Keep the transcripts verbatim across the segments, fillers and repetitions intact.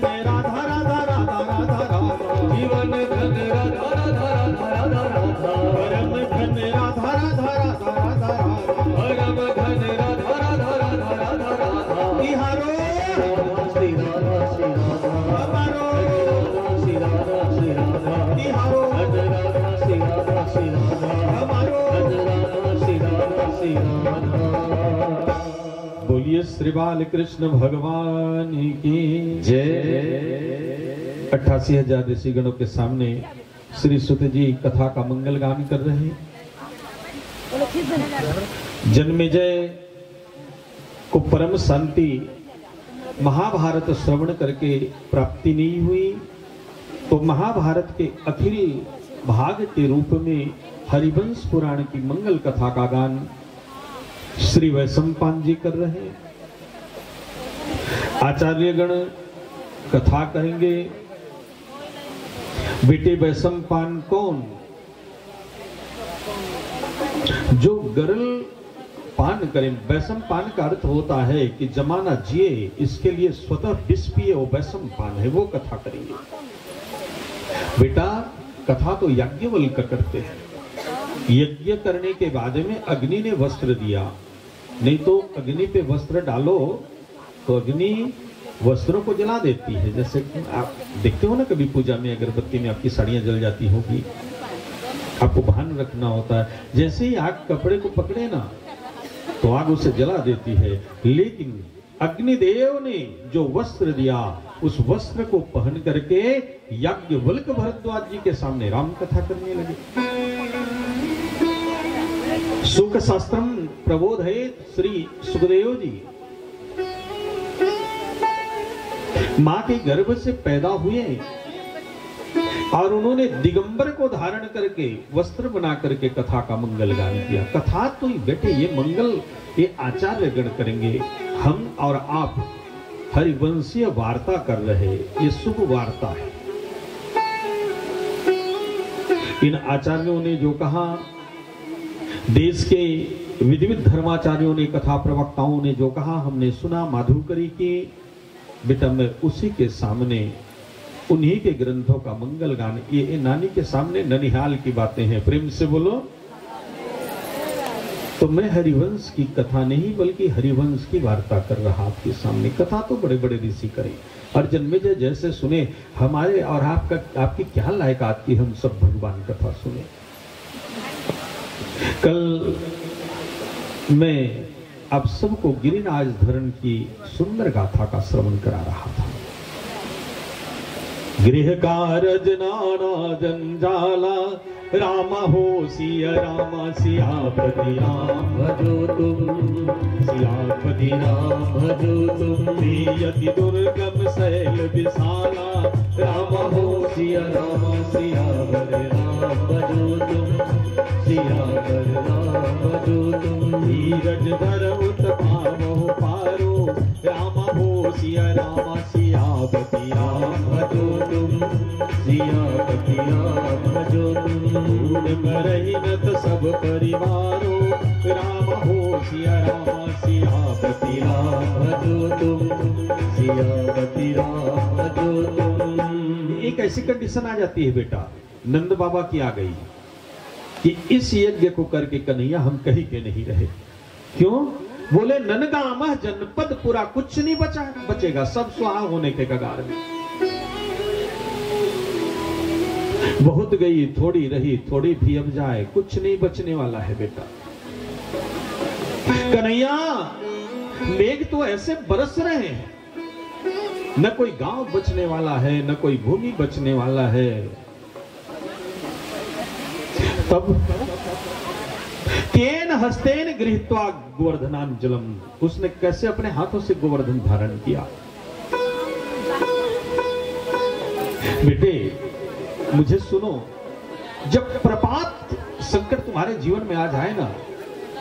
धन राधा राधा राधा राधा राधा। जीवन धन राधा राधा राधा राधा राधा। परम धन राधा राधा राधा राधा राधा। परम धन राधा राधा राधा राधा राधा। तिहारो। राधा श्री राधा श्री राधा। हमारो। राधा श्री राधा श्री राधा। तिहारो। धन राधा श्री राधा श्री राधा। हमारो। धन राधा श्री राधा श्री राधा। बोलिए श्री बालकृष्ण भगवान की जय। अट्ठासी हजार ऋषिगणों के सामने श्री सुत जी कथा का मंगल गान कर रहे हैं। जन्मेजय को परम शांति महाभारत श्रवण करके प्राप्ति नहीं हुई, तो महाभारत के अखिल भाग के रूप में हरिवंश पुराण की मंगल कथा का गान श्री वैशंपायन जी कर रहे हैं। आचार्यगण कथा करेंगे। बेटे वैशंपायन कौन? जो गरल पान करें। वैशंपायन का अर्थ होता है कि जमाना जिए, इसके लिए स्वतः विष पिए, वो वैशंपायन है, वो कथा करेंगे। बेटा, कथा तो याज्ञवल्क्य करते हैं। यज्ञ करने के बाद में अग्नि ने वस्त्र दिया, नहीं तो अग्नि पे वस्त्र डालो तो अग्नि वस्त्रों को जला देती है। जैसे आप देखते हो ना, कभी पूजा में अगरबत्ती में आपकी साड़ियाँ जल जाती होगी, आपको भान रखना होता है। जैसे ही आग कपड़े को पकड़े ना, तो आग उसे जला देती है। लेकिन अग्निदेव ने जो वस्त्र दिया, उस वस्त्र को पहन करके याज्ञवल्क्य भारद्वाज जी के सामने राम कथा करने लगे। सुख शास्त्रम प्रबोधयेत श्री सुखदेव जी। माँ के गर्भ से पैदा हुए और उन्होंने दिगंबर को धारण करके, वस्त्र बना करके कथा का मंगल गान किया। कथा तो ही बेटे, ये मंगल, ये आचार्य गण करेंगे। हम और आप हरिवंशीय वार्ता कर रहे, ये शुभ वार्ता है। इन आचार्यों ने जो कहा, देश के विधिवित धर्माचार्यों ने, कथा प्रवक्ताओं ने जो कहा, हमने सुना। माधुकरी की बेटा, मैं उसी के सामने उन्हीं के ग्रंथों का मंगल गान, ये, ये नानी के सामने ननिहाल की बातें हैं। प्रेम से बोलो। तो मैं हरिवंश की कथा नहीं, बल्कि हरिवंश की वार्ता कर रहा आपके सामने। कथा तो बड़े बड़े ऋषि करें, और जन्मेजय जैसे सुने, हमारे और आपका, आपकी क्या लायकात कि हम सब भगवान कथा सुने। कल मैं आप सबको गिरिराज धरण की सुंदर गाथा का श्रवण करा रहा था। गृह कारज नाना जंजाला, राम हो सिया राम, सियापति राम भजो तुम, सियापति राम भजो तुम। यति दुर्गम शैल विशाला, राम हो सिया राम, सियावर राम भजो तुम, सियावर राम भजो तुम। धीरज धर उत पावहु पारो, राम हो सिया राम, सियापति राम भजो तुम, सियापति राम भजो तुम। कून करहिनत सब परिवारो, राम हो सिया राम, सियापति राम भजो तुम, सियापति राम भजो तुम। एक ऐसी कंडीशन आ जाती है बेटा, नंद बाबा की आ गई कि इस यज्ञ को करके कन्हैया हम कहीं के नहीं रहे। क्यों? बोले, "नन गामह जनपद पुरा, कुछ नहीं बचा, बचेगा, सब स्वाहा होने के कगार में।" बहुत गई, थोड़ी रही, थोड़ी भी अब जाए, कुछ नहीं बचने वाला है बेटा। कन्हैया, मेघ तो ऐसे बरस रहे हैं, न कोई गांव बचने वाला है, न कोई भूमि बचने वाला है। तब केन हस्तेन गृहीत्वा गोवर्धनांचलम, उसने कैसे अपने हाथों से गोवर्धन धारण किया। बेटे, मुझे सुनो, जब प्रपात संकट तुम्हारे जीवन में आ जाए ना,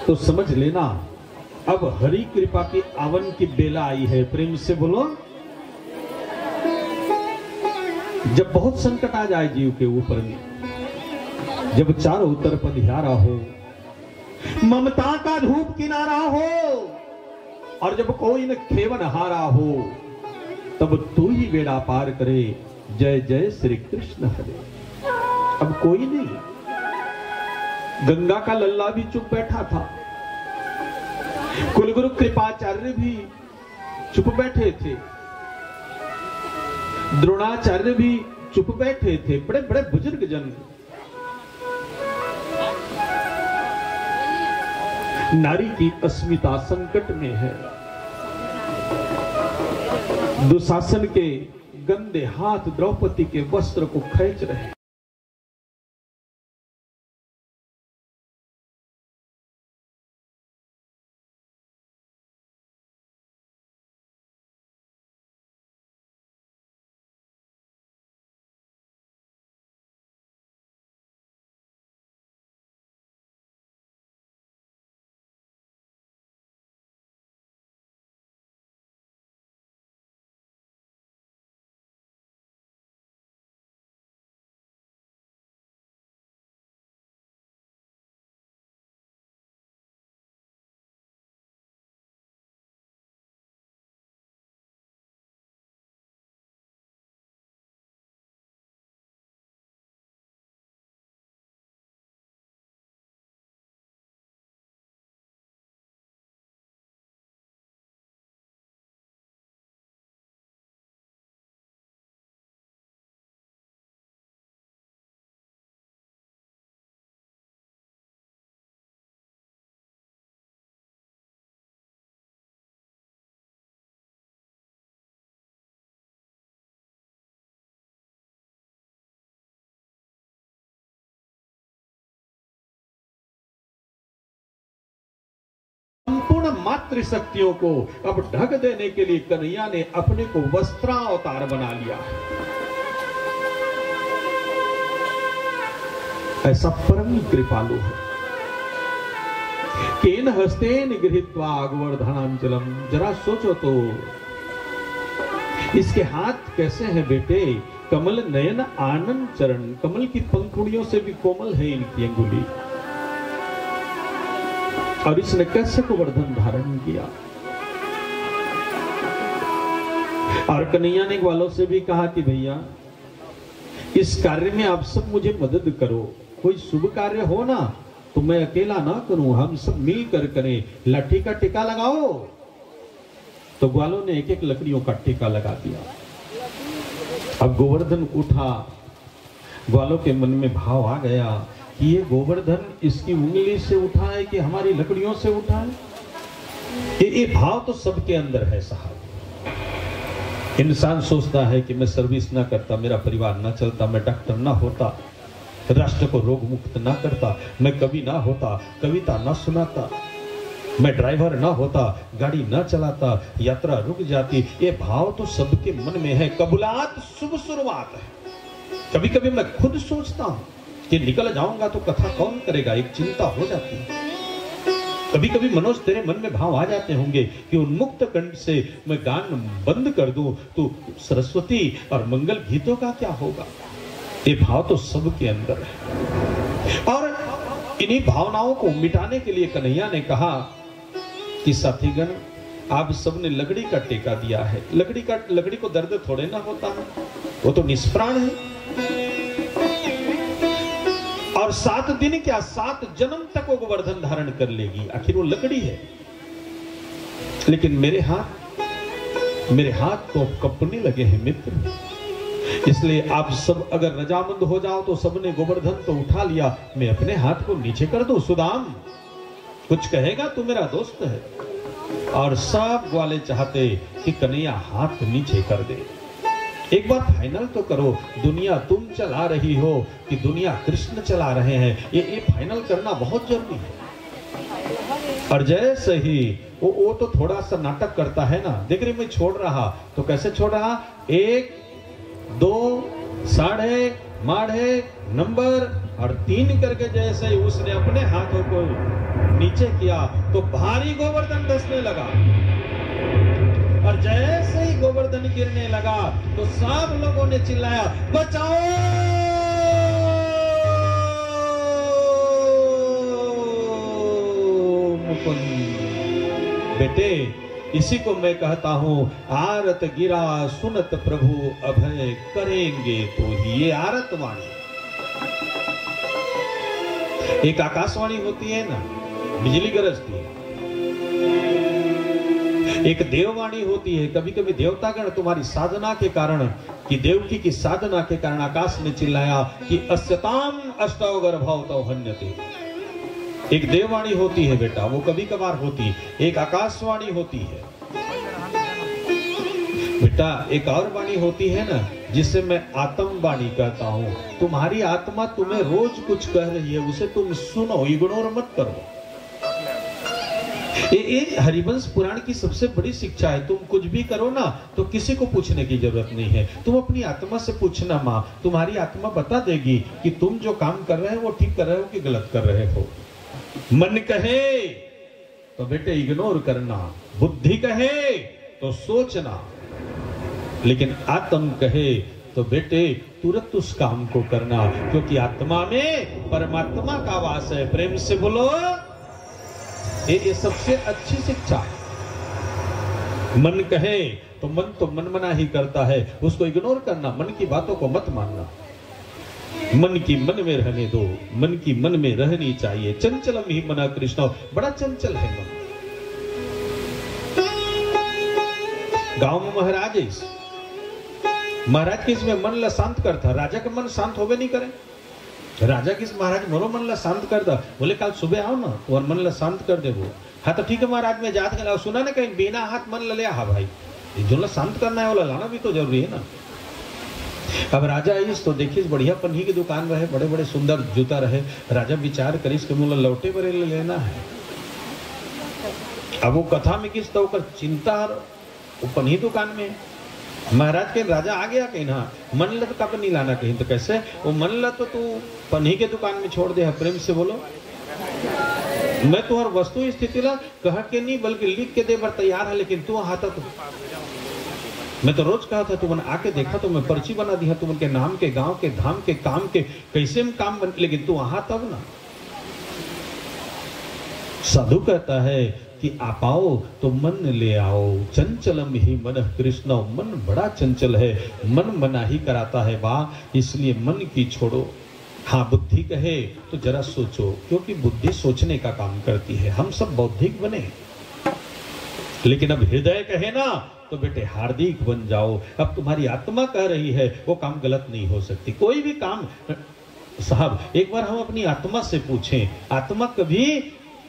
तो समझ लेना, अब हरि कृपा की आवन की बेला आई है। प्रेम से बोलो, जब बहुत संकट आ जाए जीव के ऊपर में, जब चारों तरफ अंधियारा हो, ममता का धूप किनारा हो, और जब कोई न खेवन हारा हो, तब तू ही बेड़ा पार करे। जय जय श्री कृष्ण हरे। अब कोई नहीं, गंगा का लल्ला भी चुप बैठा था, कुलगुरु कृपाचार्य भी चुप बैठे थे, द्रोणाचार्य भी चुप बैठे थे, बड़े बड़े बुजुर्ग जन। नारी की अस्मिता संकट में है। दुशासन के गंदे हाथ द्रौपदी के वस्त्र को खींच रहे। संपूर्ण मातृशक्तियों को अब ढक देने के लिए कन्हैया ने अपने को वस्त्रावतार बना लिया है। ऐसा परम कृपालु है। केन हस्तेन गृहीत्वा गोवर्धनांचलम। जरा सोचो तो, इसके हाथ कैसे हैं बेटे? कमल नयन आनंद चरण, कमल की पंखुड़ियों से भी कोमल है इनकी अंगुली। और इसने कैसे गोवर्धन धारण किया। और कन्हैया ने ग्वालों से भी कहा कि भैया, इस कार्य में आप सब मुझे मदद करो, कोई शुभ कार्य हो ना तो मैं अकेला ना करूं, हम सब मिलकर करें। लाठी का टीका लगाओ। तो ग्वालों ने एक एक लकड़ियों का टीका लगा दिया। अब गोवर्धन उठा, ग्वालों के मन में भाव आ गया कि ये गोवर्धन इसकी उंगली से उठाए कि हमारी लकड़ियों से उठाए। ये, ये भाव तो सबके अंदर है साहब। इंसान सोचता है कि मैं सर्विस ना करता, मेरा परिवार ना चलता, मैं डॉक्टर ना होता, राष्ट्र को रोग मुक्त ना करता, मैं कवि ना होता, कविता ना सुनाता, मैं ड्राइवर ना होता, गाड़ी ना चलाता, यात्रा रुक जाती। ये भाव तो सबके मन में है। कबूलात शुभ शुरुआत है। कभी कभी मैं खुद सोचता हूं कि निकल जाऊंगा तो कथा कौन करेगा, एक चिंता हो जाती है। कभी कभी मनोज, तेरे मन में भाव आ जाते होंगे कि उन्मुक्त कंठ से मैं गान बंद कर दूं तो सरस्वती और मंगल गीतों का क्या होगा? ये भाव तो सबके अंदर है। और इन्हीं भावनाओं को मिटाने के लिए कन्हैया ने कहा कि साथीगण, आप सबने लकड़ी का टेका दिया है। लकड़ी का, लकड़ी को दर्द थोड़े ना होता है, वो तो निष्प्राण है। और सात दिन क्या, सात जन्म तक वो गोवर्धन धारण कर लेगी, आखिर वो लकड़ी है। लेकिन मेरे हाथ, मेरे हाथ तो कपने लगे हैं मित्र। इसलिए आप सब अगर रजामंद हो जाओ तो सबने गोवर्धन तो उठा लिया, मैं अपने हाथ को नीचे कर दूं? सुदाम, कुछ कहेगा? तू मेरा दोस्त है। और सब ग्वाले चाहते कि कन्हैया हाथ नीचे कर दे। एक बार फाइनल तो करो, दुनिया तुम चला रही हो कि दुनिया कृष्ण चला रहे हैं, ये ये फाइनल करना बहुत जरूरी है। और जैसे ही वो वो तो थोड़ा सा नाटक करता है ना, देख रही, मैं छोड़ रहा, तो कैसे छोड़ रहा? एक, दो, साढ़े, माढ़े, नंबर और तीन करके जैसे ही उसने अपने हाथों को नीचे किया तो भारी गोवर्धन धसने लगा। और जैसे ही गोवर्धन गिरने लगा तो सब लोगों ने चिल्लाया, बचाओ मुकुंद। बेटे, इसी को मैं कहता हूं, आरत गिरा सुनत प्रभु अभय करेंगे तो ही। ये आरत वाणी। एक आकाशवाणी होती है ना, बिजली गरजती है। एक देववाणी होती है। कभी कभी देवतागण तुम्हारी साधना के कारण, कि देवकी की साधना के कारण आकाश में चिल्लाया कि अस्यताम अष्टौ गर्भौ तौ हन्यते। एक देववाणी होती है बेटा, वो कभी कभार होती है। एक आकाशवाणी होती है बेटा, एक और वाणी होती है ना, जिसे मैं आत्म वाणी कहता हूं। तुम्हारी आत्मा तुम्हें रोज कुछ कह रही है, उसे तुम सुनो, इग्नोर मत करो। ये, ये हरिवंश पुराण की सबसे बड़ी शिक्षा है। तुम कुछ भी करो ना, तो किसी को पूछने की जरूरत नहीं है। तुम अपनी आत्मा से पूछना माँ, तुम्हारी आत्मा बता देगी कि तुम जो काम कर रहे हो वो ठीक कर रहे हो कि गलत कर रहे हो। मन कहे तो बेटे इग्नोर करना, बुद्धि कहे तो सोचना, लेकिन आत्म कहे तो बेटे तुरंत उस काम को करना, क्योंकि आत्मा में परमात्मा का वास है। प्रेम से बोलो, ये, ये सबसे अच्छी शिक्षा है। मन कहे तो मन तो मन मना ही करता है, उसको इग्नोर करना, मन की बातों को मत मानना। मन की मन में रहने दो, मन की मन में रहनी चाहिए। चंचलम ही मना कृष्ण, बड़ा चंचल है मन। गांव में महाराज इस महाराज के इसमें मन ला शांत कर था, राजा का मन शांत होवे नहीं करे। राजा किस महाराज मोरो मन ला शांत कर दा, बोले काल सुबह आओ ना, तुम्हार मन ला शांत कर देबो। हाँ तो ठीक है महाराज, मैं जात गला सुना ना कहीं बिना हाथ मन ला ले, हाँ भाई, ये जो ला शांत करना है वो ला लाना भी तो जरूरी है ना। अब राजा आइस तो देखिस बढ़िया पन्ही के दुकान रहे, बड़े बड़े सुंदर जूता रहे। राजा विचार करिस के मोला लौटे बरे ले लेना है। अब वो कथा में किस तो ओकर चिंता हर वो पन्ही दुकान में। महाराज के राजा आ गया कहीं ना, मन ल तो काबर नहीं लाना कहीं, तो कैसे वो मन ल तो तू पन्ही के दुकान में छोड़ दे है? प्रेम से बोलो, मैं तुम्हार वस्तु स्थिति ला कह के नहीं बल्कि लिख के दे बर तैयार है, लेकिन तू हाथ तो मैं तो रोज कहा था, तुमन आके देखा तो मैं पर्ची बना दिया, तुमन के नाम के, गांव के, धाम के, काम के, कैसे में काम बन, लेकिन तू वहां तब ना। साधु कहता है कि आप आओ तो मन ले आओ, चंचलम ही मन कृष्ण, मन बड़ा चंचल है, मन मनाही कराता है बा, इसलिए मन की छोड़ो। हाँ, बुद्धि कहे तो जरा सोचो, क्योंकि बुद्धि सोचने का काम करती है। हम सब बौद्धिक बने, लेकिन अब हृदय कहे ना, तो बेटे हार्दिक बन जाओ। अब तुम्हारी आत्मा कह रही है, वो काम गलत नहीं हो सकती। कोई भी काम, साहब, एक बार हम अपनी आत्मा से पूछें, आत्मा कभी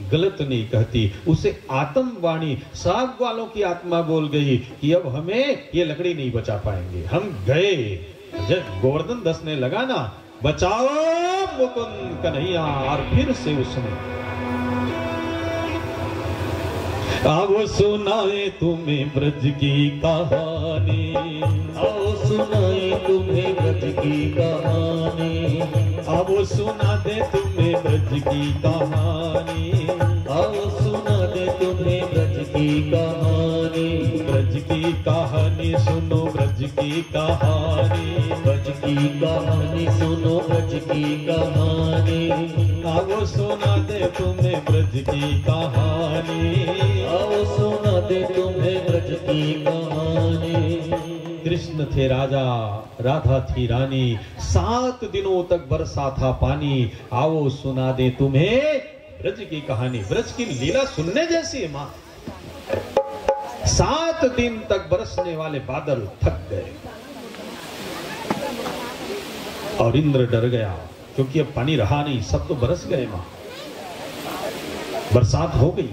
गलत नहीं कहती। उसे आत्मवाणी, साहब वालों की आत्मा बोल गई कि अब हमें ये लकड़ी नहीं बचा पाएंगे, हम गए। जब गोवर्धन दस ने लगा ना, "बचाओ मुकुंद कन्हैया", और फिर से उसने, "आओ सुनाए तुम्हें ब्रज की कहानी, आओ सुनाए तुम्हें ब्रज की कहानी, आओ सुना दे तुम्हें ब्रज की कहानी, आओ सुना दे तुम्हें ब्रज की कहानी, ब्रज की कहानी सुनो, ब्रज की कहानी, ब्रज की कहानी सुनो, ब्रज की कहानी, आओ सुना दे तुम्हें ब्रज की कहानी, आओ सुना दे तुम्हें ब्रज की कहानी।" कृष्ण थे राजा, राधा थी रानी, सात दिनों तक बरसा था पानी। आओ सुना दे तुम्हें ब्रज की कहानी। ब्रज की लीला सुनने जैसी है माँ। सात दिन तक बरसने वाले बादल थक गए और इंद्र डर गया, क्योंकि अब पानी रहा नहीं, सब तो बरस गए माँ, बरसात हो गई।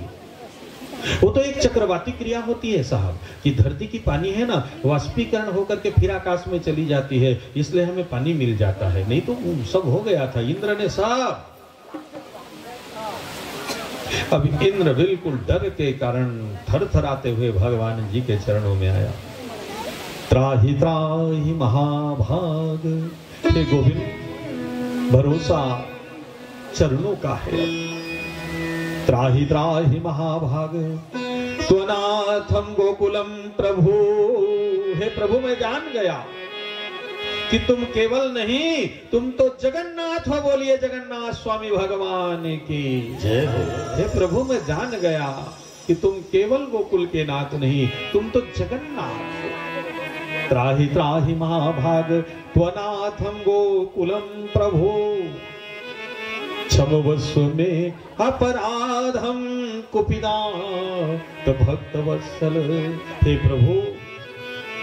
वो तो एक चक्रवाती क्रिया होती है साहब, कि धरती की पानी है ना, वाष्पीकरण होकर के फिर आकाश में चली जाती है, इसलिए हमें पानी मिल जाता है, नहीं तो वो सब हो गया था। इंद्र ने साहब अब इंद्र बिल्कुल डर के कारण थरथराते हुए भगवान जी के चरणों में आया। "त्राहि त्राहि महाभाग", हे गोविंद, भरोसा चरणों का है। "त्राहि त्राहि महाभाग त्वनाथम गोकुलम प्रभु।" हे प्रभु, मैं जान गया कि तुम केवल नहीं, तुम तो जगन्नाथ हो। बोलिए जगन्नाथ स्वामी भगवान की जय हो। हे प्रभु, मैं जान गया कि तुम केवल गोकुल के नाथ नहीं, तुम तो जगन्नाथ हो। "त्राहि त्राहि महाभाग त्वनाथम गोकुलम प्रभु, क्षमवस्व में अपराधम कुपिनाथ भक्त वत्सल।" हे प्रभु,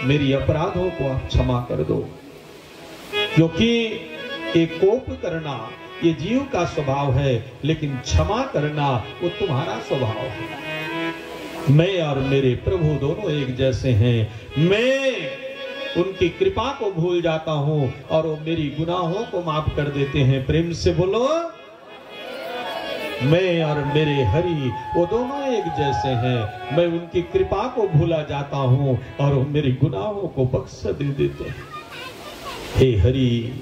मेरी अपराधों को आप क्षमा कर दो, क्योंकि ये कोप करना ये जीव का स्वभाव है, लेकिन क्षमा करना वो तुम्हारा स्वभाव है। मैं और मेरे प्रभु दोनों एक जैसे हैं। मैं उनकी कृपा को भूल जाता हूँ और वो मेरी गुनाहों को माफ कर देते हैं। प्रेम से बोलो, मैं और मेरे हरि वो दोनों एक जैसे हैं। मैं उनकी कृपा को भूला जाता हूँ और वो मेरी गुनाहों को बख्श दे देते हैं। हे हरि,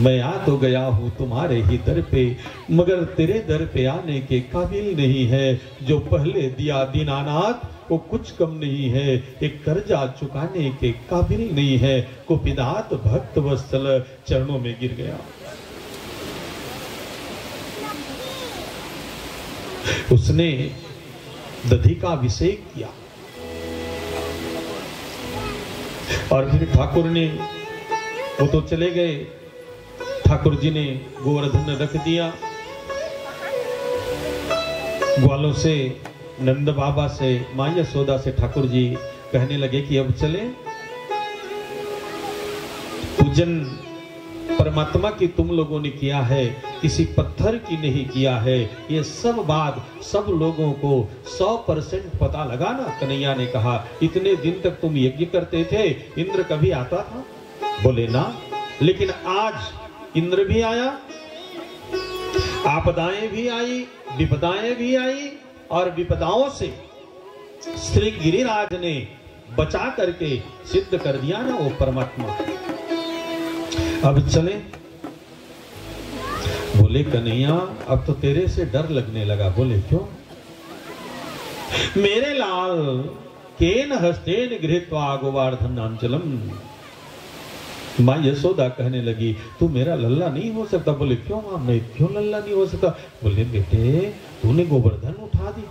मैं आ तो गया हूँ तुम्हारे ही दर पे, मगर तेरे दर पे आने के काबिल नहीं है। जो पहले दिया दीनानाथ, वो कुछ कम नहीं है, एक कर्जा चुकाने के काबिल नहीं है। कुपिनाथ भक्त वत्सल चरणों में गिर गया। उसने दधि का अभिषेक किया और फिर ठाकुर ने, वो तो चले गए, ठाकुर जी ने गोवर्धन रख दिया। ग्वालों से, नंद बाबा से, माँ यशोदा से ठाकुर जी कहने लगे कि अब चले। पूजन परमात्मा की तुम लोगों ने किया है, किसी पत्थर की नहीं किया है। ये सब बात सब लोगों को सौ परसेंट पता लगा ना। कन्हैया ने कहा, "इतने दिन तक तुम यज्ञ करते थे, इंद्र कभी आता था?" बोले, "ना।" लेकिन आज इंद्र भी आया, आपदाएं भी आई, विपदाएं भी आई, और विपदाओं से श्री गिरिराज ने बचा करके सिद्ध कर दिया ना वो परमात्मा। अब चले। बोले, "कन्हैया, अब तो तेरे से डर लगने लगा।" बोले, "क्यों?" "मेरे लाल, केन हस्तेन गृहीत्वा गोवर्धनांचलम।" माँ यशोदा कहने लगी, "तू मेरा लल्ला नहीं हो सकता।" बोले, "क्यों माँ, मैं क्यों लल्ला नहीं हो सकता?" बोले, "बेटे, तूने गोवर्धन उठा दी।"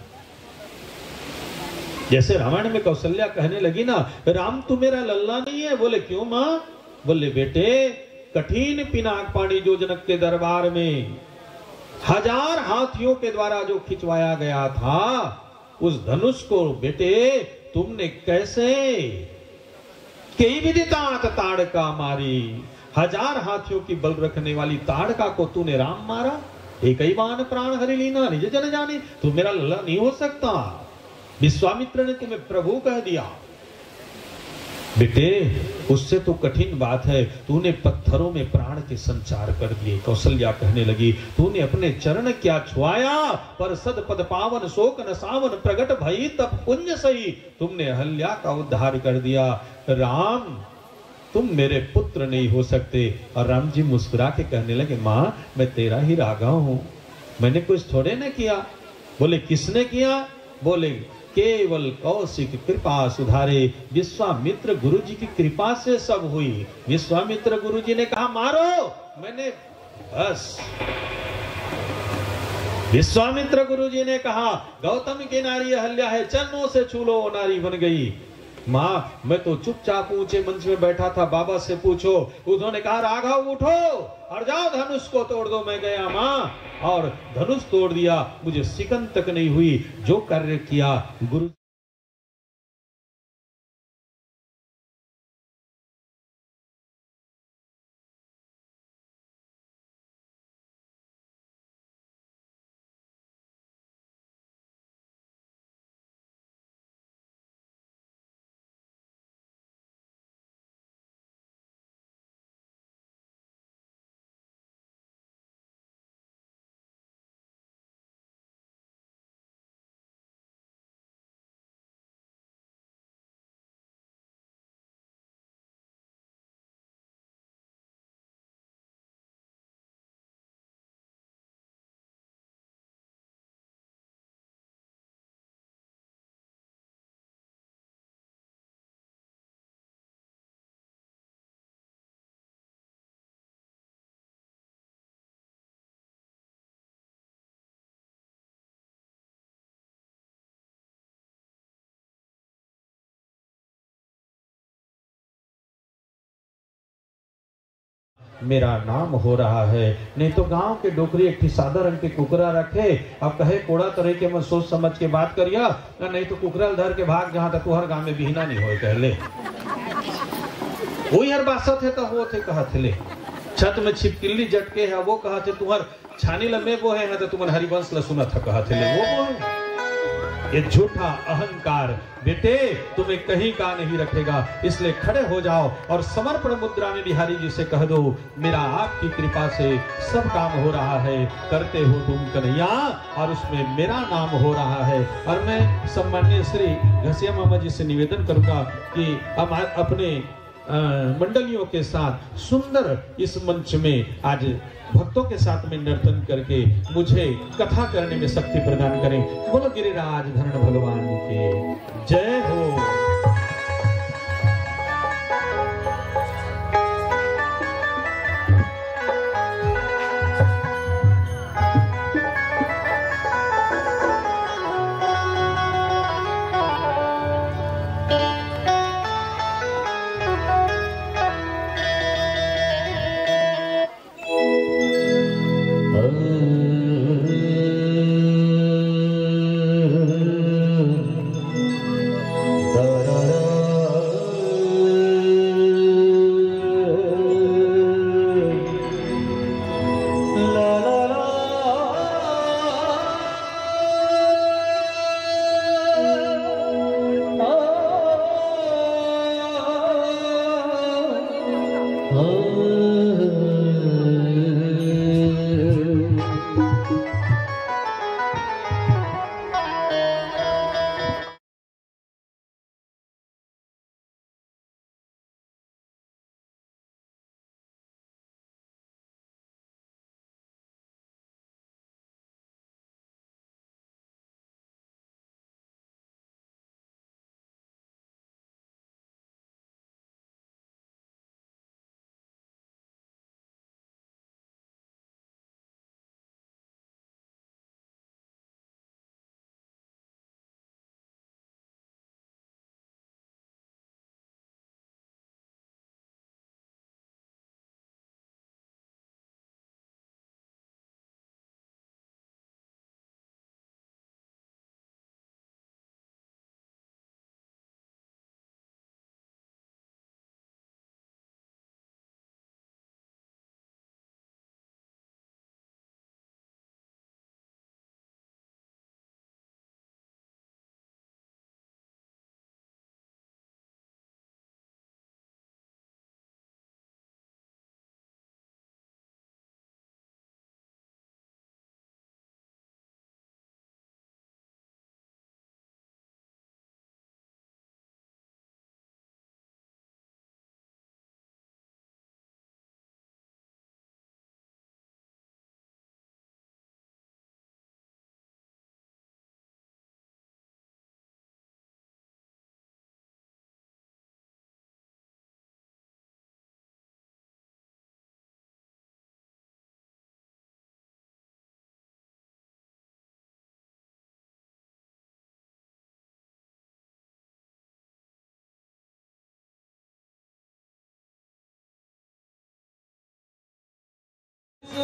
जैसे रामायण में कौशल्या कहने लगी ना, "राम, तू मेरा लल्ला नहीं है।" बोले, "क्यों माँ?" बोले, "बेटे, कठिन पिनाक पानी जो जनक के दरबार में हजार हाथियों के द्वारा जो खिंचवाया गया था, उस धनुष को बेटे तुमने कैसे, कई विधि तात ताड़का मारी, हजार हाथियों की बल रखने वाली ताड़का को तूने राम मारा?" एकैवान प्राण हरि लीना निज जन जानी। तू मेरा लला नहीं हो सकता। विश्वामित्र ने तुम्हें प्रभु कह दिया। बेटे, उससे तो कठिन बात है, तूने पत्थरों में प्राण के संचार कर दिए। कौशल्या कहने लगी, तूने अपने चरण क्या छुआया, पर सद पद पावन शोक न सावन, प्रगट भई तप पुंज सही। तुमने अहल्या का उद्धार कर दिया। राम, तुम मेरे पुत्र नहीं हो सकते। और राम जी मुस्कुरा के कहने लगे, माँ, मैं तेरा ही राघव हूँ, मैंने कुछ थोड़े ना किया। बोले, किसने किया? बोले, केवल कौशिक कृपा सुधारे। विश्वामित्र गुरु जी की कृपा से सब हुई। विश्वामित्र गुरु जी ने कहा, मारो। मैंने, बस, विश्वामित्र गुरु जी ने कहा, गौतम की नारी अहल्या है, चरणों से छू लो, वो नारी बन गई। माँ, मैं तो चुपचाप ऊंचे मंच में बैठा था, बाबा से पूछो। उन्होंने कहा, राघव उठो और जाओ, धनुष को तोड़ दो। मैं गया माँ, और धनुष तोड़ दिया। मुझे सिकन तक नहीं हुई। जो कार्य किया गुरु मेरा नाम हो रहा है। नहीं तो गांव के डोकरी एक ठी सादा रंग के कुकरा रखे, अब कहे कोड़ा तरह के मैं सोच समझ के बात करिया, नहीं तो कुकरा ल धर के भाग जहां तक तुहर गांव में बिहना नहीं होए कहले। वही हर बासत है तो वो थे कहा थे ले। छत में छिपकिल्ली जटके है, वो कहा थे तुहर छानी ल मैं बोहे हैं तो तुमन हरिवंश ल सुनत ह कहा थे ले वो बोहे। ये झूठा अहंकार बेटे तुम्हें कहीं का नहीं रखेगा, इसलिए खड़े हो जाओ और समर्पण मुद्रा में बिहारी जी से कह दो, मेरा आपकी कृपा से सब काम हो रहा है, करते हो तुम कन्हैया, और उसमें मेरा नाम हो रहा है। और मैं सम्माननीय श्री घसिया मामा जी से निवेदन करूंगा कि हम अपने अ, मंडलियों के साथ सुंदर इस मंच में आज भक्तों के साथ में नर्तन करके मुझे कथा करने में शक्ति प्रदान करें। बोलो गिरिराज धरण भगवान की जय हो।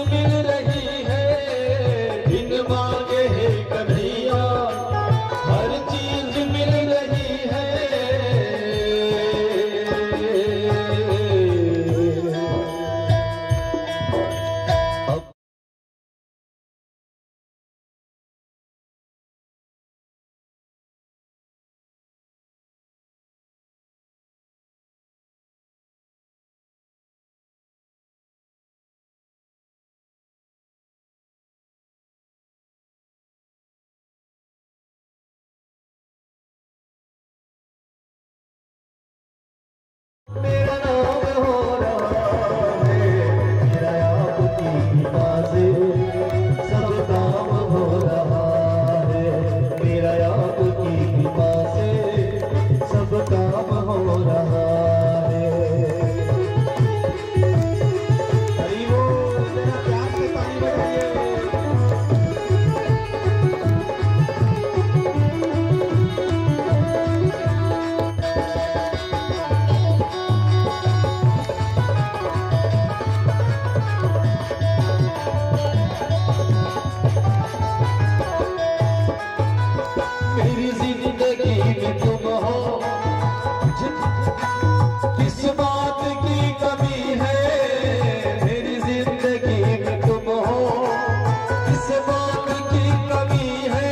मिल रही है, बिन मांगे हे कन्हैया, हर चीज मिल रही है। मेरा नाम हो रहा है, मेरा आपकी कृपा से सब काम हो रहा है। मेरा आपकी कृपा से सब काम हो रहा है। हरि बोल, जरा प्यार से ताली बजाइए। मेरी जिंदगी में तुम हो, किस बात की कमी है? मेरी जिंदगी में तुम हो, किस बात की कमी है?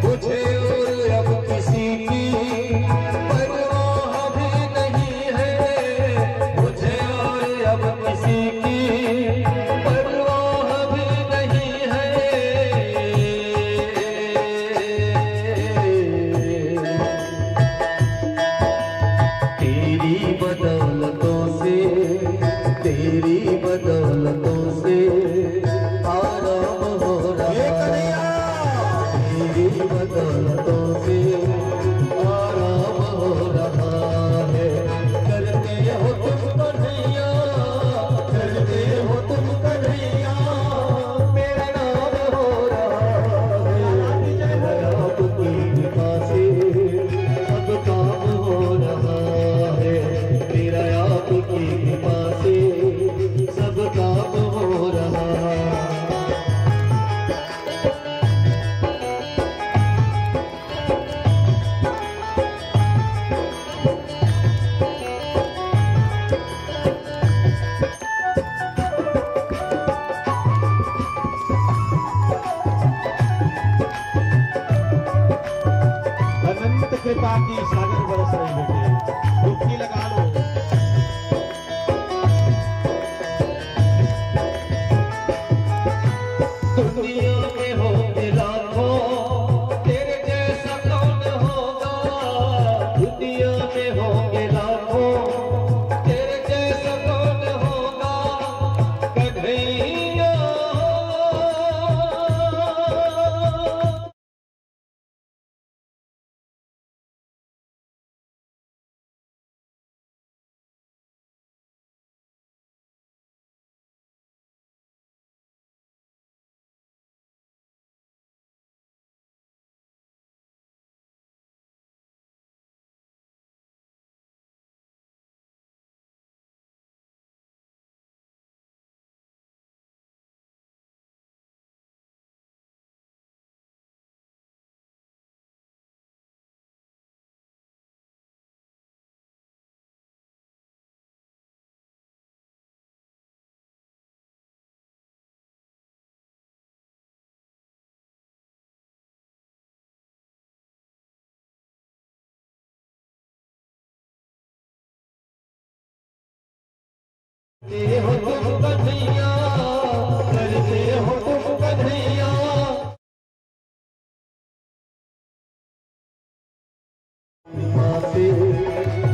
मुझे और अब किसी की परवाह भी नहीं है, मुझे और अब किसी की परवाह भी नहीं है। तेरी बदौलतों से, तेरी बदौलतों से आराम हो रहा है। तेरी बदौलतों से आराम हो रहा है। करते हो तुम कन्हैया, करते हो तुम कन्हैया, मेरा नाम हो रहा है। मेरा आपकी कृपा से सब काम हो रहा है। मेरा आपकी कृपा से सब काम हो रहा है। अनंत कृपा की सागर बरस रही बेटे, डुबकी लगा लो। दुनिया में होंगे लाखों, तेरे जैसा कौन होगा? दुनिया में होंगे लाखों, तेरे जैसा कौन होगा? कन्हैया। करते हो तुम कन्हैया, करते हो तुम कन्हैया। कृपा से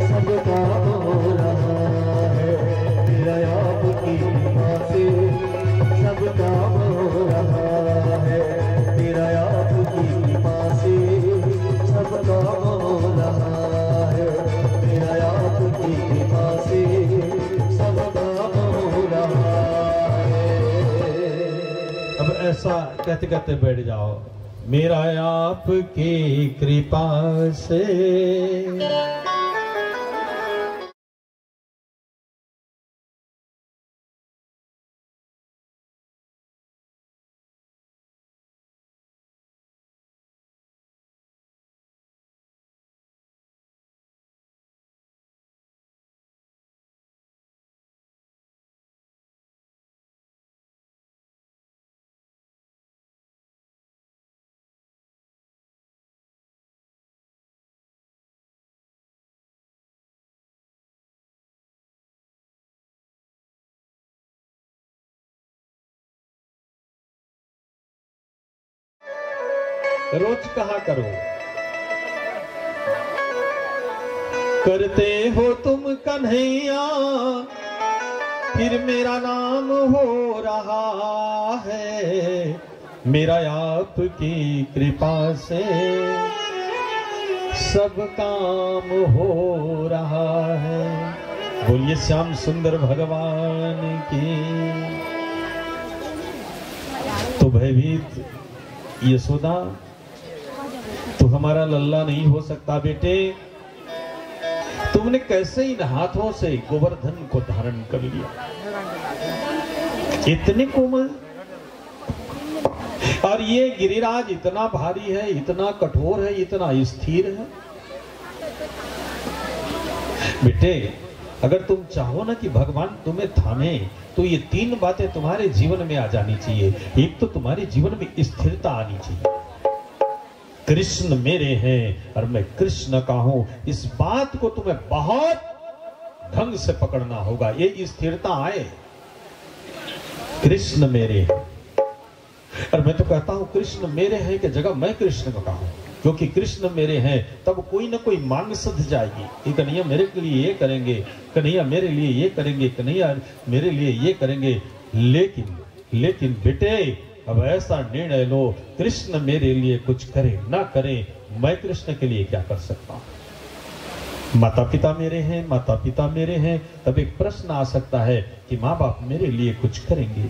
सब काम हो रहा है, मेरा आपकी कृपा से सब काम हो रहा है, मेरा आपकी कृपा से सब काम हो रहा है, मेरा आपकी कृपा से सब काम हो रहा है। अब ऐसा कहते कहते बैठ जाओ, मेरा आपकी कृपा से। रोज कहा करो, करते हो तुम कन्हैया, फिर मेरा नाम हो रहा है। मेरा आपकी कृपा से सब काम हो रहा है। बोलिए श्याम सुंदर भगवान की। तो भयभीत यशोदा, तू हमारा लल्ला नहीं हो सकता बेटे। तुमने कैसे इन हाथों से गोवर्धन को धारण कर लिया? इतने कोमल। और ये गिरिराज इतना भारी है, इतना कठोर है, इतना स्थिर है। बेटे, अगर तुम चाहो ना कि भगवान तुम्हें थामे, तो ये तीन बातें तुम्हारे जीवन में आ जानी चाहिए। एक तो तुम्हारे जीवन में स्थिरता आनी चाहिए। कृष्ण मेरे हैं और मैं कृष्ण का हूं, इस बात को तुम्हें बहुत ढंग से पकड़ना होगा। ये स्थिरता आए, कृष्ण मेरे हैं। और मैं तो कहता हूं, कृष्ण मेरे हैं की जगह मैं कृष्ण का हूं, क्योंकि कृष्ण मेरे हैं, तब कोई ना कोई मांग सध जाएगी। ये कन्हैया मेरे के लिए ये करेंगे, कन्हैया मेरे लिए ये करेंगे, कन्हैया मेरे लिए ये करेंगे। लेकिन, लेकिन बेटे, अब ऐसा निर्णय लो, कृष्ण मेरे लिए कुछ करें ना करें, मैं कृष्ण के लिए क्या कर सकता हूं? माता पिता मेरे हैं, माता पिता मेरे हैं। तब एक प्रश्न आ सकता है कि माँ बाप मेरे लिए कुछ करेंगे,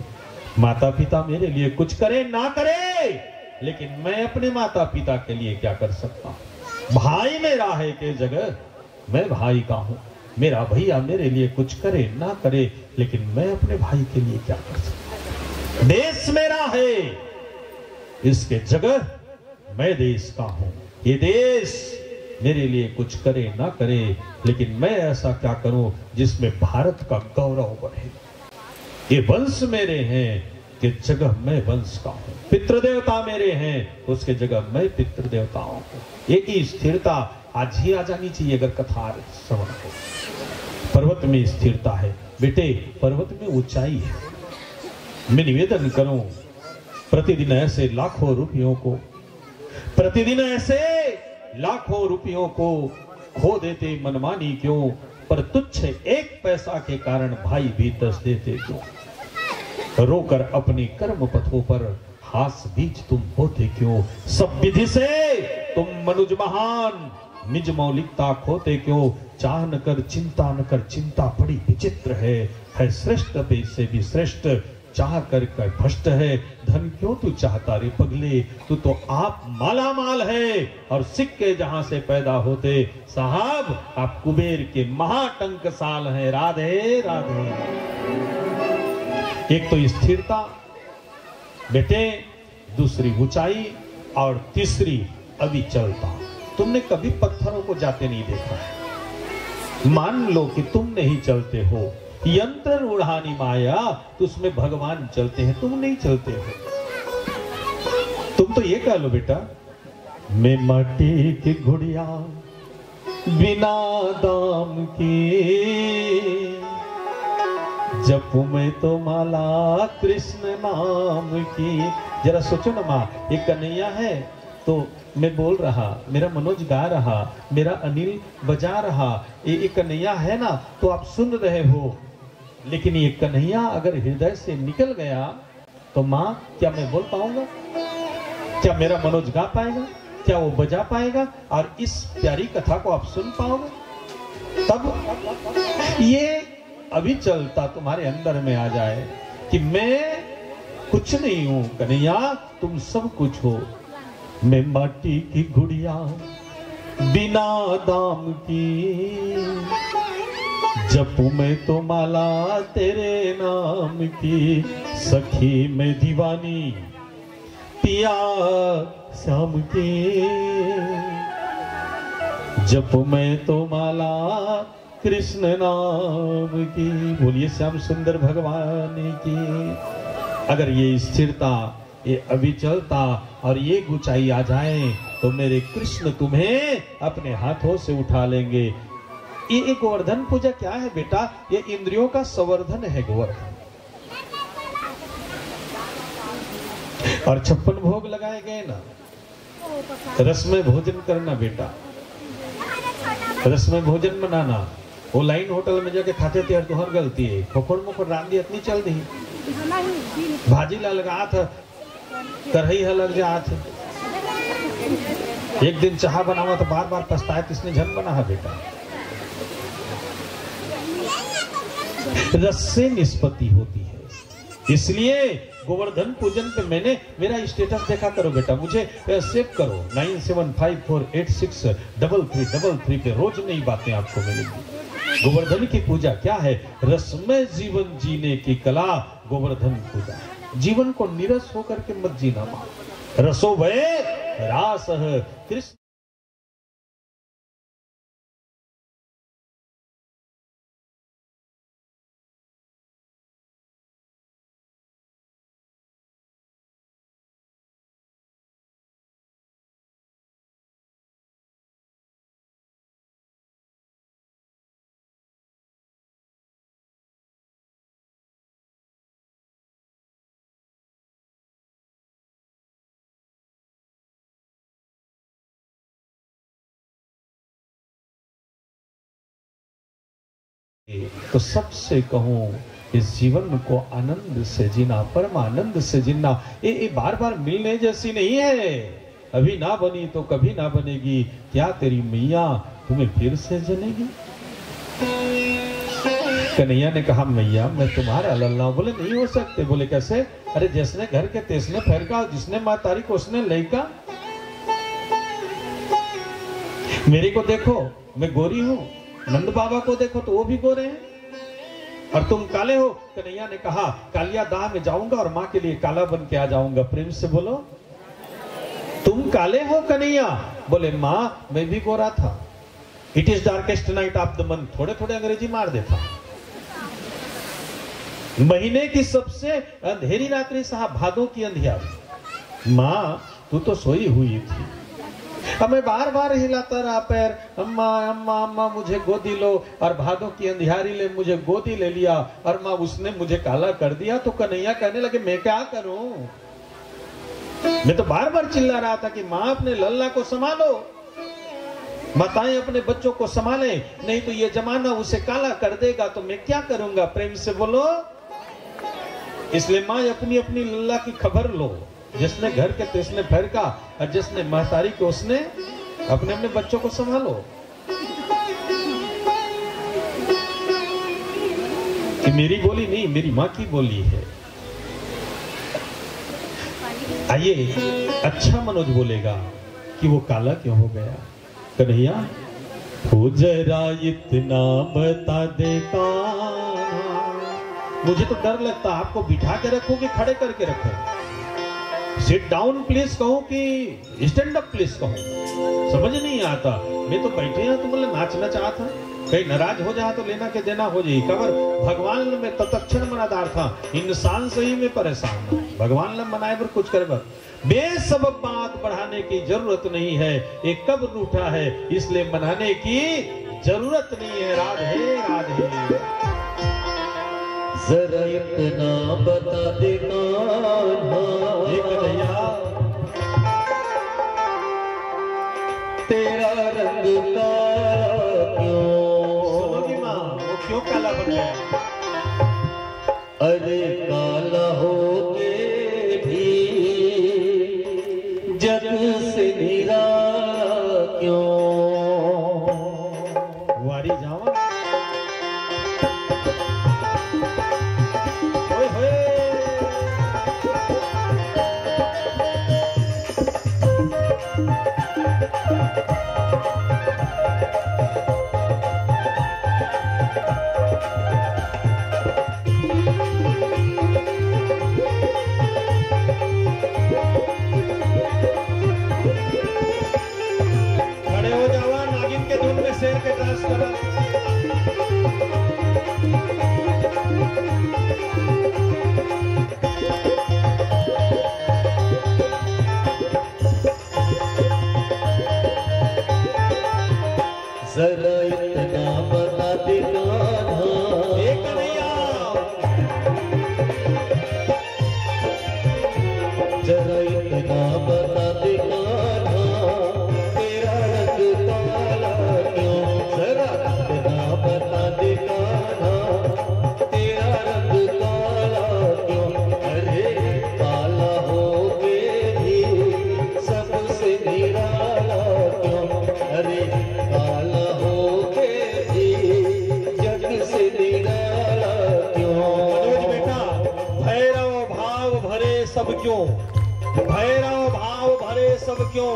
माता पिता मेरे लिए कुछ करें ना करें, लेकिन मैं अपने माता पिता के लिए क्या कर सकता हूँ? भाई मेरा है के जगह मैं भाई का हूँ, मेरा भैया मेरे लिए कुछ करे ना करे, लेकिन मैं अपने भाई के लिए क्या कर सकता हूँ? देश मेरा है, इसके जगह मैं देश का हूं, ये देश मेरे लिए कुछ करे ना करे, लेकिन मैं ऐसा क्या करूं जिसमें भारत का गौरव बढ़े? ये वंश मेरे हैं कि जगह मैं वंश का हूं, पितृदेवता मेरे हैं, उसके जगह मैं पितृदेवताओं को। एक ही स्थिरता आज ही आ जानी चाहिए अगर कथा श्रवण हो। पर्वत में स्थिरता है बेटे, पर्वत में ऊंचाई है। मैं निवेदन करूं, प्रतिदिन ऐसे लाखों रुपयों को, प्रतिदिन ऐसे लाखों रुपयों को खो देते मनमानी क्यों, पर तुच्छ एक पैसा के कारण भाई भी दस देते क्यों? रोकर अपनी कर्म पथों पर हास बीज तुम बोते क्यों? सब विधि से तुम मनुज महान, निज मौलिकता खोते क्यों? चाह न कर चिंता न कर, चिंता बड़ी विचित्र है, है श्रेष्ठ पे से भी श्रेष्ठ, चाह कर कर भ्रष्ट है। धन क्यों तू चाहता रे पगले, तू तो आप माला माल है। और सिक्के जहां से पैदा होते साहब, आप कुबेर के महाटंकसाल हैं। राधे राधे। एक तो स्थिरता बेटे, दूसरी ऊंचाई और तीसरी अविचलता। तुमने कभी पत्थरों को जाते नहीं देखा है। मान लो कि तुम नहीं चलते हो, यंत्र रूढ़ानी माया, तो उसमें भगवान चलते हैं, तुम नहीं चलते हो। तुम तो ये कह लो बेटा, मैं माटी की गुड़िया बिना दाम की, जपू मैं तो माला कृष्ण नाम की। जरा सोचो ना माँ, एक कन्हैया है तो मैं बोल रहा, मेरा मनोज गा रहा, मेरा अनिल बजा रहा, ये एक कन्हैया है ना, तो आप सुन रहे हो। लेकिन ये कन्हैया अगर हृदय से निकल गया तो माँ, क्या मैं बोल पाऊंगा? क्या मेरा मनोज गा पाएगा? क्या वो बजा पाएगा? और इस प्यारी कथा को आप सुन पाओगे? तब ये अविचलता तुम्हारे अंदर में आ जाए कि मैं कुछ नहीं हूं कन्हैया, तुम सब कुछ हो। मैं माटी की गुड़िया बिना दाम की, जपू मैं तो माला तेरे नाम की। सखी मैं दीवानी पिया श्याम की, जपू मैं तो माला कृष्ण नाम की। बोलिए श्याम सुंदर भगवान की। अगर ये स्थिरता, ये अविचलता और ये ऊंचाई आ जाए तो मेरे कृष्ण तुम्हें अपने हाथों से उठा लेंगे। ये, ये गोवर्धन पूजा क्या है बेटा? ये इंद्रियों का संवर्धन है गोवर्धन। और छप्पन भोग लगाए गए ना, रसमय भोजन करना बेटा, रसमय भोजन बनाना। वो लाइन होटल में जाके खाथे तेहर तुंहर गलती हे। खोखोर मोखोर रांध दिही, अतनी चल दिही। भाजी ला लगात ह, करही ह लग जात हे। एक दिन चाहा बनावा त बार बार पछताए, त इसने झन बनाहा बेटा। रस से निष्पत्ति होती है, इसलिए गोवर्धन पूजन पे मैंने, मेरा स्टेटस देखा करो बेटा, मुझे सेव करो। Nine seven five four eight six double three double three पे रोज नई बातें आपको मिलेंगी। गोवर्धन की पूजा क्या है? रसमय जीवन जीने की कला, गोवर्धन पूजा। जीवन को निरस होकर के मत जीना माँ। रसो वै रास कृष्ण। तो सबसे कहूं, इस जीवन को आनंद से जीना, परमानंद से जीना। ये, ये बार बार मिलने जैसी नहीं है। अभी ना बनी तो कभी ना बनेगी। क्या तेरी मैया तुम्हें फिर से जनेगी? कन्हैया ने कहा, मैया, मैं तुम्हारा लल्ला हूं। बोले, नहीं हो सकते। बोले, कैसे? अरे, जिसने घर के तेसने फरका, जिसने महतारी को उसने लइका। मेरे को देखो, मैं गोरी हूँ, नंद बाबा को देखो तो वो भी गोरे हैं, और तुम काले हो। कन्हैया ने कहा, कालिया दाह में जाऊंगा और माँ के लिए काला बन के आ जाऊंगा। प्रेम से बोलो, तुम काले हो कन्हैया? बोले, माँ, मैं भी गोरा था। It is darkest night of the month। थोड़े थोड़े अंग्रेजी मार देता। महीने की सबसे अंधेरी रात्रि साहब, भादों की अंधियारी। माँ, तू तो सोई हुई थी। अब मैं बार बार हिलाता रहा पैर, अम्मा, अम्मा, अम्मा, मुझे गोदी लो। और भादों की अंधियारी ले मुझे गोदी ले लिया और माँ, उसने मुझे काला कर दिया। तो कन्हैया कहने लगे, मैं क्या करूं? मैं तो बार बार चिल्ला रहा था कि माँ, अपने लल्ला को संभालो, माताएं अपने बच्चों को संभालें, नहीं तो ये जमाना उसे काला कर देगा। तो मैं क्या करूंगा? प्रेम से बोलो। इसलिए माँ, अपनी अपनी लल्ला की खबर लो। जिसने घर के तेसने फरका और जिसने महतारी को, उसने अपने अपने बच्चों को संभालो। कि मेरी बोली नहीं, मेरी माँ की बोली है। आइए, अच्छा मनोज बोलेगा कि वो काला क्यों हो गया। कन्हैया, वो जरा इतना बता दे कान्हा। मुझे तो डर लगता, आपको बिठा के रखूं कि खड़े करके रखूं? Sit down please कहूं कि stand up please कहूं? समझ नहीं आता। मैं तो बैठे हां तो मतलब नाचना चाहता, कहीं नाराज हो जाए तो लेना के देना हो जाए। काबर भगवान ल मैं तत्क्षण मनादार था, इंसान से ही मैं परेशान हूं। भगवान ल मनाए बर कुछ करे बर बे सब बात बढ़ाने की जरूरत नहीं है, ये कब रूठा है, इसलिए मनाने की जरूरत नहीं है। राधे राधे। जरा इतना बता दे कान्हा, हे कन्हैया। तेरा रंग काला क्यों? सुनो जी माँ, वो क्यों काला बन गया? अरे काला होके भी जग से निराला क्यों? वारी जावा। ओए होए। खड़े हो जावा, नागिन के धुन में शेर के डांस करा। जरा इतना बता दे कान्हा। एक नहीं आओ। जरा इतना बता दे कान्हा, क्यों, भैरव भाव भरे सब क्यों,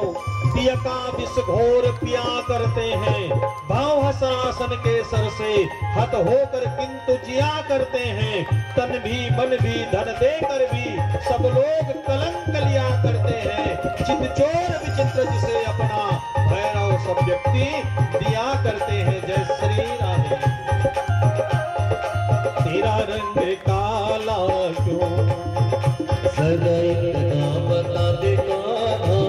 पियका विष घोर पिया करते हैं। भाव हसनासन के सर से हत होकर किंतु जिया करते हैं। तन भी मन भी धन देकर भी सब लोग कलंक लिया करते हैं। चित चोर विचित्र जिसे अपना भैरव सब व्यक्ति दिया करते हैं। जय श्री राधे। तेरा रंग काला क्यों? सदा इतना बता दे कान्हा,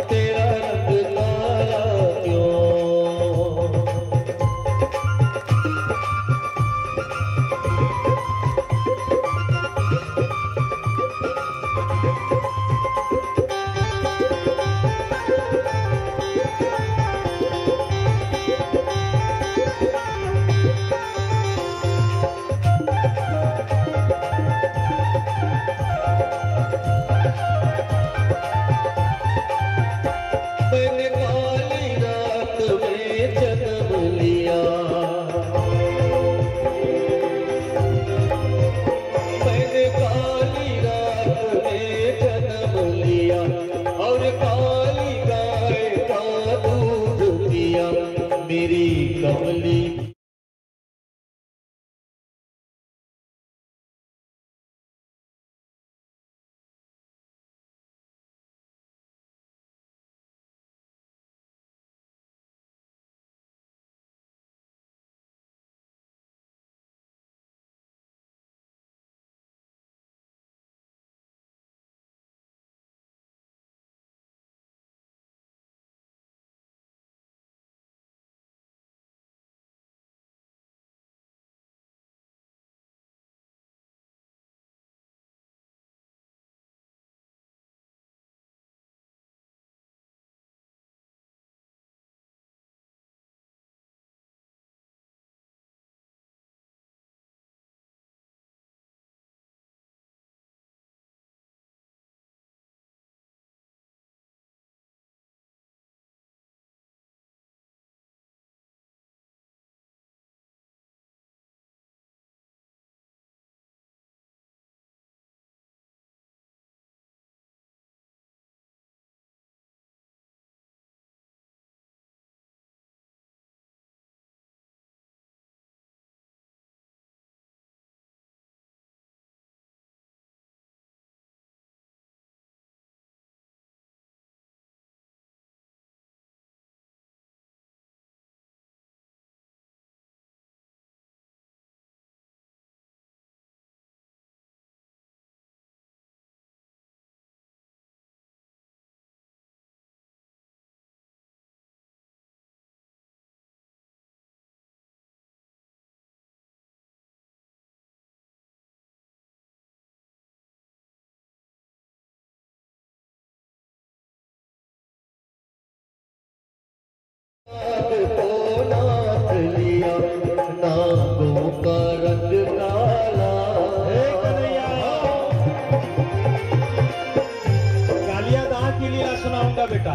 तेरा रंग काला क्यों? मैंने काली रात में जन्म लिया। मैंने काली रात में जन्म लिया और काली गाय का दूध पिया। मेरी कमली कालिया दाह की लीला सुनाऊंगा बेटा।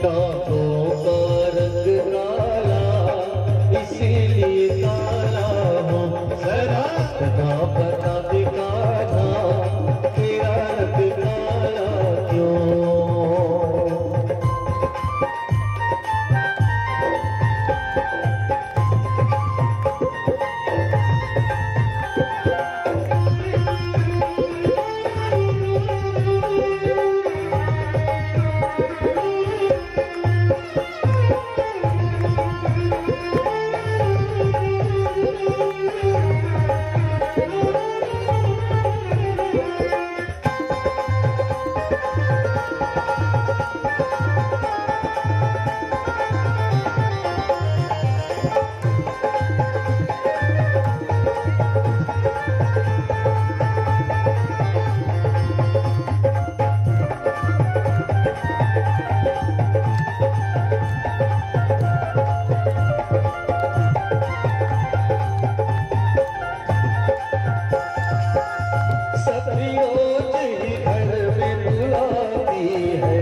नागों का रंग काला, इसीलिए काला हूँ। जरा ना बता दे कान्हा, तेरा रंग काला क्यों? सखी रोज ही घर में बुलाती है।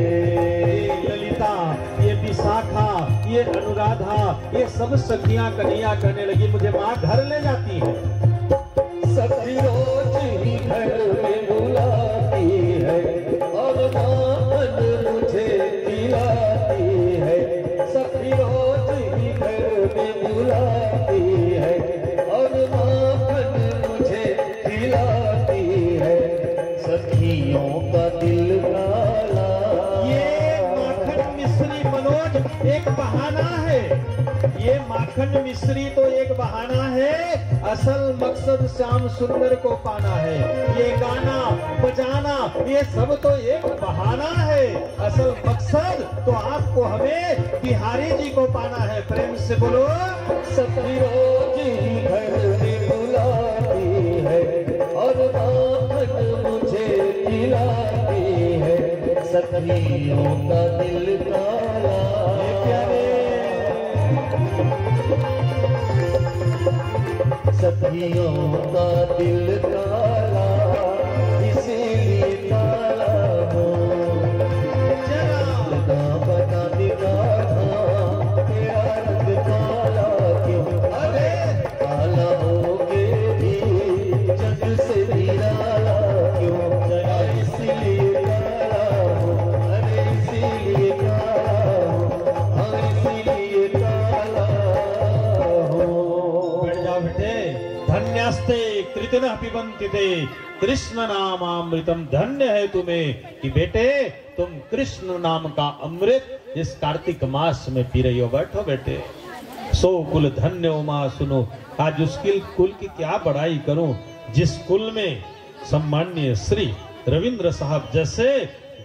ये ललिता, ये विशाखा, ये अनुराधा, ये सब सखियां कन्हैया कहने लगी, मुझे माँ घर ले जाती है। सखी रोज ही घर में बुला है। सखी रोज ही घर में बुलाती है और माखन मुझे खिलाती है। सखियों का दिल काला। ये माखन मिश्री, मनोज, एक बहाना है। ये माखन मिश्री तो एक बहाना है, असल मकसद श्याम सुंदर को पाना है। ये गाना बजाना, ये सब तो एक बहाना है, असल मकसद तो आपको, हमें बिहारी जी को पाना है। प्रेम से बोलो। सखी रोज ही घर में बुलाती है और माखन मुझे खिलाती है। सखियों का दिल काला। ये प्यारे। सखियों का दिल काला, इसीलिए काला हूँ। जरा। ना बता दिखा था, तेरा रंग काला क्यों? अरे। काला होके भी जग से निराला क्यों? जरा। इसीलिए काला हूँ, अरे इसीलिए काला हूँ, हाँ इसीलिए काला हूँ। बैठ जाओ बेटे। धन्यास्ते कृतिनः पिबन्ति ते कृष्ण नामामृतम। धन्य है तुम्हें कि बेटे, तुम कृष्ण नाम का अमृत इस कार्तिक मास में पी रही हो। बैठो बेटे। सो कुल धन्य उमा सुनो। आज उस कुल, कुल की क्या बड़ाई करूं, जिस कुल में सम्माननीय श्री रविंद्र साहब जैसे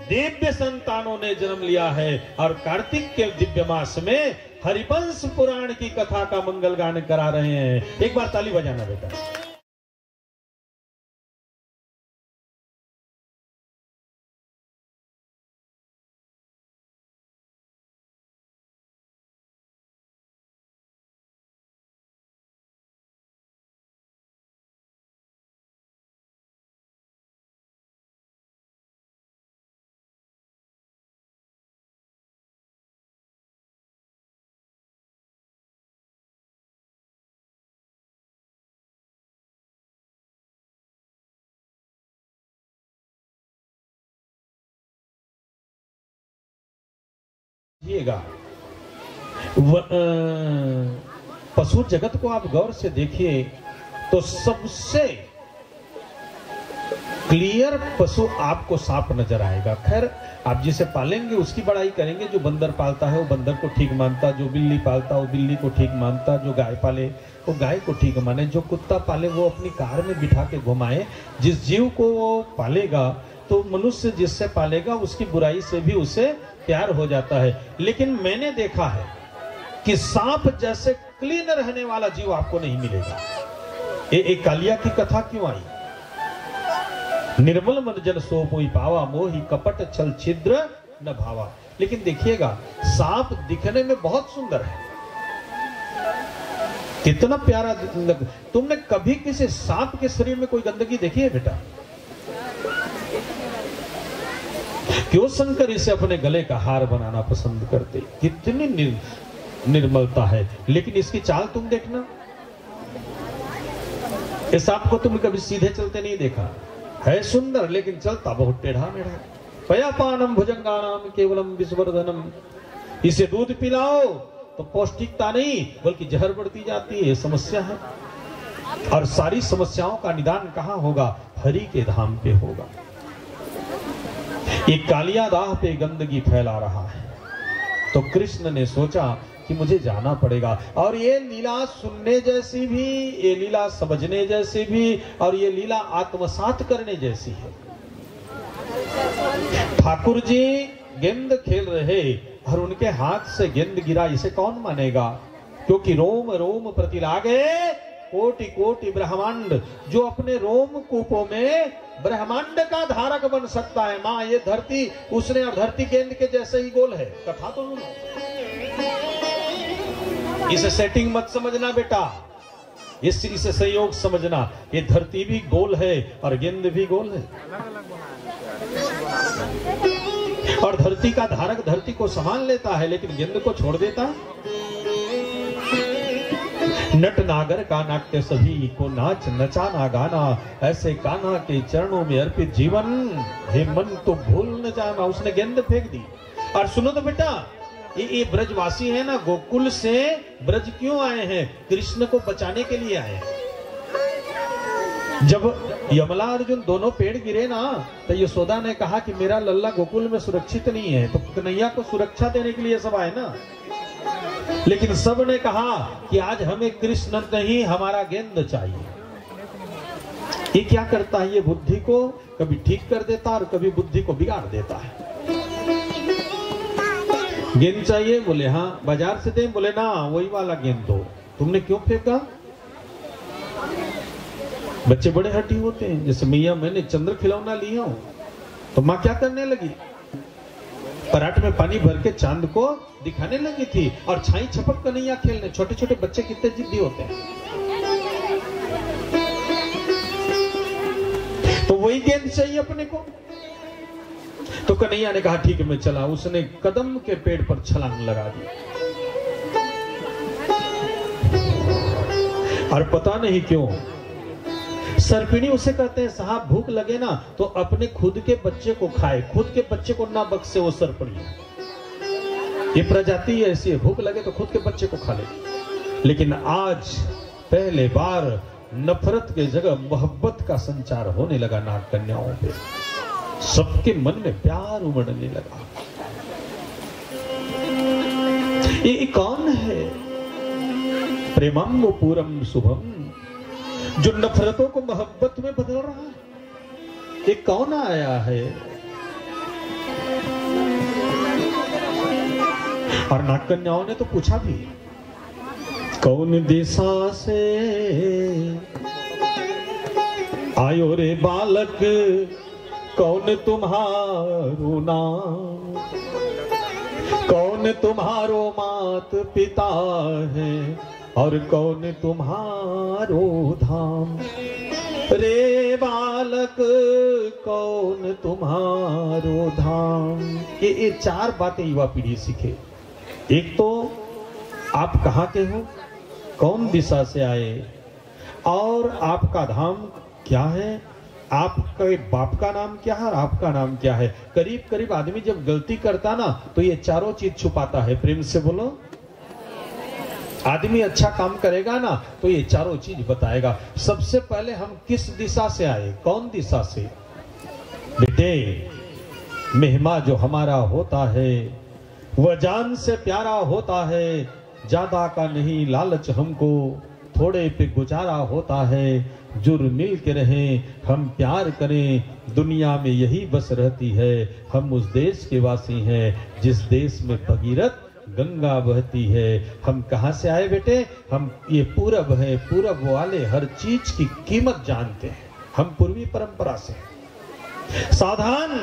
दिव्य संतानों ने जन्म लिया है और कार्तिक के दिव्य मास में हरिवंश पुराण की कथा का मंगल गान करा रहे हैं। एक बार ताली बजाना बेटा। देखिएगा, व-, अ, पशु जगत को आप गौर से देखिए तो सबसे क्लियर पशु आपको सांप नजर आएगा। खैर, आप जिसे पालेंगे उसकी बड़ाई करेंगे। जो बंदर पालता है वो बंदर को ठीक मानता, जो बिल्ली पालता वो बिल्ली को ठीक मानता, जो गाय पाले वो गाय को ठीक माने, जो कुत्ता पाले वो अपनी कार में बिठा के घुमाए। जिस जीव को वो पालेगा तो मनुष्य जिससे पालेगा उसकी बुराई से भी उसे प्यार हो जाता है। लेकिन मैंने देखा है कि सांप जैसे क्लीन रहने वाला जीव आपको नहीं मिलेगा। ये एक कालिया की कथा क्यों आई? निर्मल मन जन सो मोहि पावा, मोहि कपट छल छिद्र न भावा। लेकिन देखिएगा, सांप दिखने में बहुत सुंदर है, कितना प्यारा लग-, तुमने कभी किसी सांप के शरीर में कोई गंदगी देखी है बेटा? क्यों शंकर इसे अपने गले का हार बनाना पसंद करते? कितनी निर-, निर्मलता है। लेकिन इसकी चाल तुम देखना, इस सांप को तुमने कभी सीधे चलते नहीं देखा। है सुंदर, लेकिन चलता बहुत टेढ़ा मेढ़ा। पयापानम भुजंगानाम केवलम विषवर्धनम। इसे दूध पिलाओ तो पौष्टिकता नहीं बल्कि जहर बढ़ती जाती है, समस्या है। और सारी समस्याओं का निदान कहाँ होगा? हरि के धाम पे होगा। ये कालिया राह पे गंदगी फैला रहा है, तो कृष्ण ने सोचा कि मुझे जाना पड़ेगा। और ये लीला सुनने जैसी भी, ये लीला समझने जैसी भी, और ये लीला आत्मसात करने जैसी है। ठाकुर जी गेंद खेल रहे और उनके हाथ से गेंद गिरा, इसे कौन मानेगा? क्योंकि रोम रोम प्रतिलागे कोटि कोटि ब्रह्मांड। जो अपने रोम कूपों में ब्रह्मांड का धारक बन सकता है, माँ, ये धरती, उसने, और धरती गेंद के जैसे ही गोल है। कथा तो सुनो। इसे सेटिंग मत समझना बेटा, इस, इसे संयोग समझना। ये धरती भी गोल है और गेंद भी गोल है। और धरती का धारक धरती को संभाल लेता है, लेकिन गेंद को छोड़ देता है। नट नागर का नाट्य सभी को नाच नचाना गाना, ऐसे कान्हा के चरणों में अर्पित जीवन, हे मन तो भूल न जाना। उसने गेंद फेंक दी। और सुनो तो बेटा, ये, ये ब्रजवासी है ना, गोकुल से ब्रज क्यों आए हैं? कृष्ण को बचाने के लिए आए हैं। जब यमला अर्जुन दोनों पेड़ गिरे ना, तो यशोदा ने कहा कि मेरा लल्ला गोकुल में सुरक्षित नहीं है, तो कन्हैया को सुरक्षा देने के लिए सब आए ना। लेकिन सब ने कहा कि आज हमें कृष्ण नहीं, हमारा गेंद चाहिए। ये क्या करता है? ये बुद्धि को कभी ठीक कर देता और कभी बुद्धि को बिगाड़ देता है। गेंद चाहिए? बोले हाँ। बाजार से दें? बोले ना, वही वाला गेंद दो। तुमने क्यों फेंका? बच्चे बड़े हठी होते हैं। जैसे मैया, मैंने चंद्र खिलौना लिया हूं, तो माँ क्या करने लगी? परात में पानी भर के चांद को दिखाने लगी थी और छाई छपक कन्हैया खेलने। छोटे छोटे बच्चे कितने जिद्दी होते हैं। तो वही गेंद चाहिए अपने को। तो कन्हैया ने कहा, ठीक है, मैं चला। उसने कदम के पेड़ पर छलांग लगा दी। और पता नहीं क्यों सर्पिणी उसे कहते हैं, साहब, भूख लगे ना तो अपने खुद के बच्चे को खाए, खुद के बच्चे को ना बख्शे वो सर्पिणी। ये प्रजाति ऐसी है, भूख लगे तो खुद के बच्चे को खा ले। लेकिन आज पहले बार नफरत के जगह मोहब्बत का संचार होने लगा नाग कन्याओं पे। सबके मन में प्यार उमड़ने लगा। ये कौन है? प्रेमम पूरम शुभम, जो नफरतों को मोहब्बत में बदल रहा है। ये कौन आया है? और नाग कन्याओं ने तो पूछा भी, कौन दिशा से आयो रे बालक, कौन तुम्हारो नाम, कौन तुम्हारो मात पिता है और कौन तुम्हारो धाम। रे बालक, कौन तुम्हारो धाम। ये ये चार बातें युवा पीढ़ी सीखे। एक तो आप कहाँ के हो, कौन दिशा से आए, और आपका धाम क्या है, आपके बाप का नाम क्या है और आपका नाम क्या है। करीब करीब आदमी जब गलती करता ना, तो ये चारों चीज छुपाता है। प्रेम से बोलो। आदमी अच्छा काम करेगा ना, तो ये चारों चीज बताएगा। सबसे पहले हम किस दिशा से आए, कौन दिशा से? बेटे, महिमा जो हमारा होता है, वह जान से प्यारा होता है। ज्यादा का नहीं लालच हमको, थोड़े पे गुजारा होता है। जुर मिल के रहें, हम प्यार करें, दुनिया में यही बस रहती है। हम उस देश के वासी हैं जिस देश में भगीरथ गंगा बहती है। हम कहाँ से आए बेटे? हम ये पूरब है, पूरब वाले हर चीज की कीमत जानते हैं। हम पूर्वी परंपरा से। सावधान,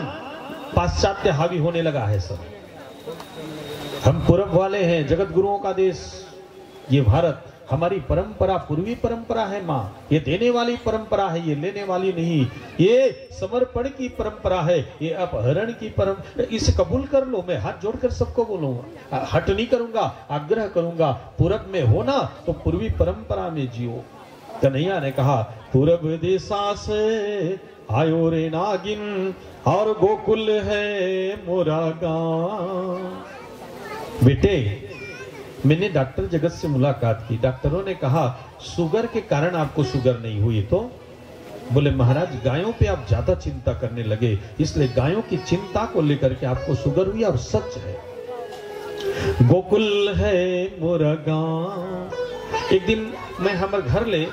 पाश्चात्य हावी होने लगा है सब। हम पूरब वाले हैं, जगत गुरुओं का देश ये भारत। हमारी परंपरा पूर्वी परंपरा है माँ, ये देने वाली परंपरा है, ये लेने वाली नहीं। ये समर्पण की परंपरा है, ये अपहरण की परंपरा। इसे कबूल कर लो। मैं हाथ जोड़कर सबको बोलूंगा, हट नहीं करूंगा, आग्रह करूंगा। पूरब में हो ना तो पूर्वी परंपरा में जियो। कन्हैया ने कहा, पूरब दिशा से आयो रे नागिन, और गोकुल है मोरा गांव। बेटे, मैंने डॉक्टर जगत से मुलाकात की। डॉक्टरों ने कहा, शुगर के कारण आपको शुगर नहीं हुई तो? बोले, महाराज, गायों पे आप ज्यादा चिंता करने लगे, इसलिए गायों की चिंता को लेकर के आपको शुगर हुई। और सच है, गोकुल है मोरा गांव। एक दिन मैं हमर घर ले,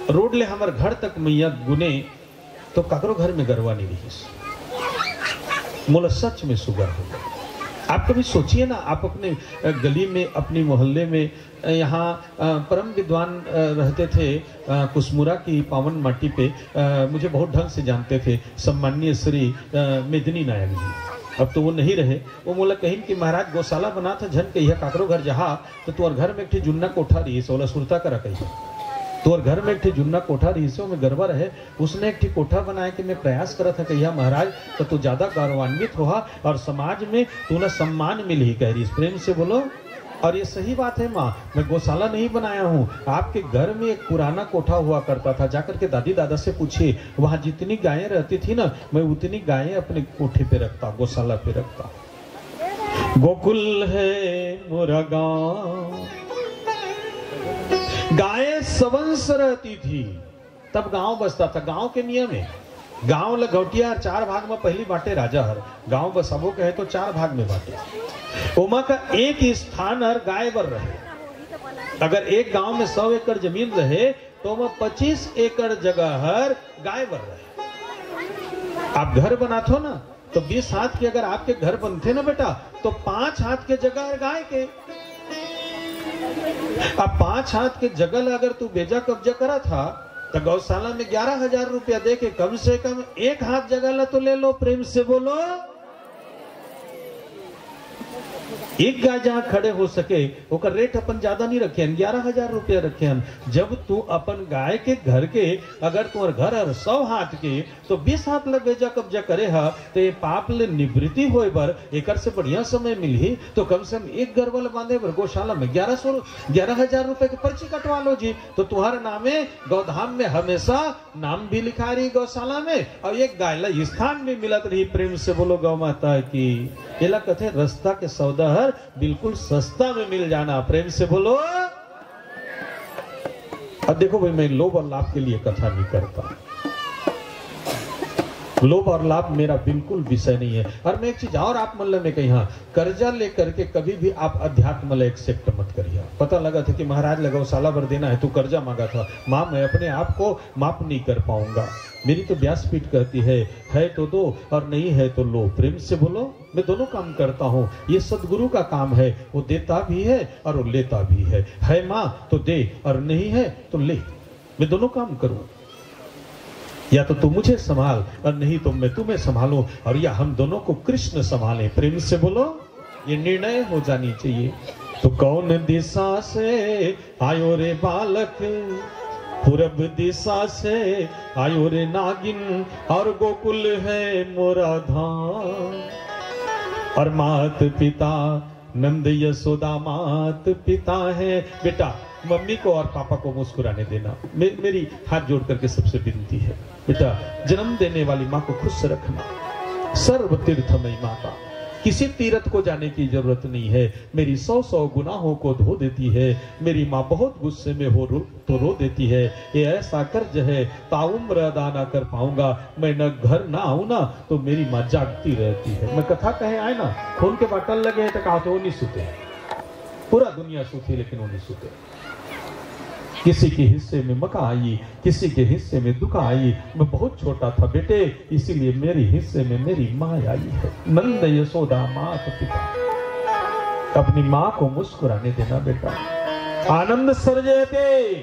रोड ले हमर घर तक मैया गुने, तो काकरो घर में गरवा नहीं रहिस। मोला सच में शुगर हो गया। आप कभी सोचिए ना, आप अपने, अ, गली में, अपनी मोहल्ले में, अ, यहाँ, अ, परम विद्वान, अ, रहते थे, अ, कुसमुरा की पावन माटी पे, अ, मुझे बहुत ढंग से जानते थे, सम्माननीय श्री, अ, मेदिनी नायक जी। अब तो वो नहीं रहे। वो मोला कहिन कि महाराज, गौशाला बना था, झन कहिया काकरो घर जहा, तो तुहर घर में एक ठे जुन्ना कोठा रहिस, ओला सुरता करा कहिया। तुहर घर में एक ठे जुन्ना कोठा रहिस, ओमे गरवा रहे, उसने एक ठे कोठा बनाए के मैं प्रयास करत हा कहिया महाराज, तो तू ज्यादा गौरवान्वित होहा और समाज में तू ना सम्मान मिलही, कह रही। प्रेम से बोलो। और ये सही बात है माँ, मैं गौशाला नहीं बनाया हूँ। आपके घर में एक पुराना कोठा हुआ करता था, जाकर के दादी दादा से पूछिए, वहाँ जितनी गायें रहती थी ना, मैं उतनी गायें अपने कोठे पे रखता, गौशाला पे रखता। गोकुल है मोरा गांव। गाय सवंस रहती थी, तब गांव बसता था। गांव के नियम है, गांव ल गौटिया हर चार भाग में पहली बांटे राजा हर। गांव बसाबो कहे तो चार भाग में बांटे। ओमा का एक स्थान हर गाय बर रहे। अगर एक गांव में सौ एकड़ जमीन रहे, तो ओमा पच्चीस एकड़ जगह हर गाय बर रहे। आप घर बनाथो ना, तो बीस हाथ के अगर आपके घर बनथे ना बेटा, तो पांच हाथ के जगह हर गाय के। अब पांच हाथ के जगह ला अगर तू बेजा कब्जा करा था, तो गौशाला में ग्यारह हजार रुपया दे के कम से कम एक हाथ जगह ला तो ले लो। प्रेम से बोलो। एक गाय जहां खड़े हो सके, ओकर रेट अपन ज्यादा नहीं रखे हन, ग्यारह हजार रुपया रखे हन। जब तू अपन गाय के घर के, अगर तुम्हार घर हर सौ हाथ के, तो बीस हाथ ल बेजा कब्जा करे ह, तो ये पाप ले निवृत्ति होए बर एकर से बढ़िया समय मिलही। तो कम से कम एक गरवा ल बांधे बर गौशाला में ग्यारह सौ, ग्यारह हजार रुपए के पर्ची कटवा लो जी, तो तुम्हारे नामे गौधाम में हमेशा नाम भी लिखा रही गौशाला में, और एक गाय ला स्थान भी मिलत रही। प्रेम से बोलो गौ माता की। एला कथे रास्ता के सौदा हर बिल्कुल सस्ता में मिल जाना। प्रेम से बोलो। अब देखो भाई, मैं लोभ और लाभ के लिए कथा नहीं करता। लोभ और लाभ मेरा बिल्कुल विषय नहीं है। और मैं एक चीज और आप मन ल मैं कही, हाँ, कर्जा लेकर के कभी भी आप अध्यात्म ल एक्सेप्ट मत करिए। पता लगा था कि महाराज ल गौशाला बर देना है, तू कर्जा मांगा था, माँ, मैं अपने आप को माफ नहीं कर पाऊंगा। मेरी तो व्यासपीठ कहती है, है तो दो और नहीं है तो लो। प्रेम से बोलो। मैं दोनों काम करता हूँ। ये सदगुरु का काम है, वो देता भी है और वो लेता भी है। है माँ तो दे, और नहीं है तो ले। मैं दोनों काम करूँ। या तो तू मुझे संभाल और नहीं तो मैं तुम्हें संभालूं, और या हम दोनों को कृष्ण संभाले। प्रेम से बोलो। ये निर्णय हो जानी चाहिए। तो कौन दिशा से आयो रे बालक, पूरब दिशा से आयो रे नागिन, और गोकुल है मोरा धाम। और मात पिता नंद यशोदा मात पिता है। बेटा, मम्मी को और पापा को मुस्कुराने देना। मे, मेरी हाथ जोड़ करके सबसे विनती है, बेटा, जन्म देने वाली माँ को खुश रखना। सर्व तीर्थमयी माता, किसी तीर्थ को जाने की जरूरत नहीं है। मेरी सौ सौ गुनाहों को धो देती है। मेरी माँ बहुत गुस्से में हो रो, तो रो देती है। ये ऐसा कर्ज है, ताउम्र अदा ना कर पाऊंगा। मैं न घर ना आऊं ना, तो मेरी माँ जागती रहती है। मैं कथा कहे आए ना, खून के बाटल लगे हैं तो कहा तो वो नहीं सुते। पूरा दुनिया सुती लेकिन वो नहीं सुते। किसी के हिस्से में मका आई, किसी के हिस्से में दुका आई। मैं बहुत छोटा था बेटे, इसीलिए मेरे हिस्से में मेरी माँ आई है। नंद यशोदा मात पिता, अपनी माँ को मुस्कुराने देना बेटा। आनंद सर्जयते,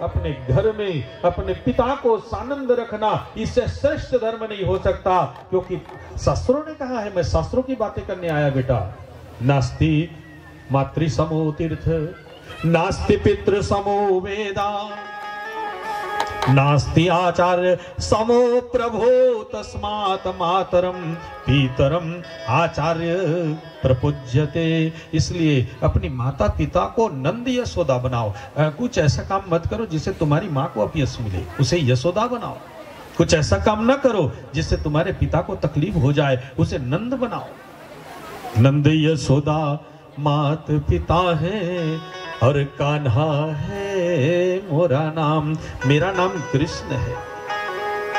अपने घर में अपने पिता को सानंद रखना, इससे श्रेष्ठ धर्म नहीं हो सकता। क्योंकि शास्त्रों ने कहा है, मैं शास्त्रों की बातें करने आया बेटा। नास्ति मातृ समो तीर्थ, नास्ति पितृ समो वेदा, नास्ति आचार्य समो प्रभो, तस्मात मातरम पितरम आचार्य प्रपुज्यते। इसलिए अपनी माता पिता को नंद यशोदा बनाओ। अ, कुछ ऐसा काम मत करो जिससे तुम्हारी माँ को अपयश मिले, उसे यशोदा बनाओ। कुछ ऐसा काम ना करो जिससे तुम्हारे पिता को तकलीफ हो जाए, उसे नंद बनाओ। नंद यशोदा मात पिता है और कान्हा है मोरा नाम। मेरा नाम कृष्ण है।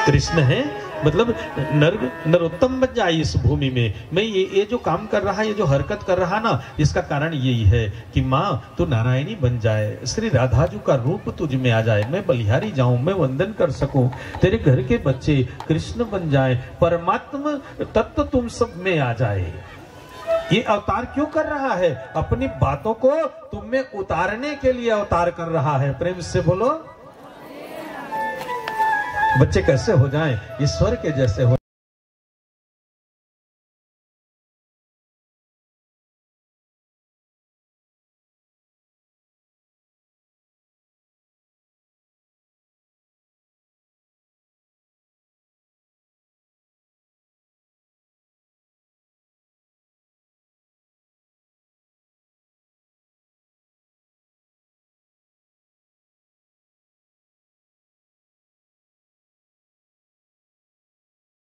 कृष्ण है, मतलब नर नरोत्तम बन जाए इस भूमि में। मैं ये ये जो काम कर रहा है, ये जो हरकत कर रहा ना, इसका कारण यही है कि माँ, तू नारायणी बन जाए, श्री राधा जी का रूप तुझ में आ जाए, मैं बलिहारी जाऊं, मैं वंदन कर सकूं, तेरे घर के बच्चे कृष्ण बन जाए, परमात्म तत्व तुम सब में आ जाए। ये अवतार क्यों कर रहा है? अपनी बातों को तुम में उतारने के लिए अवतार कर रहा है। प्रेम से बोलो। बच्चे कैसे हो जाएं? ईश्वर के जैसे हो।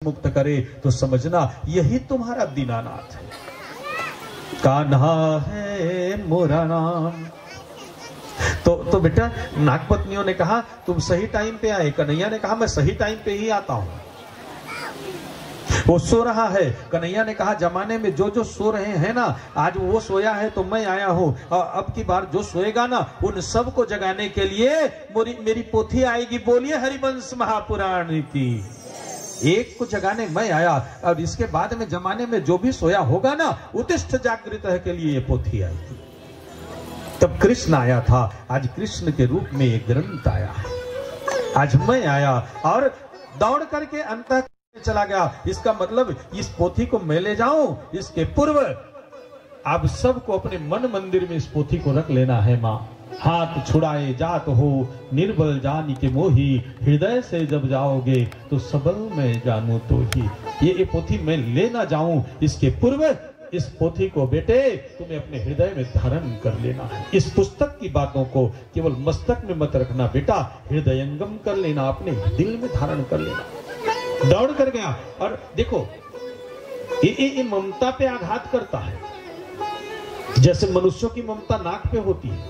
मुक्त करे, तो समझना यही तुम्हारा दीनानाथ है। कान्हा है मोरा नाम। तो तो बेटा, नागपत्नियों ने कहा, तुम सही टाइम पे आए। कन्हैया ने कहा, मैं सही टाइम पे ही आता हूँ। वो सो रहा है। कन्हैया ने कहा, जमाने में जो जो सो रहे हैं ना, आज वो सोया है तो मैं आया हूँ। और अब की बार जो सोएगा ना, उन सबको जगाने के लिए मेरी मेरी पोथी आएगी। बोलिए हरिवंश महापुराण की। एक को जगाने मैं आया, और इसके बाद में जमाने में जो भी सोया होगा ना, उत्तिष्ठ जागृत है के लिए ये पोथी आएगी। तब कृष्ण आया था, आज कृष्ण के रूप में ये ग्रंथ आया है। आज मैं आया और दौड़ करके अंत चला गया। इसका मतलब, इस पोथी को मैं ले जाऊं, इसके पूर्व आप सबको अपने मन मंदिर में इस पोथी को रख लेना है। माँ, हाथ छुड़ाए जात हो, निर्बल जान के मोही, हृदय से जब जाओगे, तो सबल मैं जानू तो ही। ये ये पोथी मैं ले ना जाऊं, इसके पूर्व इस पोथी को, बेटे, तुम्हें अपने हृदय में धारण कर लेना है। इस पुस्तक की बातों को केवल मस्तक में मत रखना बेटा, हृदयंगम कर लेना, अपने दिल में धारण कर लेना। दौड़ कर गया। और देखो, ये, ये, ये ममता पे आघात करता है। जैसे मनुष्यों की ममता नाक पे होती है,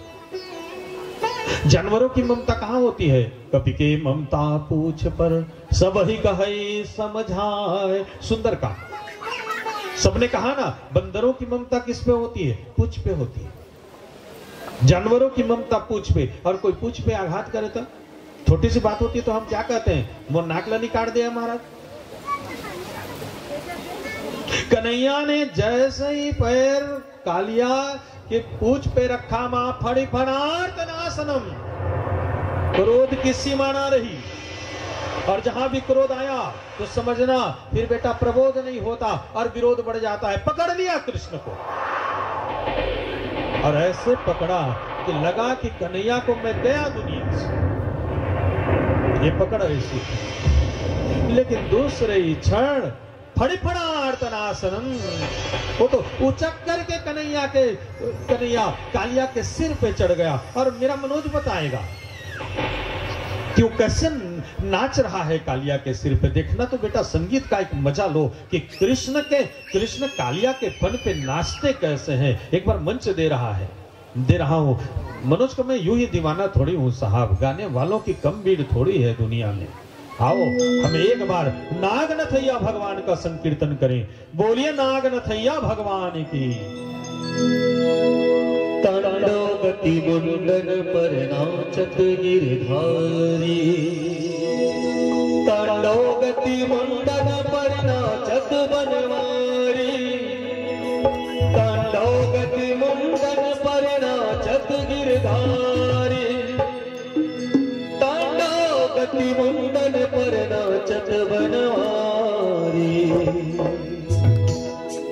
जानवरों की ममता कहाँ होती है? कपि के ममता पूछ पर, सब ही कहे समझाए। सुंदरकांड। सबने कहा ना, बंदरों की ममता किस पे होती है? पूछ पे होती है। जानवरों की ममता पूछ पे, और कोई पूछ पे आघात करे तो? छोटी सी बात होती है तो हम क्या कहते हैं? "मोर नाक ला निकाल दे महाराज।" कन्हैया ने जैसे ही पैर कालिया के पूछ पे रखा, माँ, फड़ी फड़ार्थ नाशनम, क्रोध की सीमा ना रही। और जहां भी क्रोध आया तो समझना, फिर बेटा, प्रबोध नहीं होता और विरोध बढ़ जाता है। पकड़ लिया कृष्ण को, और ऐसे पकड़ा कि लगा कि कन्हैया को मैं गया दुनिया से। ये पकड़ ऐसी थी। लेकिन दूसरे ही क्षण फड़ी फड़ा आर्तनासनम, वो तो उचक करके कन्हैया के, कन्हैया कालिया के सिर पे चढ़ गया। और मेरा मनोज बताएगा कि वो कैसे नाच रहा है कालिया के सिर पे। देखना तो बेटा, संगीत का एक मजा लो कि कृष्ण के, कृष्ण कालिया के फन पे नाचते कैसे हैं, एक बार मंच दे रहा है, दे रहा हूँ। मनोज का मैं यूं ही दीवाना थोड़ी हूँ साहब, गाने वालों की कम भीड़ थोड़ी है दुनिया में। आओ, हम एक बार नागनथैया भगवान का संकीर्तन करें। बोलिए नागनथैया भगवान की। तांडव गति मुंडन पर नाचत गिरधारी, तांडव गति मुंडन पर नाचत बनवारी, तांडव गति मुंडन पर नाचत गिरधारी, तांडव गति मुंडन पर नाचत बनवारी।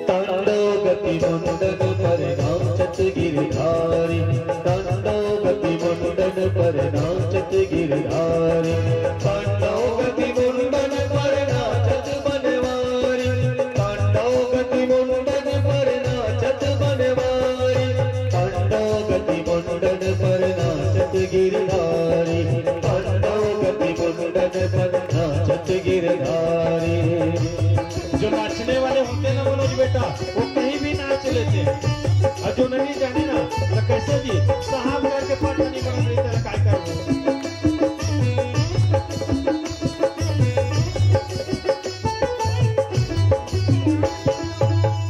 तांडव गति मुंडन पर नाचत गिरधारी, तांडव गति मुंडन पर नाचत गिरधारी, तांडव गति मुंडन पर नाचत बनवारी, तांडव गति मुंडन पर नाचत बनवारी, तांडव गति मुंडन पर नाचत गिरधारी, तांडव गति मुंडन पर नाचत गिरधारी। जो नाचने वाले होते ना मनोज बेटा, वो कहीं भी नाच लेते हैं। और जो नहीं जाने ना, तो कैसे जी साहब करके पाठ नहीं बना रही, तेरा काय कर।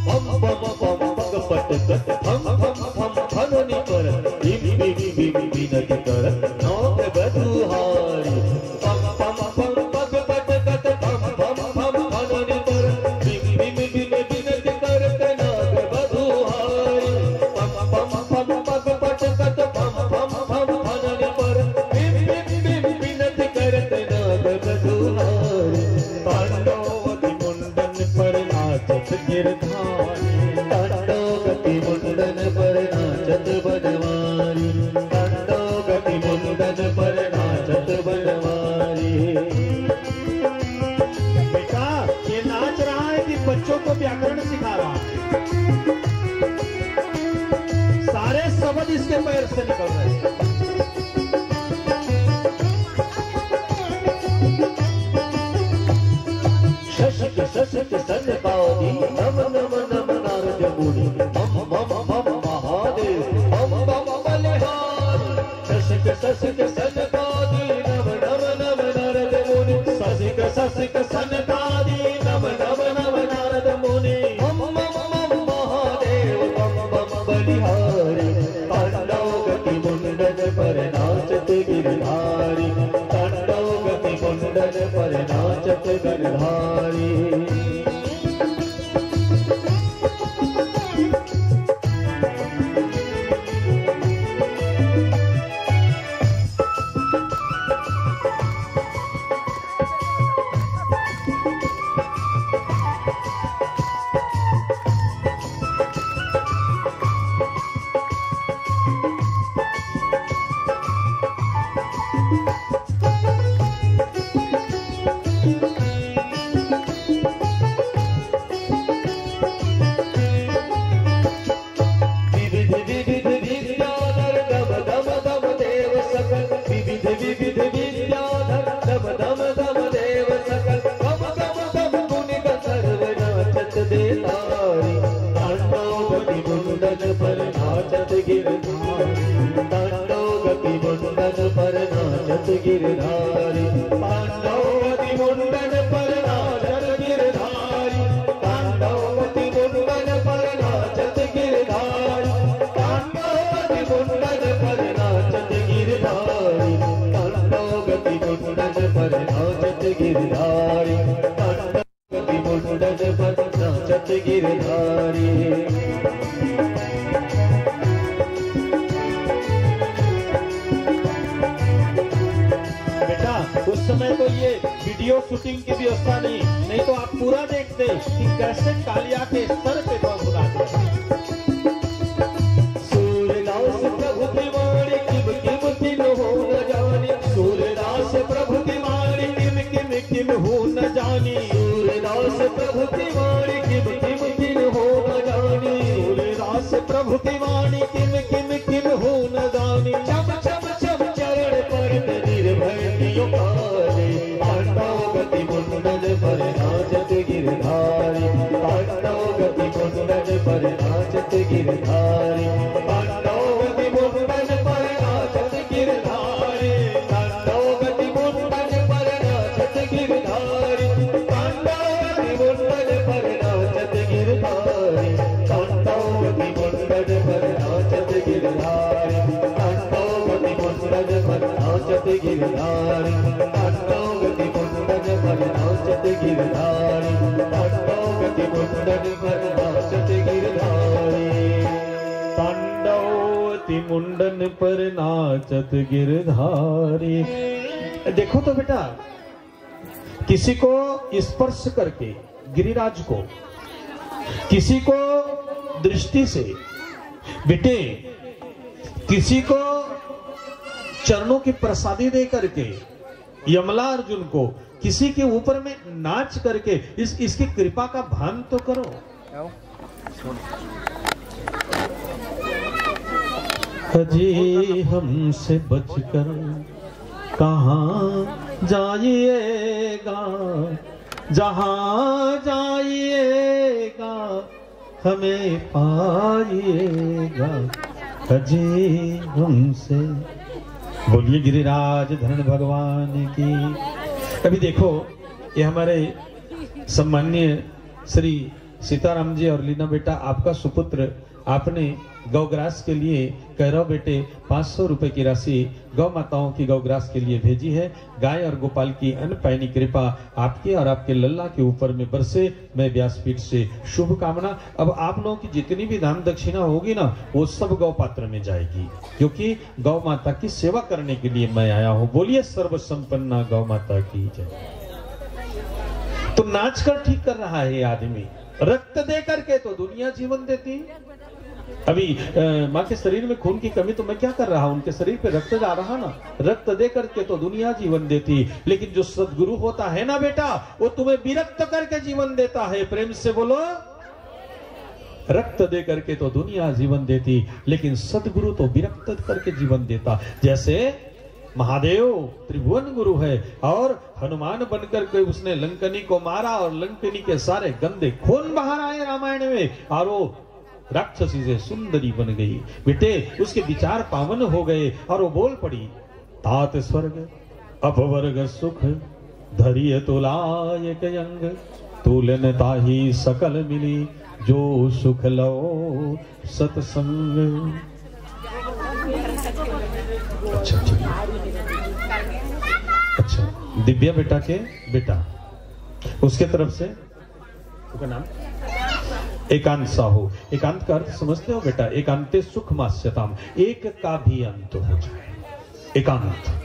बम बम बम पग पट कट, भम भम भम भनोनी पर, बिम बिम बिम बिनती कर, नौक बधुहारी। पम पम पम पग पट कट, भम भम भम भनोनी पर, बिम बिम बिम बिनती करत नाग बधुहारी। पम पम पम पग पट कट, भम भम भम भनोनी पर, बिम बिम बिम बिनती करत नाग बधुहारी। तांडव गति मुंडन पर नाचत गिरधारी, तांडव गति मुंडन पर नाचत बनवारी, तांडव गति मुंडन पर नाचत बनवारी। बेटा, ये नाच रहा है कि बच्चों को व्याकरण सिखा रहा है? सारे शब्द इसके पैर से निकल रहे हैं। शशिक शशिक सन पावनी, नम नम नम नारद मुनि, मम मम नाचत गिरधारी, तांडव गति मुंडन पर नाचत गिरधारी। विविध विविध विद्याधर दम दम दम देव सकल, विविध विविध विद्याधर दम दम दम देव सकल, गम गम गम गुण गंधर्व नाचत देतारी। तांडव गति मुंडन पर नाचत गिरधारी, तांडव गति मुंडन पर नाचत गिरधारी, तांडव गति मुंडन पर नाचत गिरधारी, तांडव गति मुंडन पर नाचत गिरधारी, तांडव गति मुंडन पर नाचत गिरधारी, तांडव गति मुंडन पर नाचत गिरधारी, तांडव गति मुंडन पर नाचत गिरधारी। बेटा, उस समय तो ये वीडियो शूटिंग की व्यवस्था नहीं, नहीं तो आप पूरा देखते कि कैसे कालिया के सर पे प्रभु नाच रहे हैं। सूरदास प्रभु तिवारी किम किम किम हो न जानी, सूरदास प्रभु तिवारी किम किम किम हो न जानी, सूरदास प्रभु तिवारी किम किम किम हो न जानी, सूरदास प्रभु तिवारी किम किम किम हो न जानी। चम चम चम चरण परत निर्भय कियो काले, तांडव गति मुंडन पर नाचत गिरधारी, तांडव गति मुंडन पर नाचत गिरधारी, तांडव गति मुंडन पर नाचत गिरधारी, तांडव गति मुंडन पर नाचत गिरधारी, तांडव गति मुंडन पर नाचत गिरधारी, तांडव गति मुंडन पर नाचत गिरधारी, तांडव गति मुंडन पर नाचत गिरधारी, तांडव गति मुंडन पर नाचत गिरधारी, तांडव गति मुंडन पर नाचत गिरधारी, तांडव गति मुंडन पर नाचत गिरधारी। देखो तो बेटा, किसी को स्पर्श करके गिरिराज को, किसी को दृष्टि से, बेटे, किसी को चरणों की प्रसादी दे करके, यमला अर्जुन को, किसी के ऊपर में नाच करके इस, इसकी कृपा का भान तो करो। अजी हमसे बचकर कहाँ जाइएगा, जहाँ जाइएगा हमें पाइएगा अजी हमसे। बोलिए गिरिराज धरण भगवान की। अभी देखो, ये हमारे सम्माननीय श्री सीताराम जी और लीना बेटा, आपका सुपुत्र, आपने गौग्रास के लिए कैरव बेटे पाँच सौ रुपए की राशि गौ माताओं की गौग्रास के लिए भेजी है। गाय और गोपाल की अनपैनी कृपा आपके और आपके लल्ला के ऊपर में बरसे। मैं व्यासपीठ से शुभकामना। अब आप लोगों की जितनी भी दान दक्षिणा होगी ना, वो सब गौ पात्र में जाएगी, क्योंकि गौ माता की सेवा करने के लिए मैं आया हूँ। बोलिए सर्व संपन्ना गौ माता की जय। तो नाच कर ठीक कर रहा है ये आदमी, रक्त दे करके तो दुनिया जीवन देती। अभी अ, माँ के शरीर में खून की कमी, तो मैं क्या कर रहा हूँ? उनके शरीर पे रक्त जा रहा ना, रक्त दे करके तो दुनिया जीवन देती। लेकिन जो सदगुरु होता है ना बेटा, वो तुम्हें विरक्त करके जीवन देता है। प्रेम से बोलो, रक्त दे करके तो दुनिया जीवन देती, लेकिन सदगुरु तो विरक्त करके जीवन देता। जैसे महादेव त्रिभुवन गुरु है और हनुमान बनकर के उसने लंकनी को मारा और लंकनी के सारे गंदे खून बाहर आए रामायण में, और वो राक्षसी से सुंदरी बन गई। बेटे, उसके विचार पावन हो गए और वो बोल पड़ी, तात स्वर्ग अपवर्ग सुख धरिय तुलायक अंग, तुलन ताही सकल मिली जो सुख लो सत्संग। अच्छा, ठीक है। अच्छा, दिव्या बेटा के बेटा, उसके तरफ से, उसका नाम एकांत साहू। एकांत का अर्थ समझते हो बेटा? एकांते सुखमास्यताम, एक का भी अंत हो जाए। एकांत,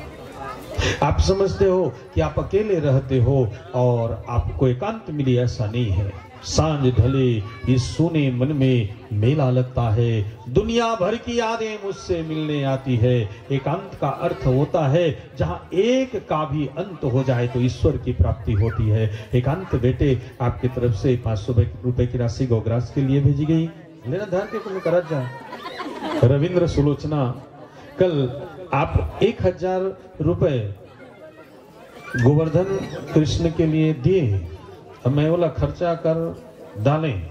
आप समझते हो कि आप अकेले रहते हो और आपको एकांत मिली, ऐसा नहीं है। सांझ ढले, इस सूने मन में मेला लगता है, दुनिया भर की यादें मुझसे मिलने आती है। एकांत का अर्थ होता है जहाँ एक का भी अंत हो जाए तो ईश्वर की प्राप्ति होती है। एकांत बेटे, आपकी तरफ से पाँच सौ रुपए की राशि गौग्रास के लिए भेजी गई। लेना धार के तुम्हें करत जा। रविंद्र सुलोचना, कल आप एक हजार रुपए गोवर्धन कृष्ण के लिए दिए, अब मैं बोला खर्चा कर डालें।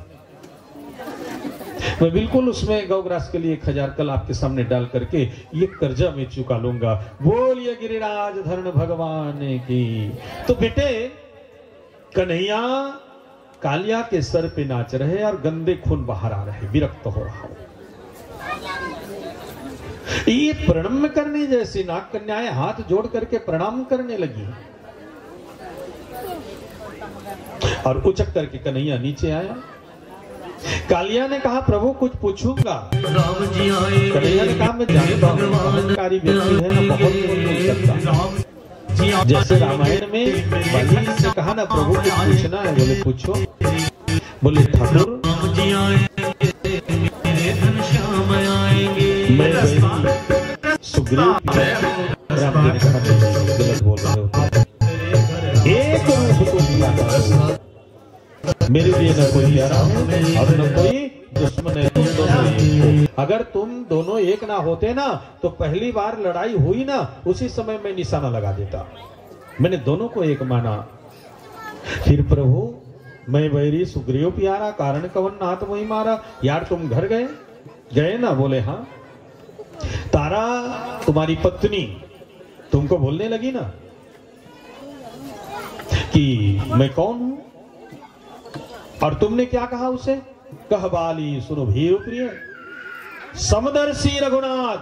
मैं बिल्कुल उसमें गौग्रास के लिए एक हजार कल आपके सामने डाल करके ये कर्जा मैं चुका लूंगा। बोलिए गिरिराज धरण भगवान की। तो बेटे, कन्हैया कालिया के सर पे नाच रहे और गंदे खून बाहर आ रहे, विरक्त हो रहा हो। ये प्रणम्य करने जैसी नाग कन्याएं हाथ जोड़ करके प्रणाम करने लगी और उचक करके कन्हैया नीचे आया। कालिया ने कहा, "प्रभु, कुछ पूछूंगा।" राम जी आए, कन्हैया ने कहा, "मैं जानता हूँ, अहंकारी व्यक्ति है ना, बहुत कुछ बोल सकता है।" जैसे रामायण में बलि से कहा ना, "प्रभु, कुछ पूछना है?" बोले, "पूछो।" बोले, "ठाकुर, मैं वही सुग्रीव।" राम जी ने कहा, "नहीं, गलत बोल रहे हो तुम। एक रूप तुम प्यारा हो। मेरे लिए न कोई प्यारा है और न कोई दुश्मन है, तुम दोनों एक हो। अगर तुम दोनों एक ना होते ना, तो पहली बार लड़ाई हुई ना, उसी समय मैं निशाना लगा देता। मैंने दोनों को एक माना।" फिर प्रभु, "मैं वैरी सुग्रीव प्यारा, कारण कवन नाथ मोहि मारा।" यार, तुम घर गए, गए ना? बोले, "हाँ।" तारा, तुम्हारी पत्नी, तुमको बोलने लगी ना कि मैं कौन हूं, और तुमने क्या कहा उसे? "कह बाली सुन भीर प्रिय, समदर्शी रघुनाथ,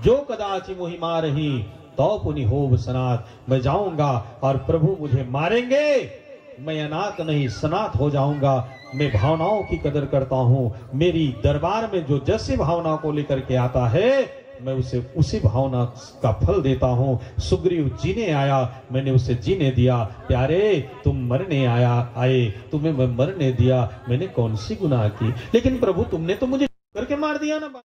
जो कदाचि मोहि मारही, तौ पुनि होब सनाथ।" मैं जाऊंगा और प्रभु मुझे मारेंगे, मैं अनाथ नहीं, सनाथ हो जाऊंगा। मैं भावनाओं की कदर करता हूँ। मेरी दरबार में जो जैसी भावना को लेकर के आता है, मैं उसे उसी भावना का फल देता हूँ। सुग्रीव जीने आया, मैंने उसे जीने दिया। प्यारे, तुम मरने आया, आए, तुम्हें मैं मरने दिया, मैंने कौन सी गुनाह की? लेकिन प्रभु, तुमने तो मुझे करके मार दिया ना।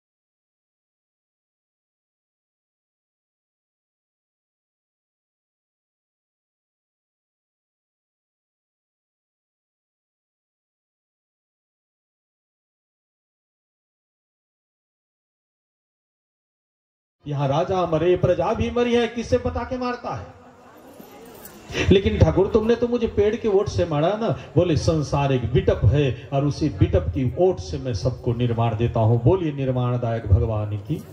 यहाँ राजा मरे, प्रजा भी मरी है, किसे बता के मारता है? लेकिन ठाकुर, तुमने तो मुझे पेड़ के ओट से मारा ना। बोले, संसार एक बिटप है और उसी बिटप की ओट से मैं सबको निर्वाण देता हूँ। बोलिए निर्वाणदायक भगवान की।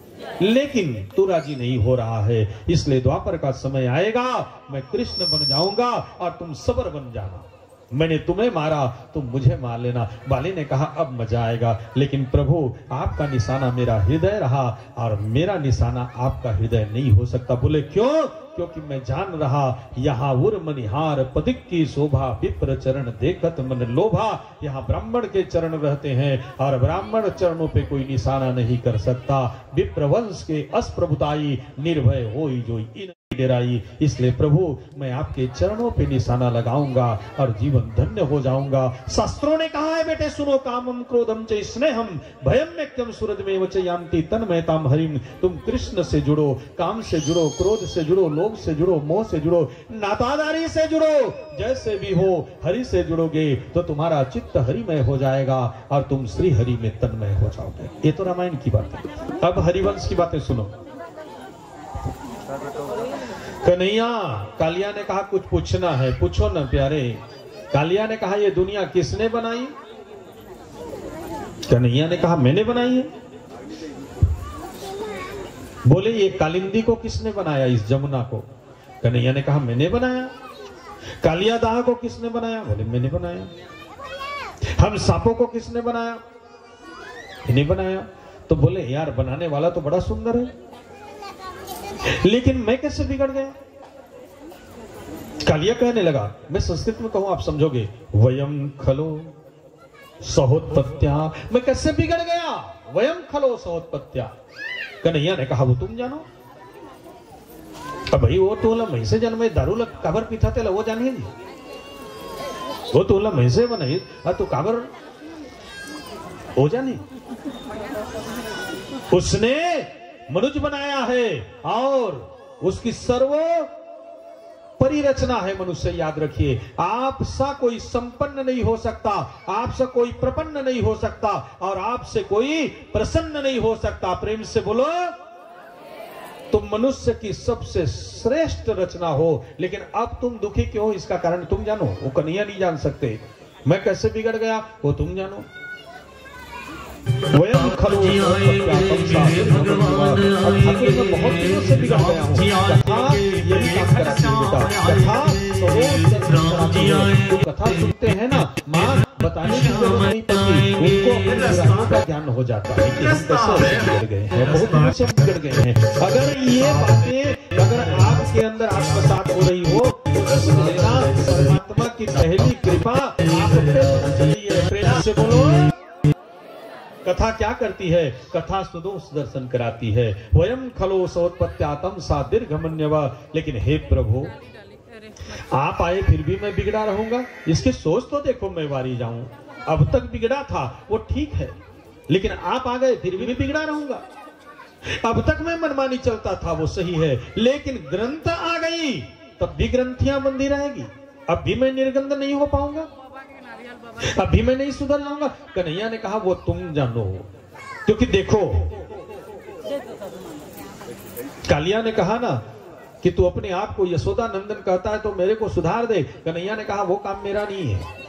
लेकिन तू राजी नहीं हो रहा है, इसलिए द्वापर का समय आएगा, मैं कृष्ण बन जाऊंगा और तुम सबर बन जाना। मैंने तुम्हें मारा, तुम मुझे मार लेना। बाली ने कहा, अब मजा आएगा। लेकिन प्रभु, आपका निशाना मेरा हृदय रहा और मेरा निशाना आपका हृदय नहीं हो सकता। बोले, क्यों? क्योंकि मैं जान रहा, यहाँ उर मनिहार पदिक की शोभा, विप्र चरण देखत मन लोभा। यहाँ ब्राह्मण के चरण रहते हैं और ब्राह्मण चरणों पे कोई निशाना नहीं कर सकता। विप्र वंश के अस प्रभुताई, निर्भय होई जोई इन डेराई। इसलिए प्रभु, मैं आपके चरणों पे निशाना लगाऊंगा और जीवन धन्य हो जाऊंगा। शास्त्रों ने कहा है, बेटे सुनो, कामम क्रोधम च स्नेहम भयम मैक्यम सुहृदमेव च यान्ति तन्मयताम हरिम। तुम कृष्ण से जुड़ो, काम से जुड़ो, क्रोध से जुड़ो, लोभ से जुड़ो, मोह से जुड़ो, नातादारी से जुड़ो, जैसे भी हो, हरि से जुड़ोगे तो तुम्हारा चित्त हरिमय हो जाएगा और तुम श्री हरि में तन्मय हो जाओगे। ये तो रामायण की बात है। अब हरिवंश की बातें सुनो। कन्हैया, कालिया ने कहा, कुछ पूछना है, पूछो ना प्यारे। कालिया ने कहा, ये दुनिया किसने बनाई? कन्हैया ने कहा, मैंने बनाई है। बोले, ये कालिंदी को किसने बनाया, इस जमुना को? कन्हैया ने कहा, मैंने बनाया। कालियादाह को किसने बनाया? बोले, मैंने बनाया। हम सांपों को किसने बनाया? मैंने बनाया। तो बोले, यार, बनाने वाला तो बड़ा सुंदर है, लेकिन मैं कैसे बिगड़ गया? कालिया कहने लगा, मैं संस्कृत में कहूं, आप समझोगे, "वयम खलो सहोत्पत्त्या।" मैं कैसे बिगड़ गया? "वयम खलो सहोत्पत्त्या।" कन्हैया ने कहा, "वो तुम जानो।" अब भाई, वो तो ला मैं से जन्मे, दारू ला काबर पीथा, तेला वो जाने जी। वो तो ला मैं से बनाई, आ तो काबर वो जाने। उसने मनुज बनाया है और उसकी सर्व परिरचना है मनुष्य। याद रखिए, आपसा कोई संपन्न नहीं हो सकता, आपसा कोई प्रपन्न नहीं हो सकता, और आपसे कोई प्रसन्न नहीं हो सकता। प्रेम से बोलो। तुम मनुष्य की सबसे श्रेष्ठ रचना हो, लेकिन अब तुम दुखी क्यों हो, इसका कारण तुम जानो, वो कन्हैया नहीं जान सकते। मैं कैसे बिगड़ गया, वो तुम जानो। वयम खलु सहोत्पत्त्या तमसा दुर्गमन्यवा। अब ठाकुर, मैं बहुत दिनों से बिगड़ गया हूँ। कथा यही काम कराती है बेटा, कथा सरोज दर्शन कराती है। तो कथा सुनते हैं ना, माँ बताने की जरूरत नहीं पड़ती, उनको अपने बुराइयों का ज्ञान हो जाता है कि हम कैसे बिगड़ गए हैं, बहुत दिनों से बिगड़ गए हैं। अगर ये बातें अगर आपके अंदर आत्मसात हो रही हो, तो समझ लेना परमात्मा की पहली कृपा आप पे होनी चाहिए। प्रेम से बोलो। कथा क्या करती है? कथा सुदोष दर्शन कराती है। वयम खलु सहोत्पत्त्या तमसा दुर्गमन्यवा। लेकिन हे प्रभु, आप आए फिर भी मैं बिगड़ा रहूंगा? इसकी सोच तो देखो, मैं वारी जाऊं। अब तक बिगड़ा था, वो ठीक है, लेकिन आप आ गए, फिर भी बिगड़ा रहूंगा। अब तक मैं मनमानी चलता था, वो सही है, लेकिन ग्रंथ आ गई, तब भी ग्रंथियां बंधी रहेगी। अब भी मैं निर्गंध नहीं हो पाऊंगा, अब भी मैं नहीं सुधर जाऊंगा। कन्हैया ने कहा, वो तुम जानो, क्योंकि देखो, कालिया ने कहा ना कि तू अपने आप को यशोदा नंदन कहता है, तो मेरे को सुधार दे। कन्हैया ने कहा, वो काम मेरा नहीं है,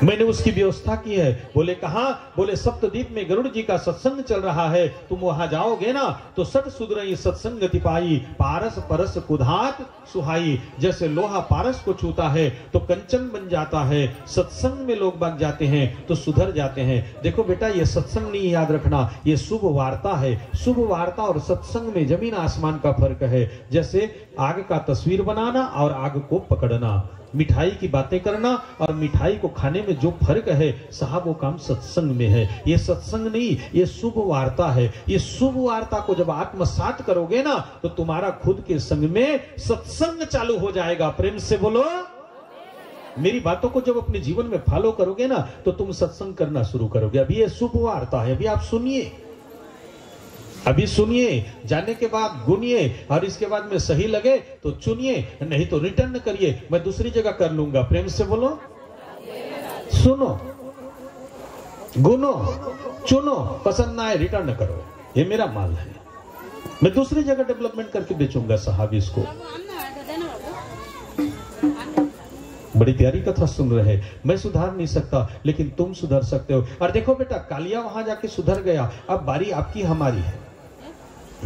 मैंने उसकी व्यवस्था की है। बोले, कहा? बोले, सप्तदीप में गरुड़ जी का सत्संग चल रहा है, तुम वहां जाओगे ना, तो सट सुधरई सत्संगति पाई, पारस परस कुधात सुहाई। जैसे लोहा पारस को छूता है तो कंचन बन जाता है, सत्संग में लोग बाग जाते हैं तो सुधर जाते हैं। देखो बेटा, ये सत्संग नहीं, याद रखना, ये शुभ वार्ता है। शुभ वार्ता और सत्संग में जमीन आसमान का फर्क है। जैसे आग का तस्वीर बनाना और आग को पकड़ना, मिठाई की बातें करना और मिठाई को खाने में जो फर्क है साहब, वो काम सत्संग में है। ये सत्संग नहीं, ये शुभ वार्ता है। ये शुभ वार्ता को जब आत्मसात करोगे ना, तो तुम्हारा खुद के संग में सत्संग चालू हो जाएगा। प्रेम से बोलो। मेरी बातों को जब अपने जीवन में फॉलो करोगे ना, तो तुम सत्संग करना शुरू करोगे। अभी ये शुभ वार्ता है, अभी आप सुनिए, अभी सुनिए, जाने के बाद गुनिए, और इसके बाद में सही लगे तो चुनिए, नहीं तो रिटर्न करिए, मैं दूसरी जगह कर लूंगा। प्रेम से बोलो, सुनो, गुनो, चुनो, पसंद ना आए, रिटर्न करो, ये मेरा माल है, मैं दूसरी जगह डेवलपमेंट करके बेचूंगा साहब इसको। बड़ी प्यारी कथा सुन रहे हैं। मैं सुधार नहीं सकता, लेकिन तुम सुधर सकते हो। और देखो बेटा, कालिया वहां जाके सुधर गया, अब बारी आपकी, हमारी है।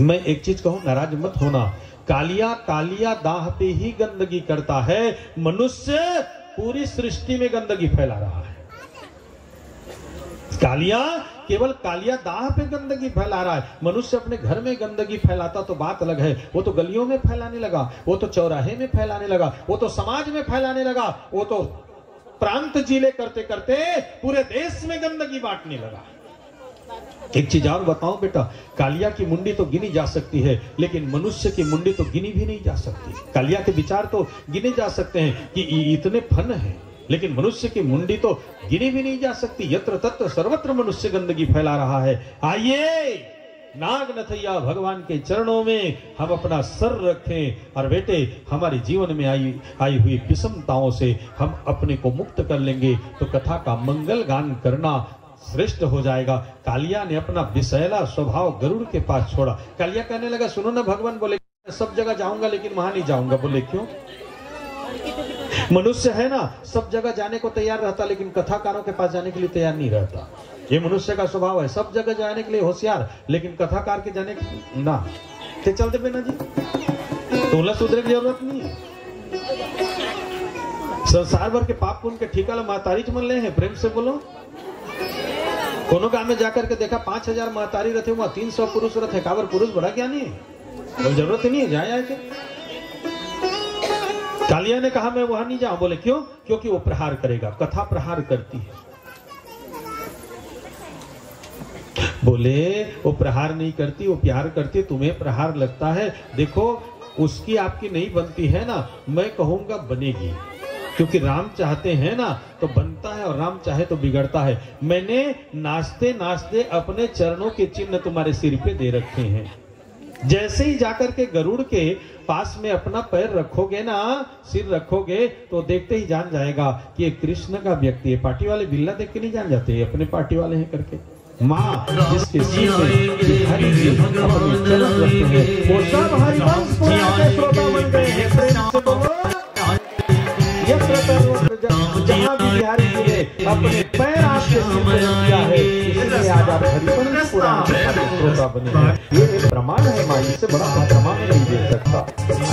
मैं एक चीज कहूं, नाराज मत होना, कालिया, कालिया दाह पे ही गंदगी करता है। मनुष्य पूरी सृष्टि में गंदगी फैला रहा है। कालिया केवल कालिया दाह पे गंदगी फैला रहा है। मनुष्य अपने घर में गंदगी फैलाता तो बात अलग है, वो तो गलियों में फैलाने लगा, वो तो चौराहे में फैलाने लगा, वो तो समाज में फैलाने लगा, वो तो प्रांत जिले करते करते पूरे देश में गंदगी बांटने लगा। एक चीज और बताओ बेटा, कालिया की मुंडी तो गिनी जा सकती है, लेकिन मनुष्य की मुंडी तो गिनी भी नहीं जा सकती। कालिया के विचार तो गिने जा सकते हैं कि इ- इतने फन हैं, लेकिन मनुष्य की मुंडी तो गिनी भी नहीं जा सकती। यत्र तत्र सर्वत्र मनुष्य गंदगी फैला रहा है। आइए, नाग नथैया भगवान के चरणों में हम अपना सर रखें और बेटे, हमारे जीवन में आई आई हुई विषमताओं से हम अपने को मुक्त कर लेंगे, तो कथा का मंगल गान करना श्रेष्ठ हो जाएगा। कालिया ने अपना विषैला स्वभाव गरुड़ के पास छोड़ा। कालिया कहने लगा, सुनो ना भगवान, बोले, सब जगह जाऊंगा लेकिन वहां नहीं जाऊंगा। बोले, क्यों? मनुष्य है ना, सब जगह जाने को तैयार रहता, लेकिन कथाकारों के पास जाने के लिए तैयार नहीं रहता। ये मनुष्य का स्वभाव है, सब जगह जाने के लिए होशियार, लेकिन कथाकार के जाने के ना। ते चल देबे ना जी, तोला सुधरे की जरूरत नहीं है। संसार भर के पाप पुण्य के ठीका ला महतारी मन ले हैं। प्रेम से बोलो। कोनो गांव में जाकर के देखा, पांच हजार महतारी रहते, वहां तीन सौ पुरुष रहते। काबर? पुरुष बड़ा ज्ञानी है। बोले, जरूरत ही नहीं है, जाए आए के। कालिया ने कहा, मैं वहां नहीं जाऊं। बोले, क्यों? क्योंकि वो प्रहार करेगा, कथा प्रहार करती है। बोले, वो प्रहार नहीं करती, वो प्यार करती, तुम्हें प्रहार लगता है। देखो, उसकी आपकी नहीं बनती है ना, मैं कहूंगा बनेगी, क्योंकि राम चाहते हैं ना तो बनता है, और राम चाहे तो बिगड़ता है। मैंने नाचते नाचते अपने चरणों के चिन्ह तुम्हारे सिर पे दे रखे हैं। जैसे ही जाकर के गरुड़ के पास में अपना पैर रखोगे ना, सिर रखोगे, तो देखते ही जान जाएगा कि ये कृष्ण का व्यक्ति है। पार्टी वाले बिल्ला देख के नहीं जान जाते ये अपने पार्टी वाले हैं करके। माँ जिसके सिर में बिहारी जी अपने चरण रखते हैं, वो सब हरिवंश पुराण के श्रोता बन गए हैं। प्रेम से बोलो। यत्र तत्र जहाँ भी बिहारी जी ने अपने पैर आपके सिर पे रख दिया है, इसलिए आज आप हरिवंश पुराण के श्रोता बने हैं। ये एक प्रमाण है माँ, इससे बड़ा प्रमाण नहीं दे सकता।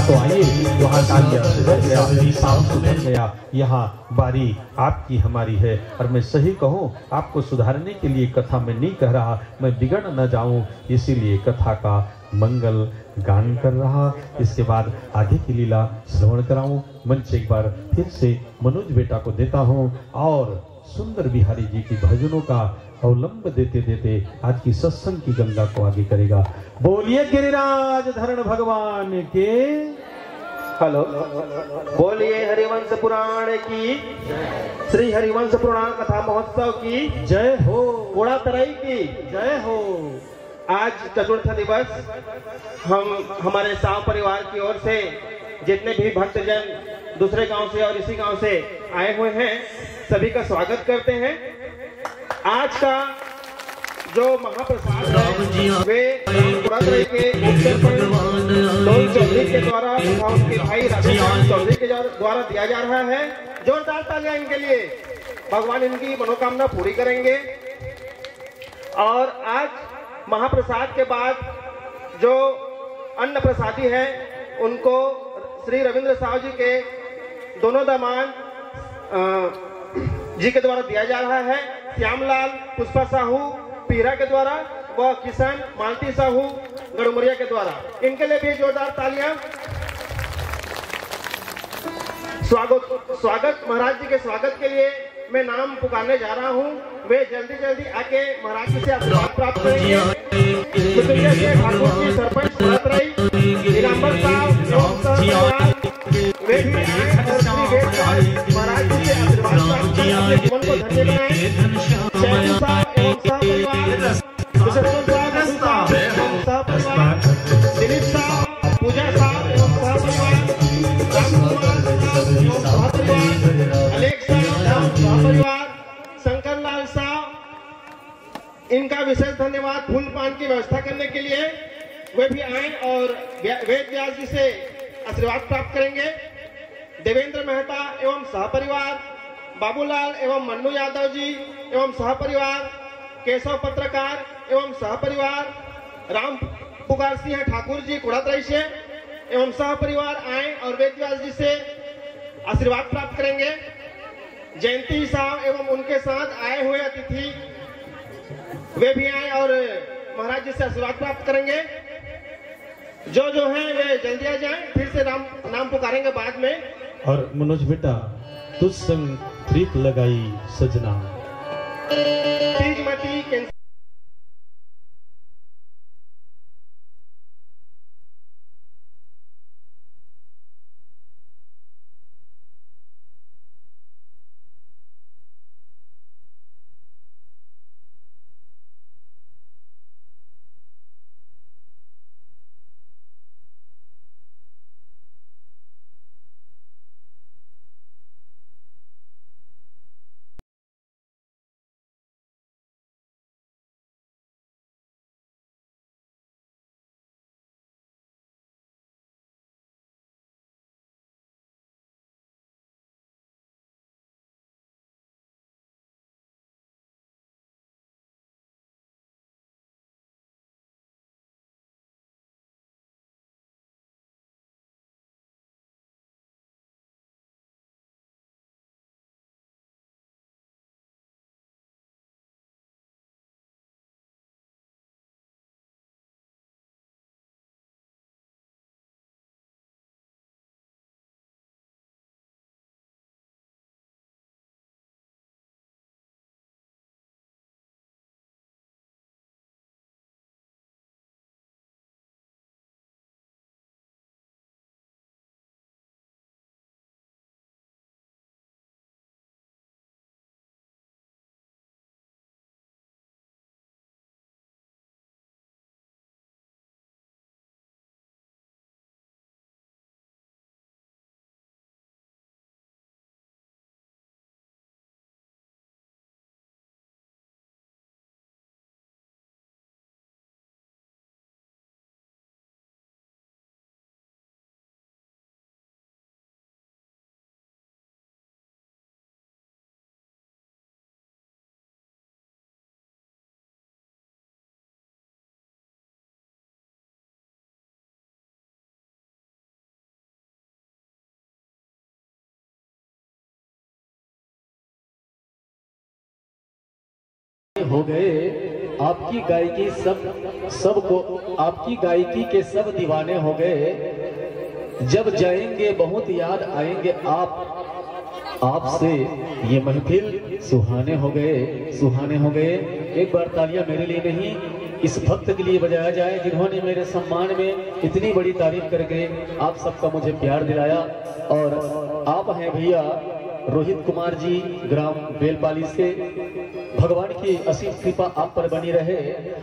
तो आइए, वहाँ कालिया सुधर गया, साफ सुधर गया। यहाँ बारी आपकी हमारी है, और मैं सही कहूँ, आपको सुधारने के लिए कथा में नहीं कह रहा, मैं बिगड़ न जाऊं, इसीलिए कथा का मंगल गान कर रहा। इसके बाद आगे की लीला श्रवण कराऊं। मंच एक बार फिर से मनोज बेटा को देता हूं और सुंदर बिहारी जी की भजनों का अवलंब देते देते आज की सत्संग की गंगा को आगे करेगा। बोलिए गिरिराज धरण भगवान के। हेलो, बोलिए हरिवंश पुराण की, श्री हरिवंश पुराण कथा महोत्सव की जय हो। कोड़ा तरई की जय हो। आज चतुर्थ दिवस, हम हमारे साव परिवार की ओर से जितने भी भक्तजन दूसरे गांव से और इसी गांव से आए हुए हैं, सभी का स्वागत करते हैं। आज का जो महाप्रसाद है, वे रामपुरा तरई के उप सरपंच डोल चौधरी के द्वारा तथा उनके भाई राधेश्याम चौधरी के द्वारा दिया जा रहा है। जोरदार तालियां इनके लिए। भगवान इनकी मनोकामना पूरी करेंगे। और आज महाप्रसाद के बाद जो अन्न प्रसादी है, उनको श्री रविंद्र साहु जी के दोनों दामाद, अ, जी के द्वारा दिया जा रहा है। श्यामलाल पुष्पा साहू पीरा के द्वारा व किशन मालती साहू गड़ुमरिया के द्वारा, इनके लिए भी जोरदार तालियां। स्वागत, स्वागत, महाराज जी के स्वागत के लिए मैं नाम पुकारने जा रहा हूँ। वे जल्दी जल्दी आके महाराज जी से आशीर्वाद प्राप्त करेंगे। मृत्युंजय सिंह ठाकुर जी, सरपंच कोड़ा तरई, नीलांबर साहब एवं सह परिवार, वे भी आए और श्री वेद व्यास महाराज जी से आशीर्वाद प्राप्त कर अपने जीवन को धन्य बनाएं। सैफू साहब एवं सह परिवार, विशेषकर साहब, साहब, सह परिवार, दिलीप साहब, पूजा साहब एवं सह परिवार, राम कुमार साहब एवं सह परिवार, अलेख साहब एवं सह परिवार, शंकर लाल साहब, इनका विशेष धन्यवाद फूल पान की व्यवस्था करने के लिए। वे भी आए और व्या-, वेद व्यास जी से आशीर्वाद प्राप्त करेंगे। देवेंद्र मेहता एवं सहपरिवार, बाबूलाल एवं मन्नू यादव जी एवं सहपरिवार, केशव पत्रकार एवं सहपरिवार, राम पुकार सिंह ठाकुर जी कोड़ा तरई से एवं सहपरिवार आए और वेद व्यास जी से आशीर्वाद प्राप्त करेंगे। जयंती साहब एवं उनके साथ आए हुए अतिथि वे भी आए और महाराज जी से आशीर्वाद प्राप्त करेंगे। जो जो हैं वे जल्दी आ जाएं, फिर से नाम, नाम पुकारेंगे बाद में। और मनोज बेटा, तुझ संग प्रीत लगाई सजना। तीज मती के हो गए। आपकी गायकी सब, सबको, आपकी गायकी के सब दीवाने हो गए। जब जाएंगे बहुत याद आएंगे आप, आपसे ये महफिल सुहाने हो गए, सुहाने हो गए। एक बार तालियां मेरे लिए नहीं, इस भक्त के लिए बजाया जाए, जिन्होंने मेरे सम्मान में इतनी बड़ी तारीफ करके आप सबका मुझे प्यार दिलाया। और आप हैं भैया रोहित कुमार जी, ग्राम बेलपाली से। भगवान की असीम कृपा आप पर बनी रहे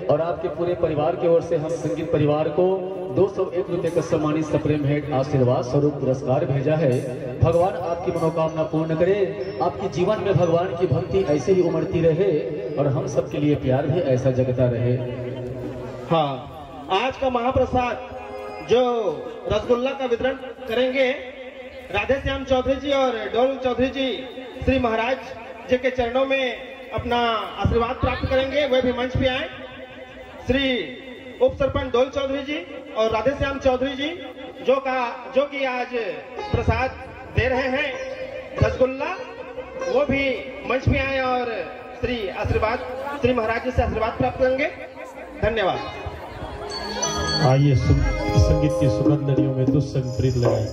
और आपके पूरे परिवार की ओर से हम संगीत परिवार को दो सौ एक रुपए का सम्मानित सप्रेम भेंट आशीर्वाद स्वरूप पुरस्कार भेजा है। भगवान आपकी मनोकामना पूर्ण करे, आपके जीवन में भगवान की भक्ति ऐसे ही उमड़ती रहे और हम सबके लिए प्यार भी ऐसा जगता रहे। हाँ, आज का महाप्रसाद जो रसगुल्ला का वितरण करेंगे, राधेश्याम चौधरी जी और डोल चौधरी जी श्री महाराज जी के चरणों में अपना आशीर्वाद प्राप्त करेंगे। वे भी मंच पे आए। श्री उप सरपंच डोल चौधरी जी और राधेश्याम चौधरी जी जो का, जो कि आज प्रसाद दे रहे हैं, रसगुल्ला, वो भी मंच में आए और श्री आशीर्वाद, श्री महाराज जी से आशीर्वाद प्राप्त करेंगे। धन्यवाद। आइए, सुन, संगीत की सुगंध लड़ियों में दुस्संग प्रीत लगाई।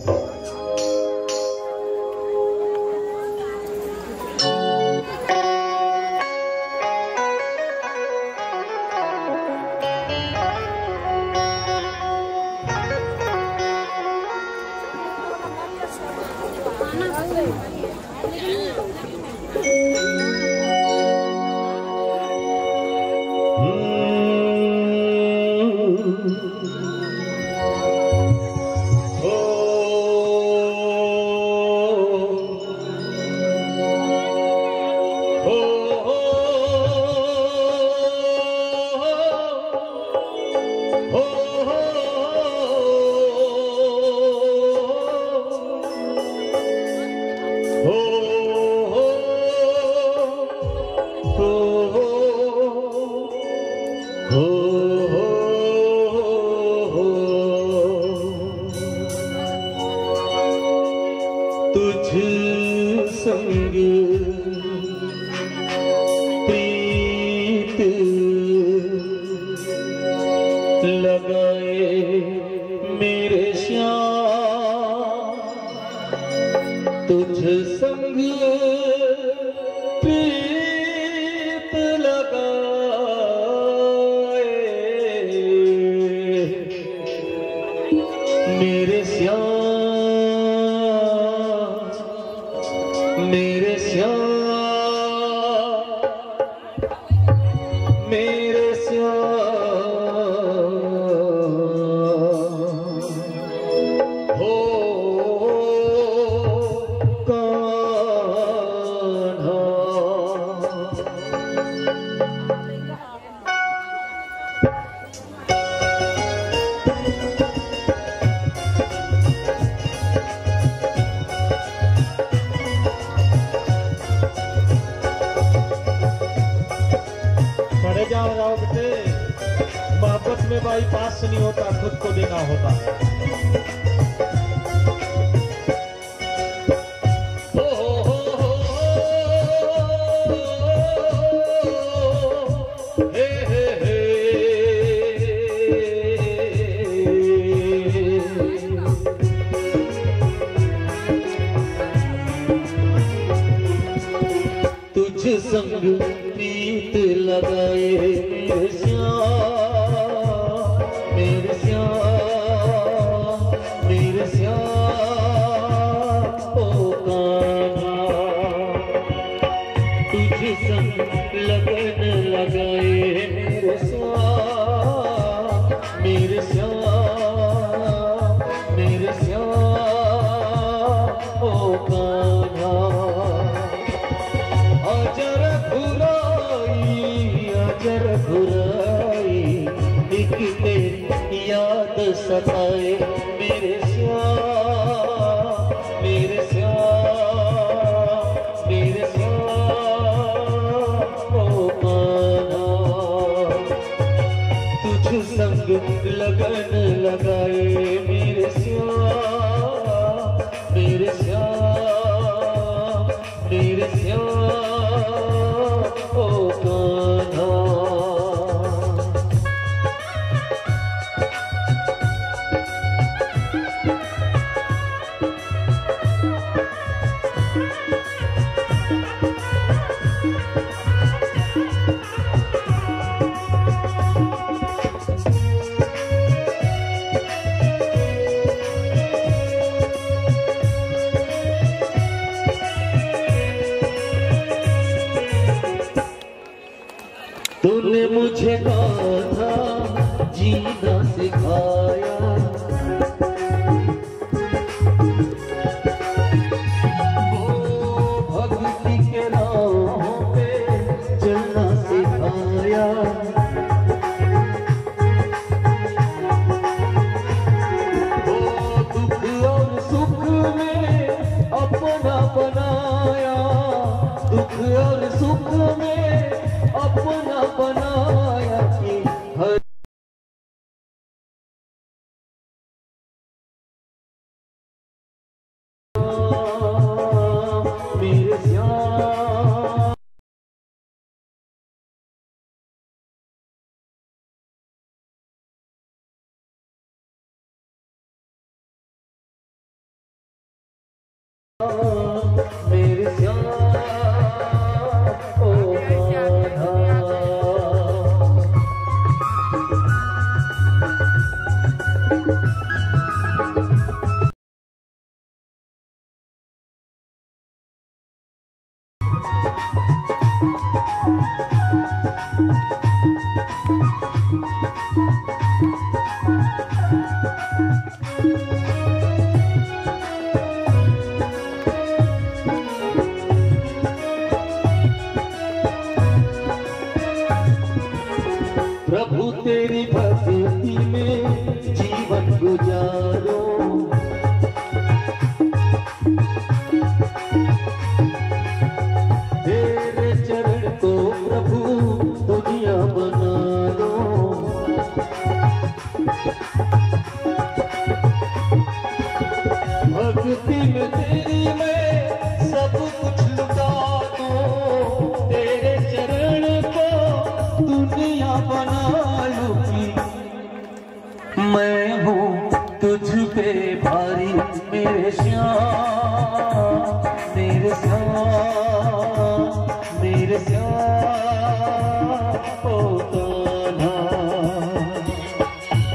तुझ संग प्रीत लगाए मेरे श्याम, तुझ संग प्रीत लगाए मेरे श्याम, मेरे श्याम, मेरे श्याम। हो कान्हा। खड़े जाओ, जाओ बेटे, मोहब्बत में बाईपास नहीं होता, खुद को देना होता। तुझ संग प्रीत लगाए मेरे श्याम, मेरे श्याम, मेरे श्याम, ओ कान्हा। तुझ संग लगन लगाए मेरे श्याम, मेरे श्याम, मेरे श्याम, ओ कान्हा। अजर घुराई, अजर घुराई, एक तेरी याद सताए मेरे श्याम, मेरे श्याम, मेरे श्याम, ओ कान्हा। तुझ संग लगन लगाए मेरे श्याम, मेरे श्याम, मेरे श्याम, ओ कान्हा। ठिकाना जीना सिखाया। ओ भक्ति के राहों पे चलना सिखाया। ओ दुख और सुख में अपना बनाया, दुख और सुख में अपना बनाया कि हर मेरे श्याम। मेरे श्याम, ओ कान्हा। प्रभु तेरी भक्ति में जीवन गुजारो। तेरे चरण को प्रभु दुनिया बना दो। भक्ति में तेरी मैं सब कुछ लुटा दूं। तेरे चरण को दुनिया बना लूं कि मैं हूँ तुझ पे भारी, मेरे श्याम, मेरे श्याम, मेरे श्याम, ओ कान्हा।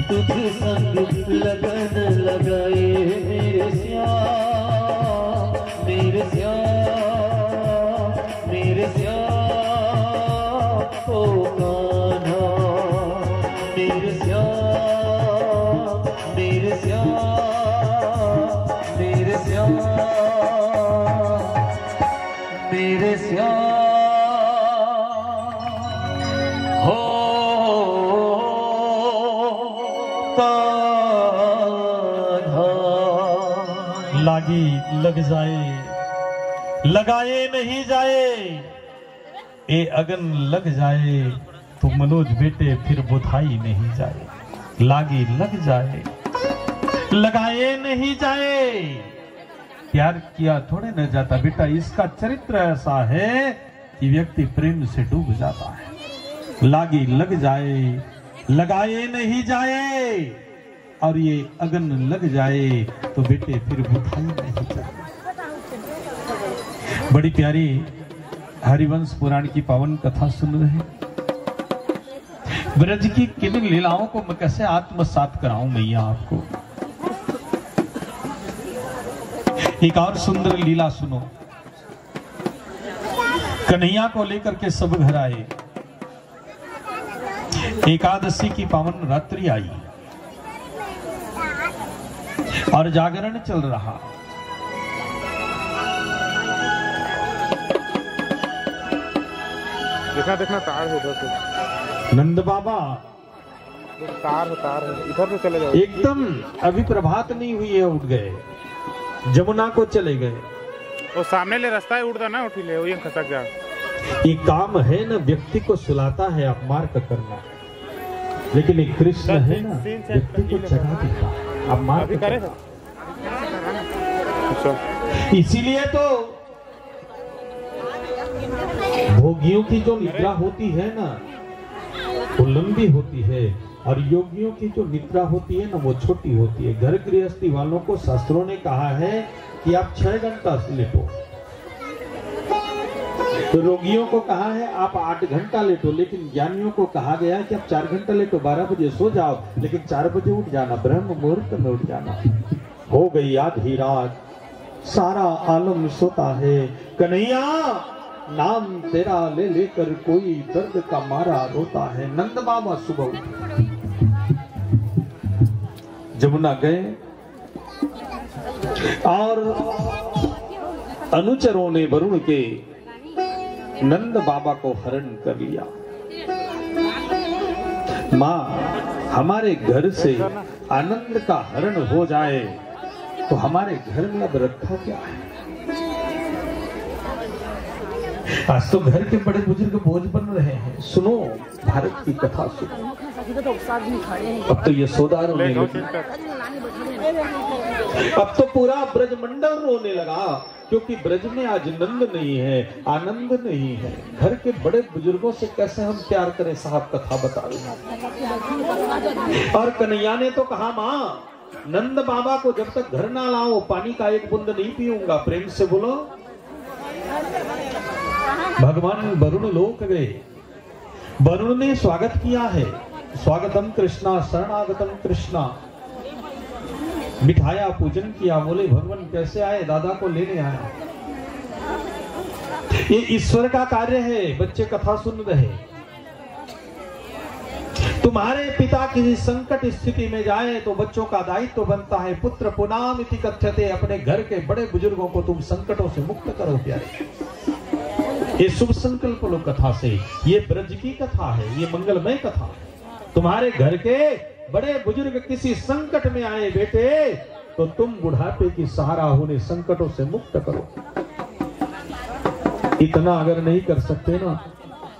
तुझ संग लगन लगाए, मेरे श्याम, मेरे श्याम, मेरे श्याम, ओ कान्हा। मेरे श्याम, मेरे श्याम, मेरे श्याम, मेरे श्याम, हो कान्हा। लागी लग जाए, लगाए नहीं जाए, ए अगन लग जाए तो मनोज बेटे फिर बुधाई नहीं जाए। लागी लग जाए, लगाए नहीं जाए। प्यार किया थोड़े न जाता बेटा, इसका चरित्र ऐसा है कि व्यक्ति प्रेम से डूब जाता है। लागी लग जाए, लगाए नहीं जाए, और ये अगन लग जाए तो बेटे फिर बुझाई नहीं जाए। बड़ी प्यारी हरिवंश पुराण की पावन कथा सुन रहे। ब्रज की किन लीलाओं को मैं कैसे आत्मसात कराऊं मैया आपको। एक और सुंदर लीला सुनो। कन्हैया को लेकर के सब घर आए। एकादशी की पावन रात्रि आई और जागरण चल रहा। देखना, देखना, तार है उधर से। नंद बाबा, तार है, तार है, इधर से चले जाओ। एकदम अभी प्रभात नहीं हुई है, उठ गए, जमुना को चले गए। वो सामने ले रास्ता है, उड़दा ना उठी ले, वो ये खसक जा। ये काम है ना, व्यक्ति को सुलाता है, आप मार्ग करना। लेकिन एक कृष्ण है ना, व्यक्ति को जगा देता है। आप मार्ग करे। अच्छा। इसीलिए तो भोगियों की जो निद्रा होती है ना, वो लंबी होती है, और योगियों की जो निद्रा होती है ना, वो छोटी होती है। घर गृहस्थी वालों को शास्त्रों ने कहा है कि आप छह घंटा लेटो। तो रोगियों को कहा है आप आठ घंटा लेटो, लेकिन ज्ञानियों को कहा गया है कि आप चार घंटा लेटो, बारह बजे सो जाओ, लेकिन चार बजे उठ जाना, ब्रह्म मुहूर्त में उठ जाना। हो गई आधी रात, सारा आलम सोता है। कन्हैया, नाम तेरा ले लेकर कोई दर्द का मारा रोता है। नंद बाबा सुबह उठे, जमुना गए और अनुचरों ने वरुण के नंद बाबा को हरण कर लिया। माँ, हमारे घर से आनंद का हरण हो जाए तो हमारे घर में अब रखा क्या है? आज तो घर के बड़े बुजुर्ग बोझ बन रहे हैं। सुनो, भारत की कथा सुनो। अब तो यशोदा रोने लगी। अब तो पूरा ब्रजमंडल रोने लगा, क्योंकि ब्रज में आज नंद नहीं है, आनंद नहीं है। घर के बड़े बुजुर्गों से कैसे हम प्यार करें? साहब कथा बता रहे हैं। और कन्हैया ने तो कहा, माँ, नंद बाबा को जब तक घर ना लाओ, पानी का एक बूंद नहीं पीऊंगा। प्रेम से बोलो, भगवान वरुण लोक गए, वरुण ने स्वागत किया है। स्वागतम कृष्णा, शरणागतम कृष्णा। बिठाया, पूजन किया, बोले, भगवान कैसे आए? दादा को लेने आया। ये ईश्वर का कार्य है। बच्चे कथा सुन रहे। तुम्हारे पिता किसी संकट स्थिति में जाए तो बच्चों का दायित्व बनता है, पुत्र पुनाम इति कथ्यते, अपने घर के बड़े बुजुर्गों को तुम संकटों से मुक्त करो प्यारे। ये शुभ संकल्प लो कथा से। ये ब्रज की कथा है, ये मंगलमय कथा है। तुम्हारे घर के बड़े बुजुर्ग किसी संकट में आए बेटे, तो तुम बुढ़ापे की सहारा होने संकटों से मुक्त करो। इतना अगर नहीं कर सकते ना,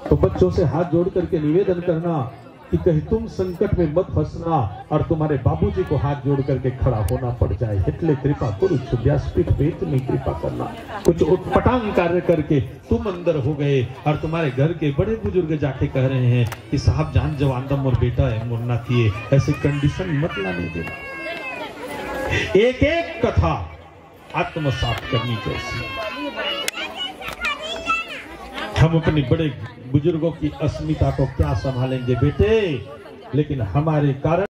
तो बच्चों से हाथ जोड़ करके निवेदन करना कि कहीं तुम संकट में मत फंसना और तुम्हारे बाबूजी को हाथ जोड़ करके खड़ा होना पड़ जाए। हितले कृपा कुरु, व्यासपीठ पे इतनी कृपा करना। कुछ उटपटांग कार्य करके तुम अंदर हो गए और तुम्हारे घर के बड़े बुजुर्ग जाके कह रहे हैं कि साहब, जान जवान दम और बेटा है, मुन्ना किए, ऐसे कंडीशन मत लाने देना। एक एक कथा आत्मसात करनी कैसी। हम अपने बड़े बुजुर्गों की अस्मिता को क्या संभालेंगे बेटे, लेकिन हमारे कारण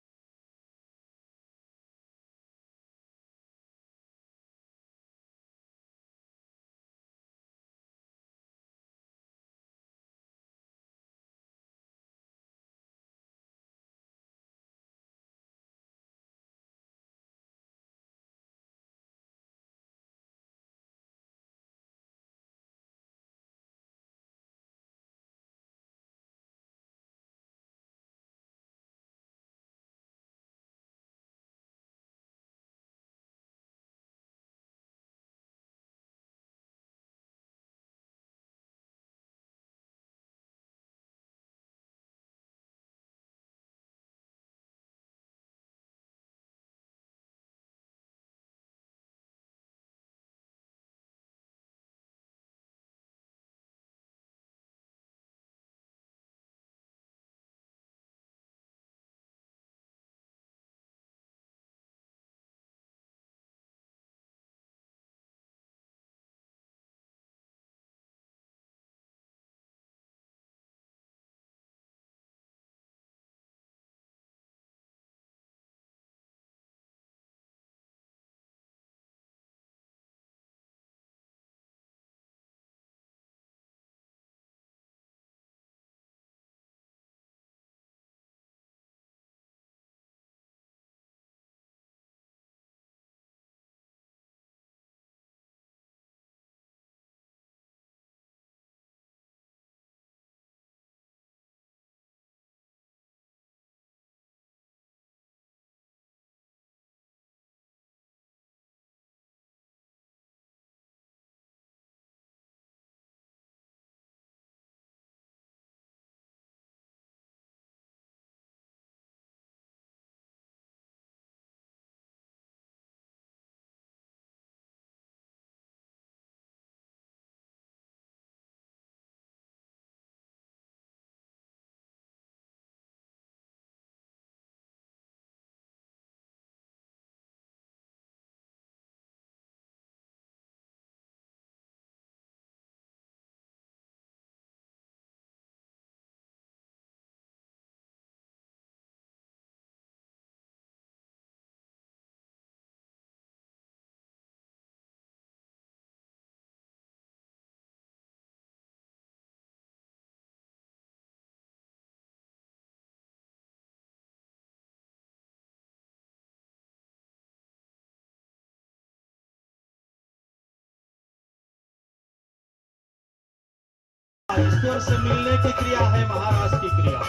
ईश्वर से मिलने की क्रिया है महारास की क्रिया।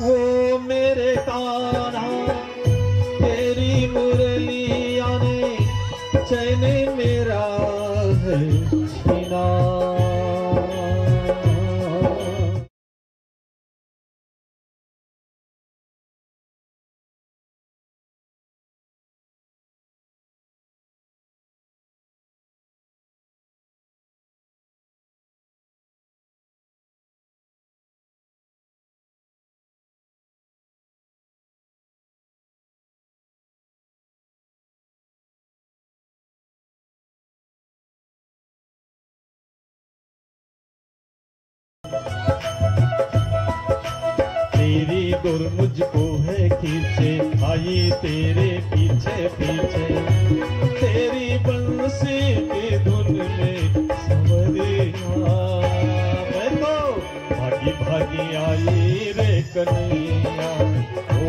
वो मेरे कान्हा, तेरी मुरलिया ने चैन मेरा है छीना। तेरी डोर मुझको है खींचे, आई तेरे पीछे पीछे, तेरी बंसी की धुन में संवरिया। मैं तो भागी भागी आई रे कन्हैया, ओ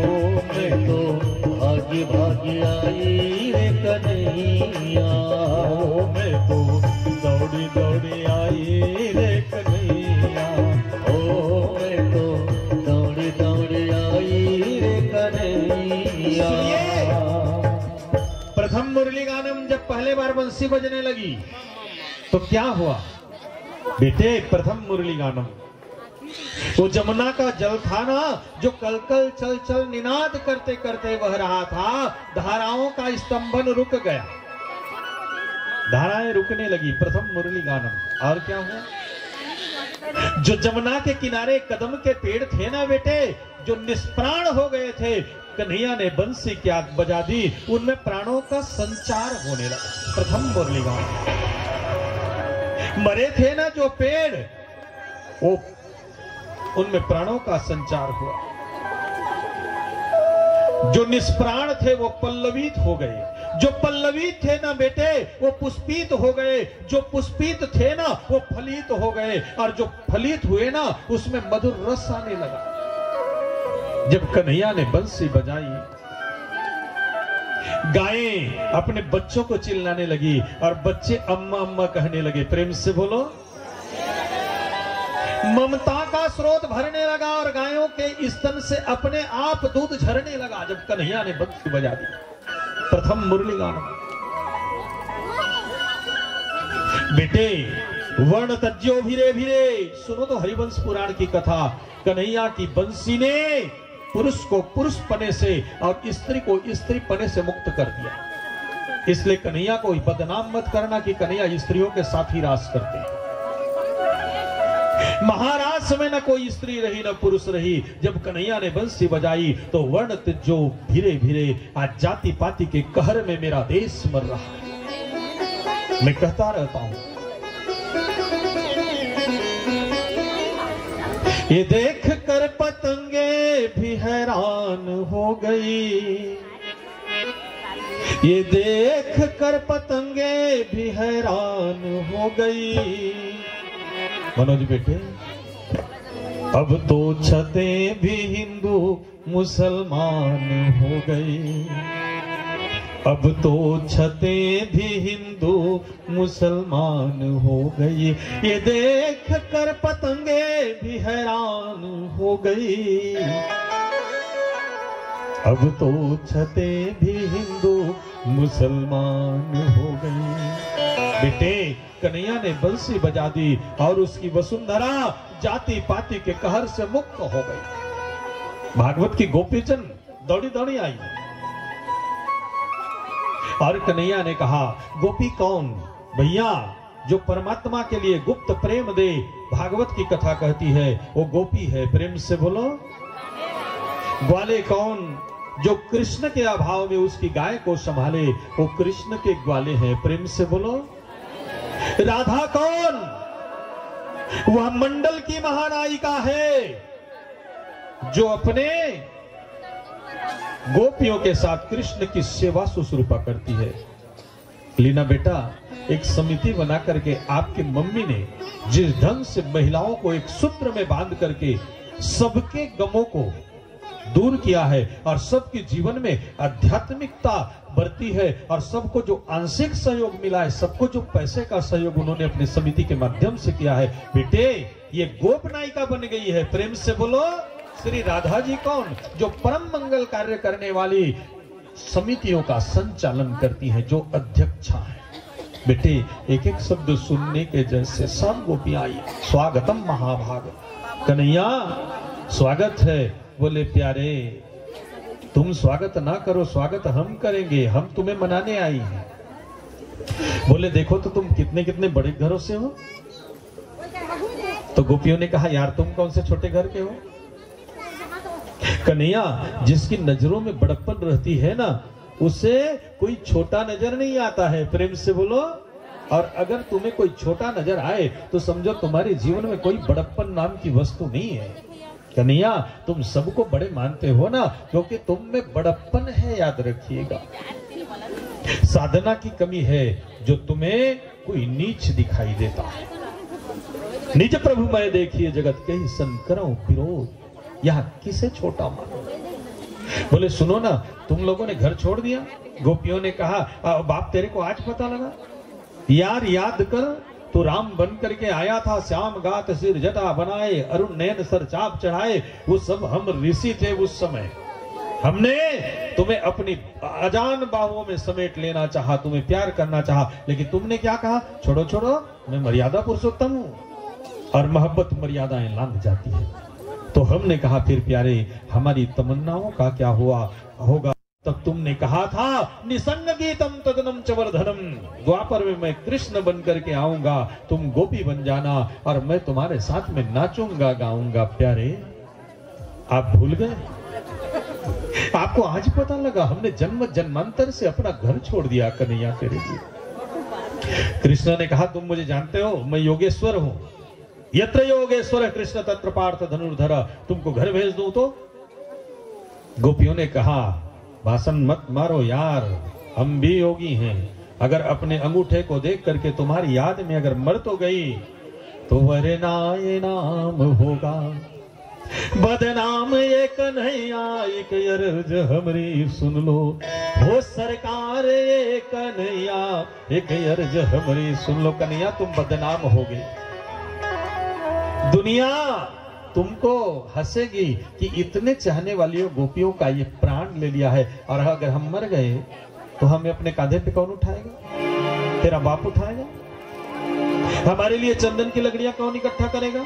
मैं तो भागी भागी आई रे कन्हैया, ओ मैं तो दौड़ी दौड़ी आई रे कन्हैया, ओ मैं तो दौड़ी दौड़ी आई रे कन्हैया। सुनिए, प्रथम मुरली गानम जब पहले बार बंसी बजने लगी तो क्या हुआ बेटे? प्रथम मुरली गानम, वो जमुना का जल था ना, जो कल कल चल चल निनाद करते करते बह रहा था, धाराओं का स्तंभन रुक गया। धाराएं रुकने लगी, प्रथम मुरली गानम। और क्या हुआ? जो जमुना के किनारे कदम के पेड़ थे ना बेटे, जो निष्प्राण हो गए थे, कन्हैया ने बंसी क्या बजा दी, उनमें प्राणों का संचार होने लगा। प्रथम मुरली गानम। मरे थे ना जो पेड़, वो, उनमें प्राणों का संचार हुआ। जो निष्प्राण थे वो पल्लवित हो गए, जो पल्लवित थे ना बेटे वो पुष्पित हो गए, जो पुष्पित थे ना वो फलित हो गए, और जो फलित हुए ना उसमें मधुर रस आने लगा। जब कन्हैया ने बंसी बजाई, गायें अपने बच्चों को चिल्लाने लगी और बच्चे अम्मा अम्मा कहने लगे। प्रेम से बोलो। ममता का स्रोत भरने लगा और गायों के स्तन से अपने आप दूध झरने लगा जब कन्हैया ने बंसी बजा दी। प्रथम मुरली गानम। बेटे, वर्ण तज्जो भिरे भिरे। सुनो तो हरिवंश पुराण की कथा। कन्हैया की बंसी ने पुरुष को पुरुष पने से और स्त्री को स्त्री पने से मुक्त कर दिया। इसलिए कन्हैया को बदनाम मत करना कि कन्हैया स्त्रियों के साथ ही रास करते हैं। महारास में न कोई स्त्री रही न पुरुष रही। जब कन्हैया ने बंसी बजाई तो वर्ण तज्जो भिरे भिरे, आज जाति पाति के कहर में मेरा देश मर रहा है। मैं कहता रहता हूं, ये देख कर पतंगे भी हैरान हो गई, ये देख कर पतंगे भी हैरान हो गई। मनोज बेटे, अब तो छतें भी हिंदू मुसलमान हो गई, अब तो छतें भी हिंदू मुसलमान हो गई। ये देख कर पतंगे भी हैरान हो गई, अब तो छतें भी हिंदू मुसलमान हो गई। बेटे, कन्हैया ने बंसी बजा दी और उसकी वसुंधरा जाति पाति के कहर से मुक्त हो गई। भागवत की गोपीचंद दौड़ी दौड़ी आई और कन्हैया ने कहा, गोपी कौन? भैया, जो परमात्मा के लिए गुप्त प्रेम दे, भागवत की कथा कहती है, वो गोपी है। प्रेम से बोलो। ग्वाले कौन? जो कृष्ण के अभाव में उसकी गाय को संभाले, वो कृष्ण के ग्वाले हैं। प्रेम से बोलो। राधा कौन? वह मंडल की महानायिका है, जो अपने गोपियों के साथ कृष्ण की सेवा सुश्रूषा करती है। लीना बेटा, एक समिति बना करके आपकी मम्मी ने जिस ढंग से महिलाओं को एक सूत्र में बांध करके सबके गमों को दूर किया है और सबके जीवन में आध्यात्मिकता बढ़ती है और सबको जो आंशिक सहयोग मिला है, सबको जो पैसे का सहयोग उन्होंने अपनी समिति के माध्यम से किया है, बेटे, ये गोप नायिका बन गई है। प्रेम से बोलो, श्री राधा जी कौन? जो परम मंगल कार्य करने वाली समितियों का संचालन करती है, जो अध्यक्षा है। बेटे, एक एक शब्द सुनने के जैसे सब गोपियां आई। स्वागतम महाभाग। कन्हैया, स्वागत है। बोले, प्यारे, तुम स्वागत ना करो, स्वागत हम करेंगे, हम तुम्हें मनाने आई हैं। बोले, देखो तो, तुम कितने कितने बड़े घरों से हो। तो गोपियों ने कहा, यार, तुम कौन से छोटे घर के हो? कन्हैया, जिसकी नजरों में बड़प्पन रहती है ना, उसे कोई छोटा नजर नहीं आता है। प्रेम से बोलो। और अगर तुम्हें कोई छोटा नजर आए, तो समझो तुम्हारे जीवन में कोई बड़प्पन नाम की वस्तु नहीं है। कन्हैया, तुम सबको बड़े मानते हो ना, क्योंकि तुम में बड़प्पन है, याद रखिएगा। साधना की कमी है जो तुम्हें कोई नीच दिखाई देता है। निज प्रभु मैं देखिए जगत के ही संकरव विरोध, यहाँ किसे छोटा मानो। बोले, सुनो ना, तुम लोगों ने घर छोड़ दिया। गोपियों ने कहा, "आ, बाप, तेरे को आज पता लगा? यार, याद कर, तू राम बन करके आया था, श्याम गात सिर जटा बनाए, अरुण नैन सर चाप चढ़ाए, वो सब हम ऋषि थे उस समय। हमने तुम्हें अपनी अजान बाहुओं में समेट लेना चाहा, तुम्हें प्यार करना चाहा, लेकिन तुमने क्या कहा? छोड़ो, छोड़ो, मैं मर्यादा पुरुषोत्तम हूँ।" और मोहब्बत मर्यादाएं लांघ जाती है। तो हमने कहा, फिर प्यारे, हमारी तमन्नाओं का क्या हुआ होगा? तब तुमने कहा था, "निसंग गीतम तदनम च वर्धनम।" द्वापर में मैं कृष्ण बन करके आऊंगा, तुम गोपी बन जाना और मैं तुम्हारे साथ में नाचूंगा, गाऊंगा। प्यारे, आप भूल गए? आपको आज पता लगा, हमने जन्म जन्मांतर से अपना घर छोड़ दिया कन्हैया तेरे लिए। कृष्ण ने कहा, तुम मुझे जानते हो, मैं योगेश्वर हूं। यत्र योगेश्वर कृष्ण तत्र पार्थ धनुर्धर। तुमको घर भेज दूं तो? गोपियों ने कहा, भाषण मत मारो यार, हम भी योगी हैं। अगर अपने अंगूठे को देख करके तुम्हारी याद में अगर मर तो गई, तो वरना ये नाम होगा बदनाम। ये कन्हैया, एक अर्ज हमरी सुन लो, हो सरकार, ये कन्हैया, एक अर्ज हमरी सुन लो। कन्हैया, तुम बदनाम हो गए। दुनिया तुमको हंसेगी कि इतने चाहने वाली गोपियों का ये प्राण ले लिया है, और अगर हम मर गए तो हमें अपने कांधे पे कौन उठाएगा? तेरा बाप उठाएगा? हमारे लिए चंदन की लकड़ियां कौन इकट्ठा करेगा?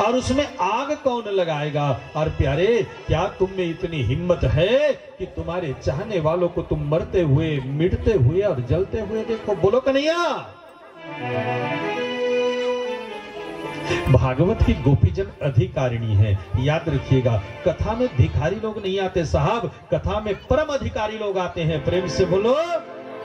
और उसमें आग कौन लगाएगा? और प्यारे, क्या तुम में इतनी हिम्मत है कि तुम्हारे चाहने वालों को तुम मरते हुए, मिटते हुए और जलते हुए देखो? बोलो कन्हैया। भागवत की गोपीजन अधिकारिणी है, याद रखिएगा। कथा में भिखारी लोग नहीं आते साहब, कथा में परम अधिकारी लोग आते हैं। प्रेम से बोलो।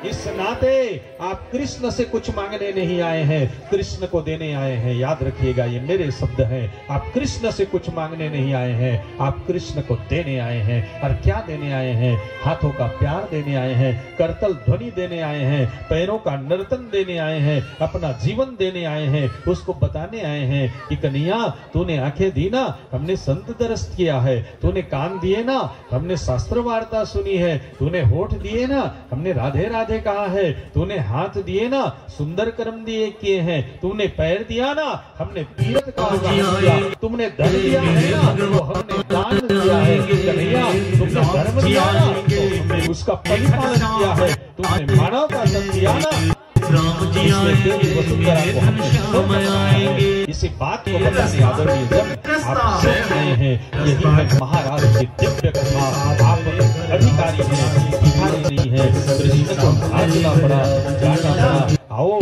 इस नाते आप कृष्ण से कुछ मांगने नहीं आए हैं, कृष्ण को देने आए हैं। याद रखिएगा, ये मेरे शब्द हैं। आप कृष्ण से कुछ मांगने नहीं आए हैं, आप कृष्ण को देने आए हैं। और क्या देने आए हैं? हाथों का प्यार देने आए हैं, करतल ध्वनि देने आए हैं, पैरों का नर्तन देने आए हैं, अपना जीवन देने आए हैं। उसको बताने आए हैं कि कन्हैया, तूने आंखें दी ना, हमने संत दर्शन किया है। तूने कान दिए ना, हमने शास्त्र वार्ता सुनी है। तूने होठ दिए ना, हमने राधे राधे कहा है। तूने हाथ दिए ना, सुंदर कर्म दिए किए हैं। तूने पैर दिया ना, हमने तीर्थ का उदाहरण दिया। तुमने धन दिया है ना, तो हमने दान दिया है। कन्हैया, तुमने धर्म दिया ना, तो हमने उसका परिपालन किया है। तुमने मानव का तन दिया ना, इसलिए देवी वसुंधरा को हमने धन्य बनाया है। इसी बात को बताने आदरणीय जन आप सब आए हैं। यही है महाराज की दिव्य कथा। आप अधिकारी हैं, भिखारी नहीं है। कृष्ण को नाचना पड़ा, गाना पड़ा। आओ,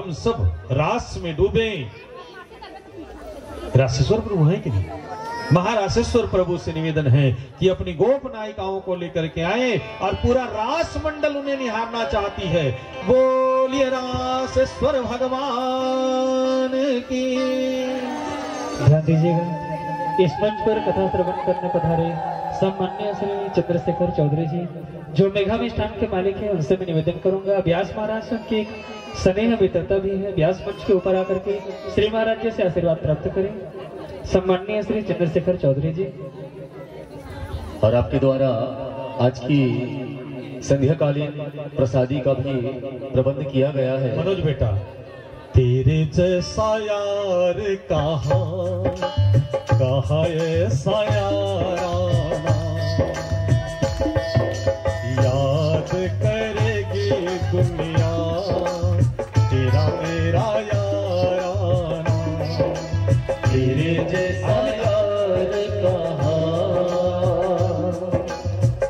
हम सब रास में डूबे। रासेश्वर प्रभु हैं कि नहीं? महारासेश्वर प्रभु से निवेदन है कि अपनी गोप नायिकाओं को लेकर के आए और पूरा रास मंडल उन्हें निहारना चाहती है। बोलिए रासेश्वर भगवान की। ध्यान दीजिएगा, इस मंच पर कथा श्रवण करने पधारे सम्माननीय श्री चंद्रशेखर चौधरी जी, जो मेघा मिष्ठान के मालिक हैं, उनसे मैं निवेदन करूंगा, व्यास महाराज से उनकी एक स्नेह मित्रता भी है, व्यास मंच के ऊपर आकर के श्री महाराज जी से आशीर्वाद प्राप्त करें। सम्माननीय श्री चंद्रशेखर चौधरी जी। और आपके द्वारा आज की संध्याकालीन प्रसादी का भी प्रबंध किया गया है। मनोज बेटा, तेरे जैसा यार कहाँ, कहाँ ऐसा यार आना। याद करेगी दुनिया तेरा मेरा यार आना। तेरे जैसा यार कहाँ,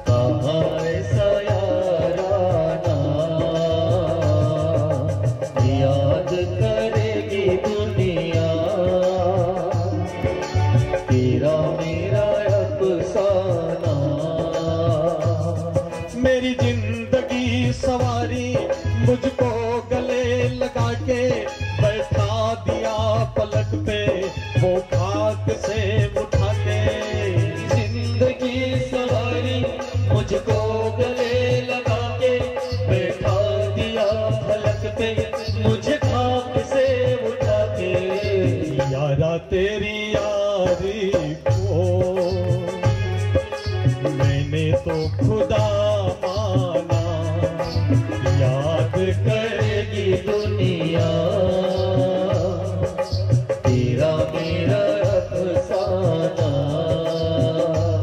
कहाँ ऐसा यार आना। याद करेगी दुनिया तेरा मेरा अफसाना। मेरी जिंदगी सवारी, मुझको गले लगा के बैठा दिया पलक पे वो खाक से उठा के। जिंदगी सवारी, मुझको गले लगा के बैठा दिया पलक पे मुझे खाक से उठा के। यारा तेरी यारी को मैंने तो खुदा माना। याद करेगी दुनिया तेरा मेरा अफसाना।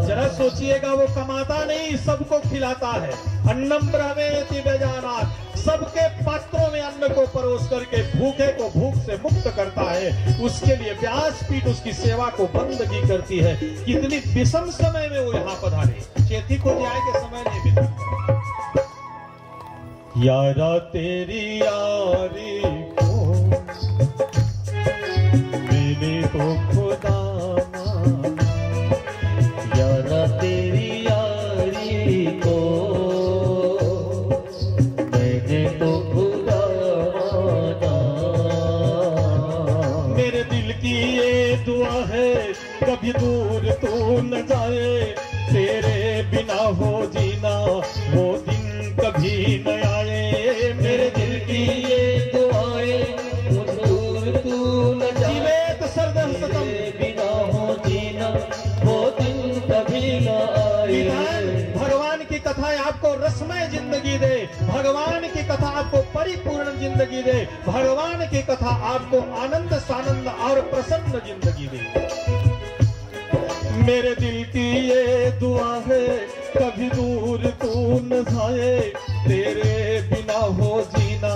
जरा सोचिएगा, वो कमाता नहीं, सबको खिलाता है। अन्नम ब्रह्मेति व्यजानात्, सबके पात्रों में अन्न को परोस करके भूखे को भूख से मुक्त करता है। उसके लिए व्यासपीठ उसकी सेवा को बंदगी करती है। कितनी विषम समय में वो यहाँ पधारे। चेती को न्याय के समय नहीं मिलता। यारा तेरी यारी को मैंने तो खुदा माना। यारा तेरी यारी को मैंने तो खुदा माना। मेरे दिल की ये दुआ है, कभी दूर तू न जाए, तेरे बिना हो जीना वो दिन कभी न आए। मेरे दिल की ये दुआएं, कुछ दूर तू न जाए, जीवेत सरदः सतम। तेरे बिना हो जीना वो दिन कभी न आए। विधान, भगवान की कथा आपको रसमय जिंदगी दे, भगवान की कथा आपको परिपूर्ण जिंदगी दे, भगवान की कथा आपको आनंद सानंद और प्रसन्न जिंदगी दे। मेरे दिल की ये दुआ है, कभी दूर तू न जाए, तेरे बिना हो जीना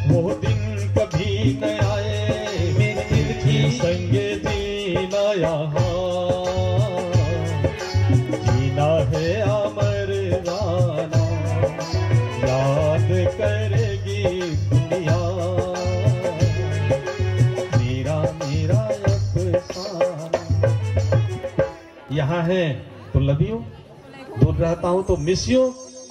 वो दिन कभी न आए। मेरे दिल की संगे जीना यहाँ, जीना है अमर जाना। याद करेगी दुनिया मेरा मेरा अफसाना। यहाँ है तो लव यू, दूर रहता हूँ तो मिस यू,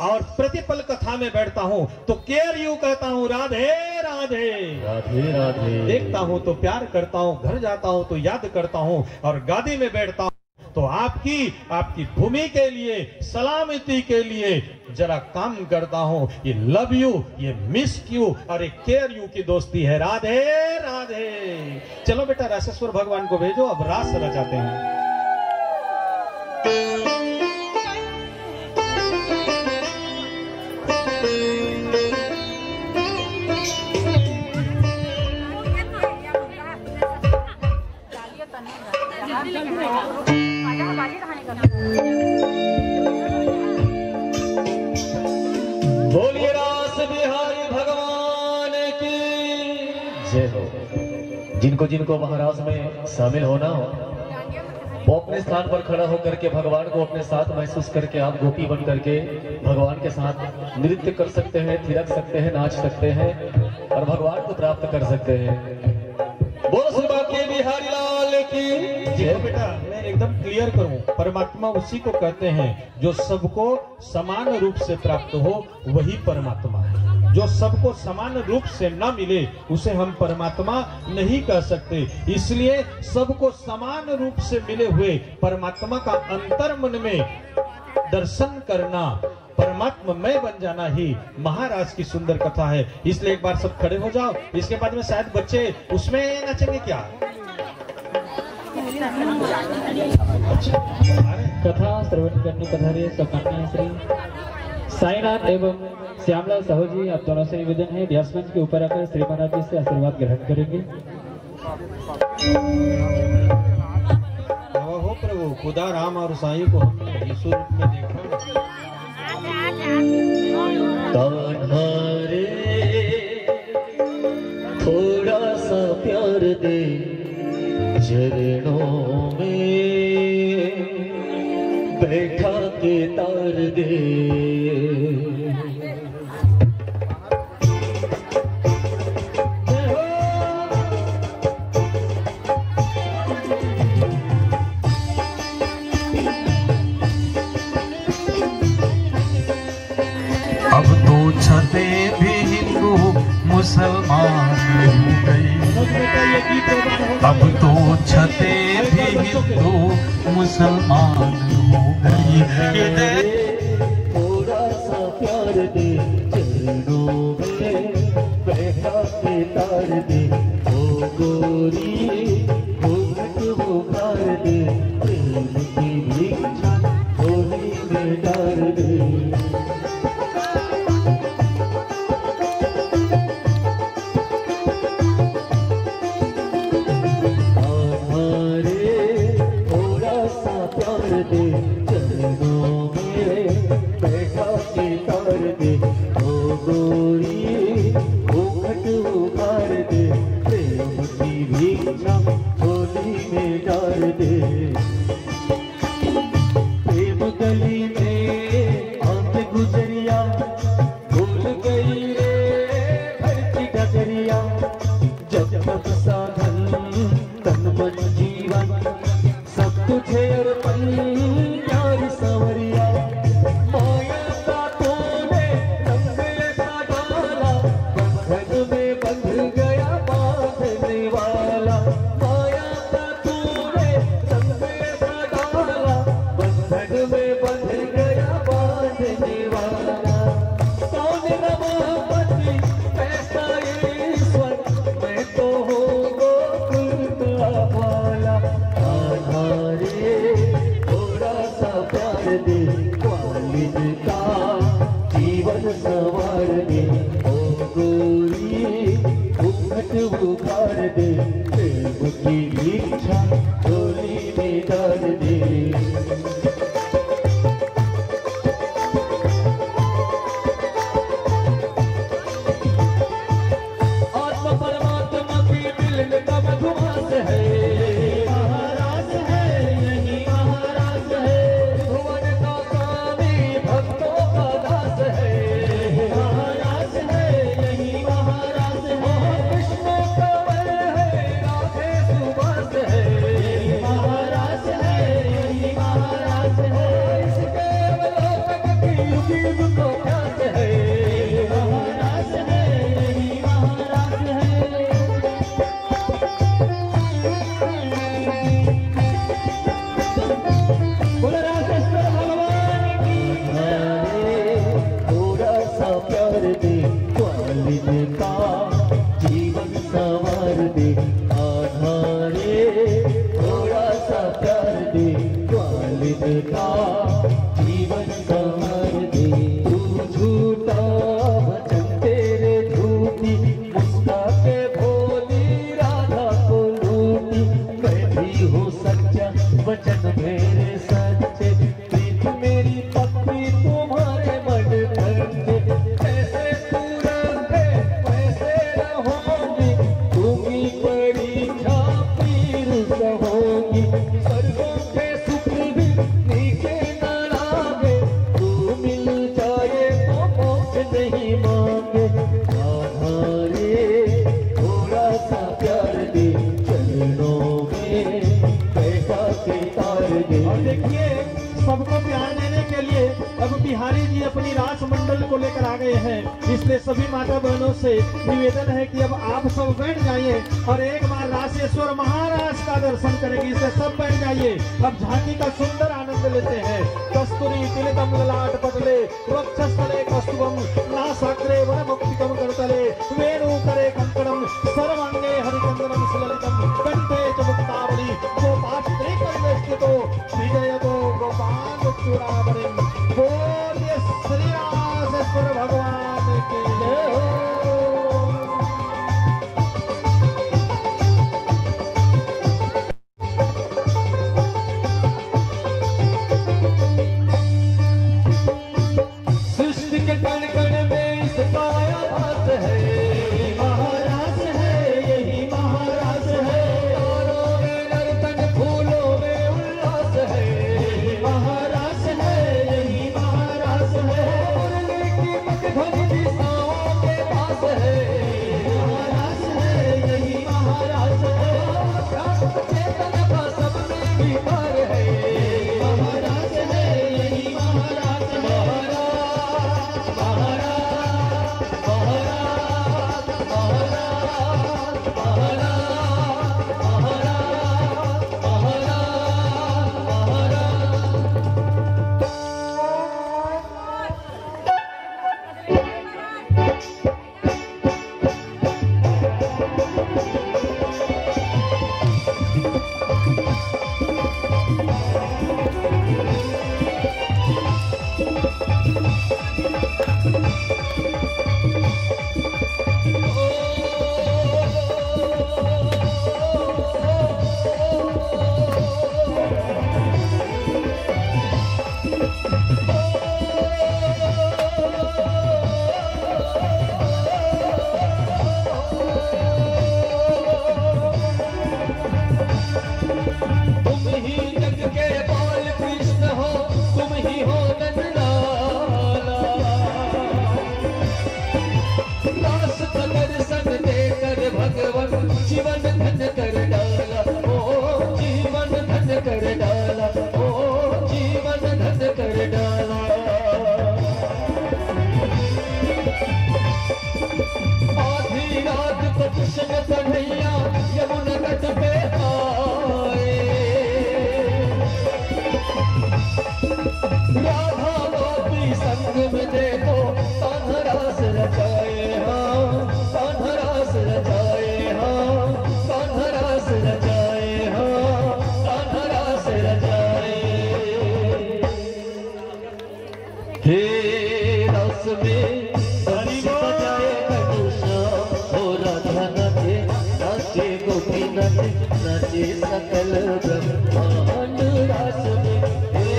और प्रतिपल कथा में बैठता हूँ तो केयर यू कहता हूँ। राधे राधे। राधे राधे। देखता हूँ तो प्यार करता हूँ, घर जाता हूँ तो याद करता हूँ, और गादी में बैठता हूँ तो आपकी, आपकी भूमि के लिए, सलामती के लिए जरा काम करता हूँ। ये लव यू, ये मिस यू और ये केयर यू की दोस्ती है। राधे राधे। चलो बेटा, रासेश्वर भगवान को भेजो, अब रास रचाते हैं। बोलिए रास बिहारी भगवान की जय हो। जिनको जिनको महारास में शामिल होना हो, वो अपने स्थान पर खड़ा होकर के भगवान को अपने साथ महसूस करके आप गोपी बन करके भगवान के साथ नृत्य कर सकते हैं, थिरक सकते हैं, नाच सकते हैं और भगवान को प्राप्त कर सकते हैं। बोलो श्री बांके बिहारी लाल की जय। बेटा, एकदम क्लियर करूं, परमात्मा उसी को कहते हैं जो सबको समान रूप से प्राप्त हो, वही परमात्मा है। जो सबको समान रूप से ना मिले, उसे हम परमात्मा नहीं कह सकते। इसलिए सबको समान रूप से मिले हुए परमात्मा का अंतर मन में दर्शन करना, परमात्मा मैं बन जाना ही महाराज की सुंदर कथा है। इसलिए एक बार सब खड़े हो जाओ। इसके बाद में शायद बच्चे उसमें नाचेंगे क्या? अच्छा, अरे। कथा श्रवण करने पधारे सम्माननीय श्री साईनाथ एवं श्यामलाल साहू जी, आप दोनों से निवेदन है, व्यास मंच के ऊपर आकर श्री महाराज जी से आशीर्वाद ग्रहण करेंगे। हो प्रभु, खुदा राम और साईं को हमने यीशु रूप में देखा। कान्हा रे, थोड़ा सा प्यार दे, चरणों में बैठा के तार दे। अब तो छतें भी हिंदू मुसलमान हो गई। अब तो छतें भी हिंदू मुसलमान हो गई। ये देख थोड़ा सा प्यार दे, चरणों में बैठा के तार दे। ओ गोरी, घूंघट उतार दे, प्रेम की भिक्षा झोली में डाल दे। कान्हा रे, थोड़ा सा प्यार दे, चरणों में बैठा के तार दे। ओ गोरी, घूंघट उतार दे, प्रेम की भिक्षा झोली में डाल दे। प्रेम गली में आके गुजरिया, भूल गई रे घर की डगरिया। जब तक साधन तन मन जीवन, सब तुझे अर्पण प्यारी सांवरिया। माया का तूने रंग ऐसा डाला, बंधन में बंध गया बांधने वाला। माया का तूने रंग ऐसा डाला, बंधन में बंध गया बांधने वाला। कौन रमापति कैसा ईश्वर, मैं तो हूँ गोकुल का बाला। कान्हा रे, थोड़ा सा प्यार दे, ग्वालिन का जीवन संवार दे। ओ गोरी, घूंघट उतार दे, प्रेम की भिक्षा झोली में डाल दे। आत्मा परमात्मा के मिलन का मधुमास है। महारास है, यही महारास है। भुवन का स्वामी भक्तों का दास है। महारास है, यही महारास है। विष्णु कंवर है, राधे सुभाष है। यही महारास है, यही महारास है। इसके अवलोकन की युग युग को प्यास है। यही महारास है, यही महारास है। बोलो राजेश्वर भगवान की। अरे, थोड़ा सा प्यार दे, ग्वालिन का जीवन संवार दे। कान्हा रे, थोड़ा सा प्यार दे, ग्वालिन का जीवन संवार दे। तू झूठा वचन, तेरे झूठी मुस्काते भोली राधा को लूटी। मैं भी हूँ सच्चा, वचन मेरे सच्चे, प्रीत मेरी पक्की तुम्हारे मन धंधे। जैसे तू रहे वैसे रहूंगी, तूंगी पड़ी को लेकर आ गए हैं, इसलिए सभी माता बहनों से निवेदन है कि अब आप सब बैठ जाइए और एक बार रासेश्वर महाराज का दर्शन करेंगे। इसलिए सब बैठ जाइए। अब झांकी का सुंदर आनंद लेते हैं। कस्तूरी तिलकम ललाट पटले वक्षस्थले कस्तुवम नासाग्रे वनमौक्तिकम करतले वेणुकरे कंकणम सर्वांगे हरिचंदनम सुललितम कंठे च मुक्तावली गोपाष्टे परिवेष्टितो विजयतो गोपाल चूड़ामणि। बोलिए श्री राजेश्वर भगवान की जय हो। सृष्टि के कण कण में इसका आभास है। महाराज है, यही महाराज है। तारों में नर्तन, फूलों में उल्लास है। यही महाराज है, यही महाराज है। मुरली की मधुर ध्वनि दिशाओं के पास है। यही महाराज है, यही महाराज है। चेतन का सब में विकार है। यही महाराज है, यही महाराज है। महाराज, महाराज, महाराज, महाराज। तुम ही जग के बाल कृष्ण हो, तुम ही हो नंदलाला। रास का दर्शन देकर भगवन जीवन धन कर डाला, ओ जीवन धन कर डाला, ओ जीवन धन कर डाला। आधी रात को कृष्ण कन्हैया यमुना तट पे आए। राधा गोपी संग में देखो, कान्हा रास रचाए, हाँ, कान्हा रास रचाए, हाँ, कान्हा रास रचाए, हाँ, कान्हा रास रचाए। हे रास में बंसी बजाए घनश्याम, हो राधा नाचे, नाचे गोपी नाचे, नाचे सकल ब्रह्मांड। रास में, हे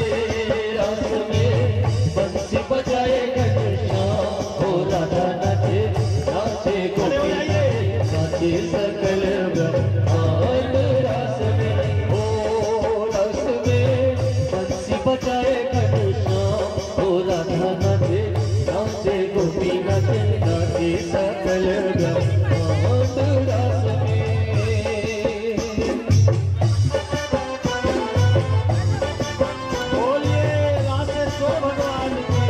रास में बंसी बजाए घनश्याम, हो राधा नाचे, नाचे गोपी नाचे, नाचे सकल ब्रह्मांड। रास में, हो रास में बंसी बजाए घनश्याम, हो राधा नाचे, नाचे गोपी नाचे, नाचे सकल ब्रह्मांड। रास में बोलिए रासेश्वर भगवान की।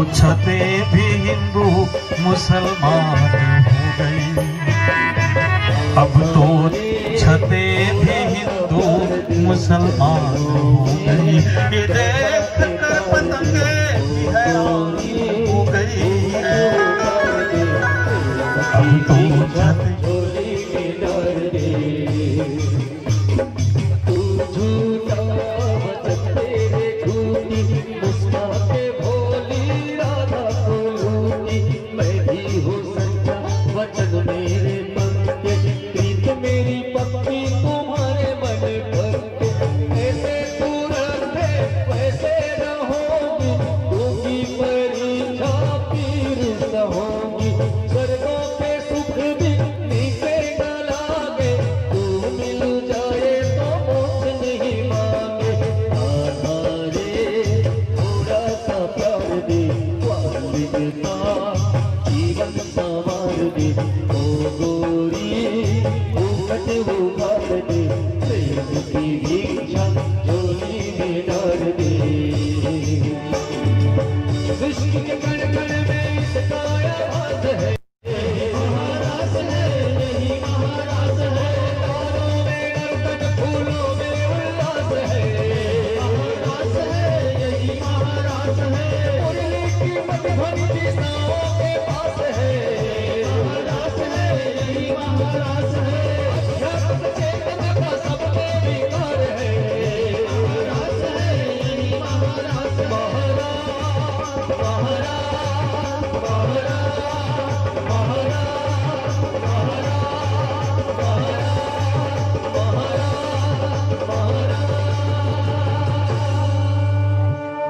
छते भी हिंदू मुसलमान हो गई। अब तो छते भी हिंदू मुसलमान हो गई। ये देख कर पतंगे भी हैरान हो गई। अब तो छते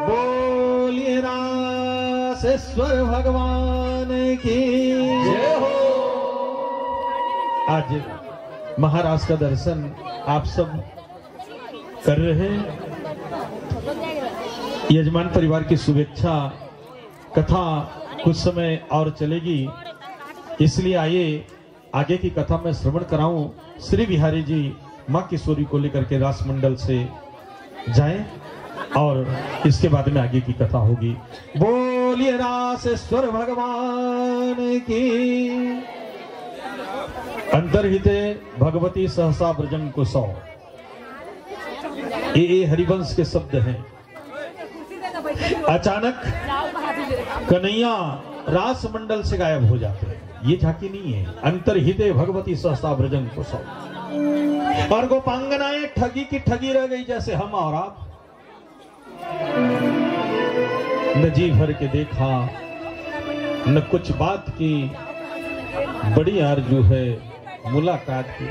बोलिए रासेश्वर भगवान की जय हो। आज महारास का दर्शन आप सब कर रहे हैं। यजमान परिवार की शुभेच्छा। कथा कुछ समय और चलेगी, इसलिए आइए आगे की कथा मैं श्रवण कराऊं। श्री बिहारी जी माँ किशोरी को लेकर के रासमंडल से जाएं और इसके बाद में आगे की कथा होगी। बोलिए रासेश्वर भगवान की। अंतर्हिते भगवती सहसा ब्रजं कुसौ। ये, ये हरिवंश के शब्द हैं। अचानक कन्हैया रासमंडल से गायब हो जाते हैं। ये झांकी नहीं है। अंतर्हिते भगवती सहसा ब्रजं कुसौ। और गोपांगनाएं ठगी की ठगी रह गई, जैसे हम और आप। न जी भर के देखा, न कुछ बात की, बड़ी आरजू है मुलाकात की।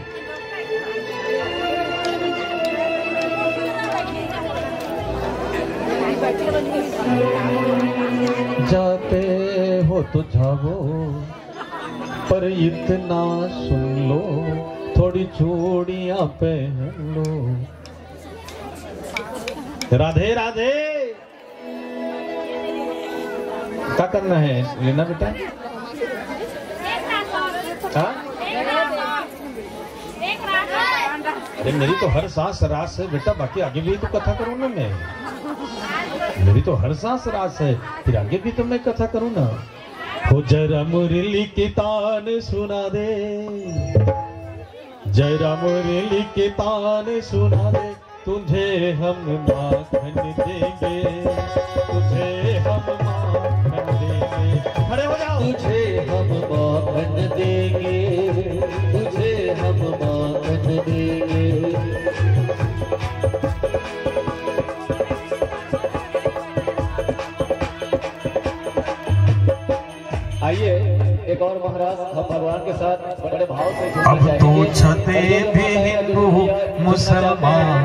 जाते हो तो जाओ, पर इतना सुन लो, थोड़ी चूड़ियां पहन लो। राधे राधे। क्या करना है, लेना बेटा? हाँ? अरे, मेरी तो हर सांस रास है बेटा, बाकी आगे भी तो कथा करूँ ना मैं। मेरी तो हर सांस रास है, फिर आगे भी तो मैं कथा करूँ ना। हो जरा मुरली की तान सुना दे, जरा मुरली की तान सुना दे, तुझे हम माखन देंगे, तुझे हम माखन देंगे। खड़े हो जाओ। तुझे हम माखन देंगे, तुझे हम माखन देंगे। आइए, एक और महारास हम भगवान के साथ बड़े भाव से झूमना अब तो चाहेंगे। छते और जो भी लोग हिंदू मुसलमान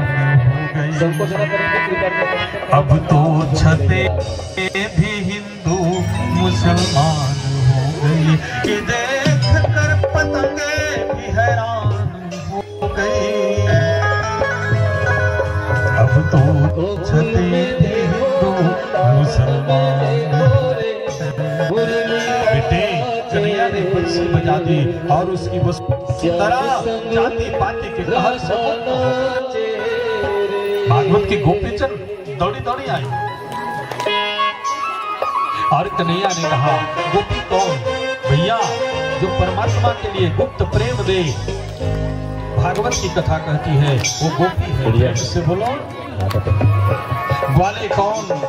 हो गई। संकोच न करें, बिल्कुल कर सकते हैं। अब तो छते भी हिंदू मुसलमान हो गई। ये देख कर पतंगे भी हैरान हो गई। अब तो छते भी हिंदू मुसलमान हो गई। बेटे, कन्हैया ने बंसी बजा दी और उसकी वो सुंदरा जाति पाति के कहर से मुक्त हो गई। भागवत के गोपीचंद दौड़ी दौड़ी आए। और कन्हैया ने कहा, "गोपी कौन?" भैया, जो परमात्मा के लिए गुप्त प्रेम दे, भागवत की कथा कहती है, वो गोपी है। बढ़िया। प्रेम से बोलो। ग्वाले कौन?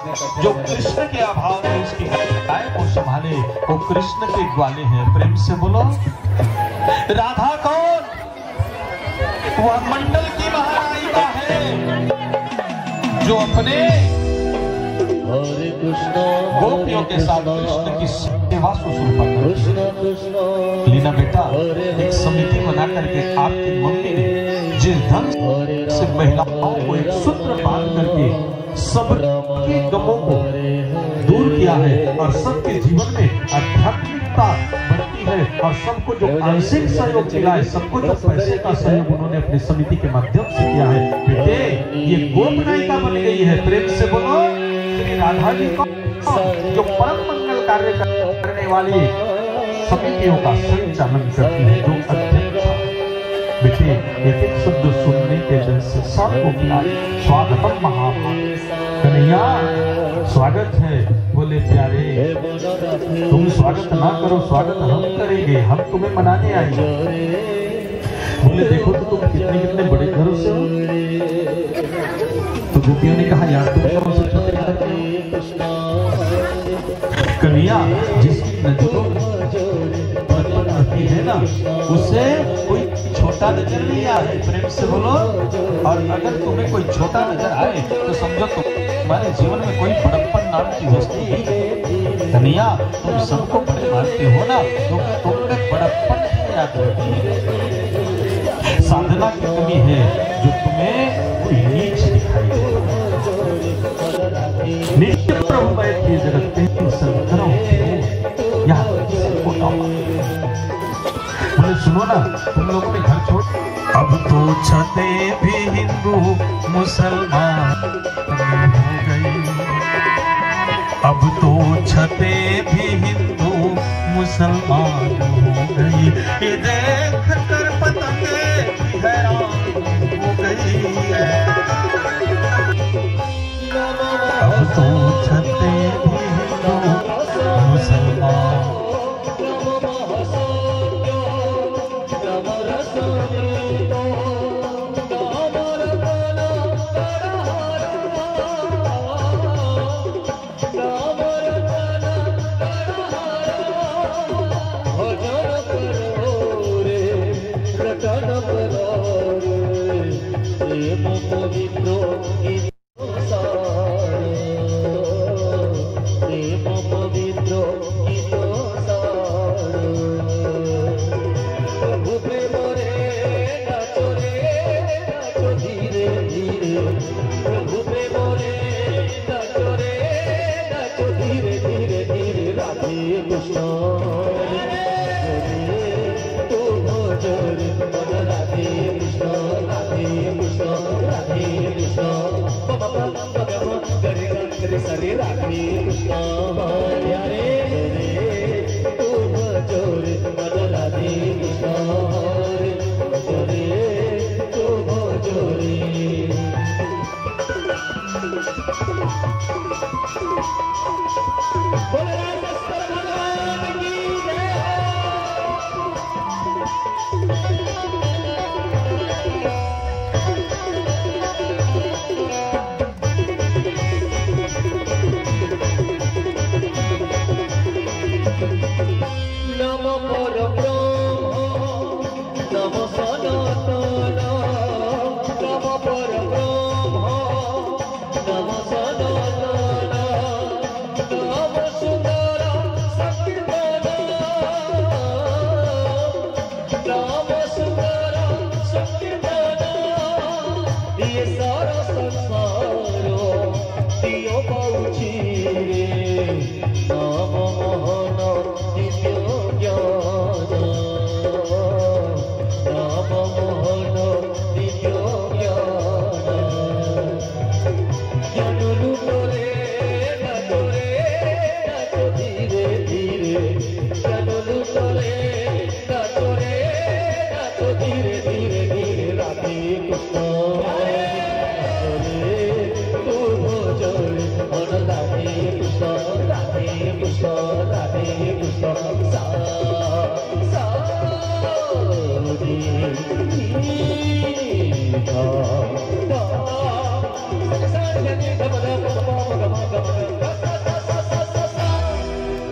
जो कृष्ण के अभाव में उसकी गाय को संभाले, वो कृष्ण के ग्वाले हैं। प्रेम से बोलो। राधा कौन? वह मंडल की महानायिका है, जो अपने गोपियों के साथ कृष्ण की सेवा सुश्रूषा करती है। लीना बेटा, एक समिति बना करके आपकी मम्मी ने जिस ढंग से महिलाओं को एक सूत्र बांध करके सबके गमों को दूर किया है और सबके जीवन में आध्यात्मिकता बढ़ती है और सबको जो आंशिक सहयोग मिला है, सबको जो पैसे का सहयोग उन्होंने अपनी समिति के माध्यम से किया है, बेटे, ये गोप नायिका बन गई है। प्रेम से बोलो, श्री राधा जी को, जो परम मंगल कार्य करने वाली समितियों का संचालन करती है, जो अध्यक्ष है। बेटे, एक एक शब्द सुनने के जैसे सबको प्यारे। स्वागतम महाभाग। कन्हैया, स्वागत है। बोले, प्यारे, तुम स्वागत ना करो, स्वागत हम करेंगे, हम तुम्हें मनाने आएंगे। बोले, देखो तो तुम कितने कितने बड़े घरों से हो। तो गोपियों ने कहा, यार, तुम कौन से छोटे घर के हो? कन्हैया, जिसकी नजरों में बड़प्पन रहती है ना, उसे कोई छोटा नजर नहीं आए। प्रेम से बोलो। और अगर तुम्हें कोई छोटा नजर आए, तो समझो तुम्हारे जीवन में कोई बड़प्पन नाम की वस्तु नहीं है। कन्हैया, तुम सबको बड़े मानते हो ना, तो तुम में बड़प्पन की याद रहती है। साधना की कमी है, जो तुम्हें कोई नीच दिखाई दे। नित्य प्रभु मैं प्रिय जगत के संकरम प्रिय। यहाँ सबको गावा। बोले, सुनो ना, तुम लोगों ने घर छोड़, अब तो छते भी हिंदू मुसलमान हो गई, अब तो छते भी हिंदू मुसलमान हो गई। ये देख कर पतंगे भी हैरान हो गई। अब तो छते भी हिंदू मुसलमान।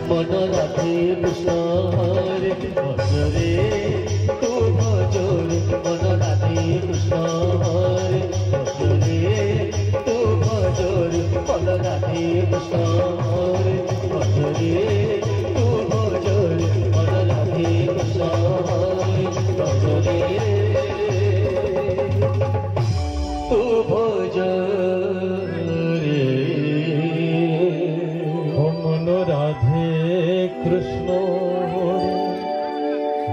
मन राधे कृष्ण हरे भजरे, तू भजरे। मन राधे कृष्ण हरे भजरे, तू भजरे। मन राधे कृष्ण हरे भजरे, तू भजरे। मन राधे कृष्ण हरे भजरे, तू भजरे। मन राधे कृष्ण हरे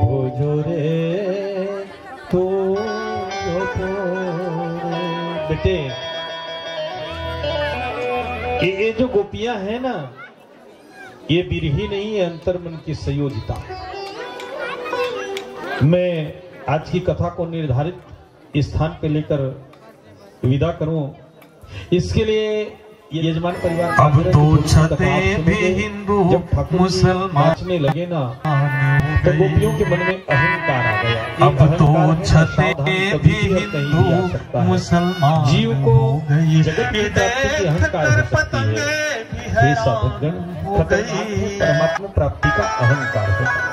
भजरे, तू भजरे। बेटे, ये, ये जो गोपियां हैं ना, ये बिरही नहीं है, अंतर मन की संयोजिता है। मैं आज की कथा को निर्धारित स्थान पे लेकर विदा करूं, इसके लिए यजमान परिवार का अब आग्रह तो कि थोड़ी सी कथा आप छते भी सुनेंगे। हिंदू जब ठाकुर जी मुसलमान नाचने लगे ना, तो गोपियों के मन में अहंकार आ गया। ये अब तो अहंकार है, छते असावधान कभी भी भी और कहीं भी आ हिंदू सकता है। मुसलमान जीव को हो गई। जगत की ये प्राप्ति की देख अहंकार हो कर सकती है। पतंगे भी हे हैरान साधकगण, हो खतरनाक गई। है परमात्मा प्राप्ति का अहंकार होता है।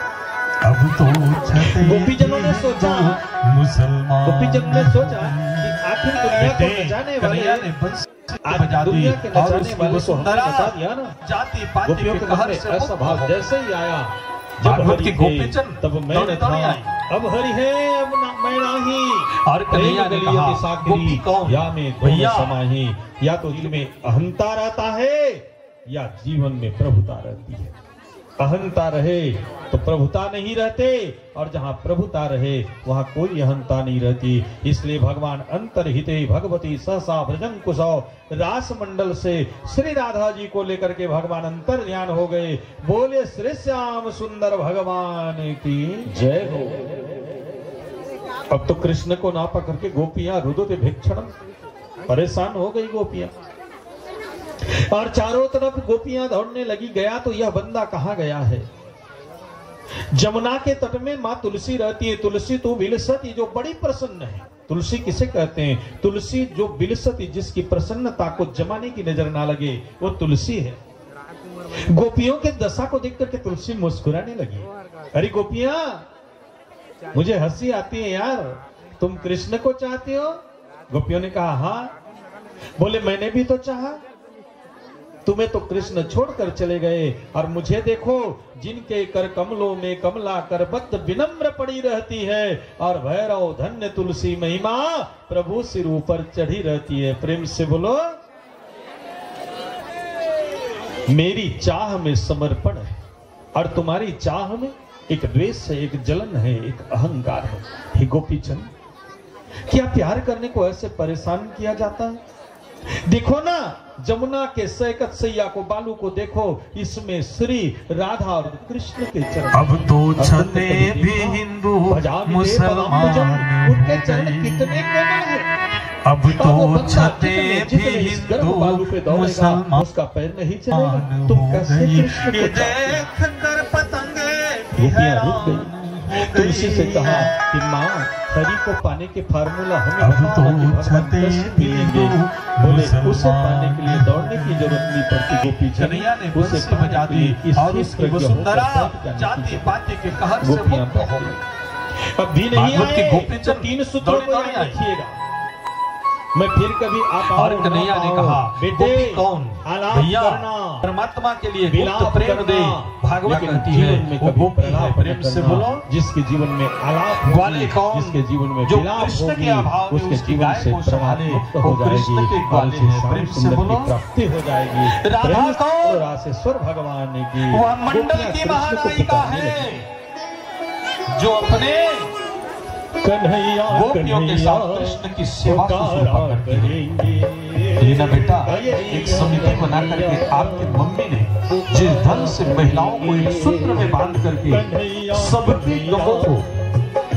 अब तो छते गोपीजनों ने भी सोचा, हिंदू मुसलमान गोपीजनों ने सोचा कि आखिर दुनिया को बेटे, नचाने वाले कन्हैया ने बंसी आज बजा दी दुनिया के और नचाने उसकी वाले को हमने वसुंधरा नचा दिया ना। जाति पाति गोपियों के के मन कहर में से ऐसा मुक्त भाव हो। जैसे ही आया, जब भागवत हरि की थे, गोपीजन तब मैं दौड़ न दौड़ था। आई। अब हरि है, अब ना, मैं नाही। और कन्हैया ने प्रेम कहा, कलियुग सागरी, गोपी कौन? या में दोनों भैया। समाही। या तो दिल में अहंता रहता है, या जीवन में प्रभुता रहती है। अहंता रहे तो प्रभुता नहीं रहते, और जहां प्रभुता रहे वहां कोई अहंता नहीं रहती। इसलिए भगवान अंतर्हिते भगवती सहसा व्रजंकुशौ रास मंडल से श्री राधा जी को लेकर के भगवान अंतर ध्यान हो गए। बोले श्री श्याम सुंदर भगवान की जय हो। अब तो कृष्ण को ना पकड़ के गोपियां रुदते भिक्षणम, परेशान हो गई गोपियां। और चारों तरफ गोपियां दौड़ने लगी, गया तो यह बंदा कहाँ गया है? जमुना के तट में माँ तुलसी रहती है। तुलसी तु विलसति, जो बड़ी प्रसन्न है। तुलसी किसे कहते हैं? तुलसी जो विलसति, जिसकी प्रसन्नता को जमाने की नजर ना लगे, वो तुलसी है। गोपियों के दशा को देख करके तुलसी मुस्कुराने लगी। अरे गोपियां, मुझे हंसी आती है यार, तुम कृष्ण को चाहती हो? गोपियों ने कहा, हाँ। बोले, मैंने भी तो चाहा, तुम्हें तो कृष्ण छोड़कर चले गए, और मुझे देखो, जिनके कर कमलों में कमला करबद्ध विनम्र पड़ी रहती है, और भैरव धन्य तुलसी महिमा प्रभु सिर ऊपर चढ़ी रहती है। प्रेम से बोलो, मेरी चाह में समर्पण है और तुम्हारी चाह में एक द्वेष है, एक जलन है, एक अहंकार है। हे गोपीचंद, क्या प्यार करने को ऐसे परेशान किया जाता है? देखो ना, जमुना के सैकत सैया को, बालू को देखो, इसमें श्री राधा और कृष्ण के चरण। अब तो छते भी हिंदू मुसलमान हो गए। उनके चरण कितने कोमल हैं। अब तो छते भी हिंदू मुसलमान, उसका पैर नहीं चलेगा। तुम कैसे कृष्ण को चाहते हो? गोपियां रुक गई। तुलसी से कहा कि माँ, हरि को पाने के फार्मूला हमें बताओ कि भगवान कैसे मिलेंगे। बोले, उसे पाने के लिए दौड़ने की जरूरत नहीं पड़ती गोपीचंद। उसे पाने के लिए स्थिर प्रज्ञ होकर बैठ जाने की जरूरत। गोपियां बैठ गई। अब भी नहीं आए तो तीन सूत्रों को याद रखिएगा। मैं फिर कभी आप और कन्हैया ने कहा, बेटे, गोपी कौन? भैया, परमात्मा के लिए गुप्त प्रेम दे। भागवत कहती है, वो गोपी है। प्रेम से बोलो। जिसके जीवन में आलाप होगी, जिसके जीवन में विलाप होगी, उसके जीवन से प्रभाव मुक्त हो जाएगी और उसे श्याम सुंदर की प्राप्ति हो जाएगी। प्रेम से बोलो राधेश्वर भगवान की। वह मंडल की महानायिका है। जो अपने कन्हैया, गोपियों के साथ कृष्ण की सेवा शुश्रूषा करती है। लेना बेटा, एक समिति बना करके आपकी मम्मी ने जिस ढंग से महिलाओं को एक सूत्र में बांध करके सबकी गमों को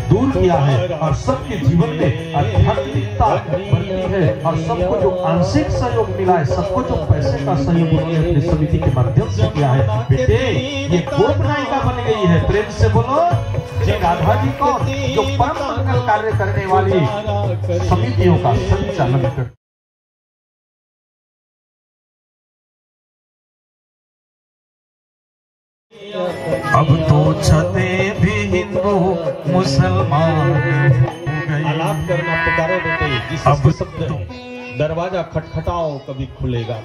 दूर किया है और सबके जीवन में आध्यात्मिकता बढ़ती है और सबको जो आंशिक सहयोग मिला है, सबको जो पैसे का सहयोग उन्होंने अपनी समिति के माध्यम से किया है, बेटे, ये गोप नायिका राधा जी को, जो परम मंगल कार्य करने वाली समितियों का संचालन कर अब तो छते भी हिंदू मुसलमान हो गए। आलाप करना पुकारो बेटे, जिस अब शब्द तो दरवाजा खटखटाओ कभी खुलेगा।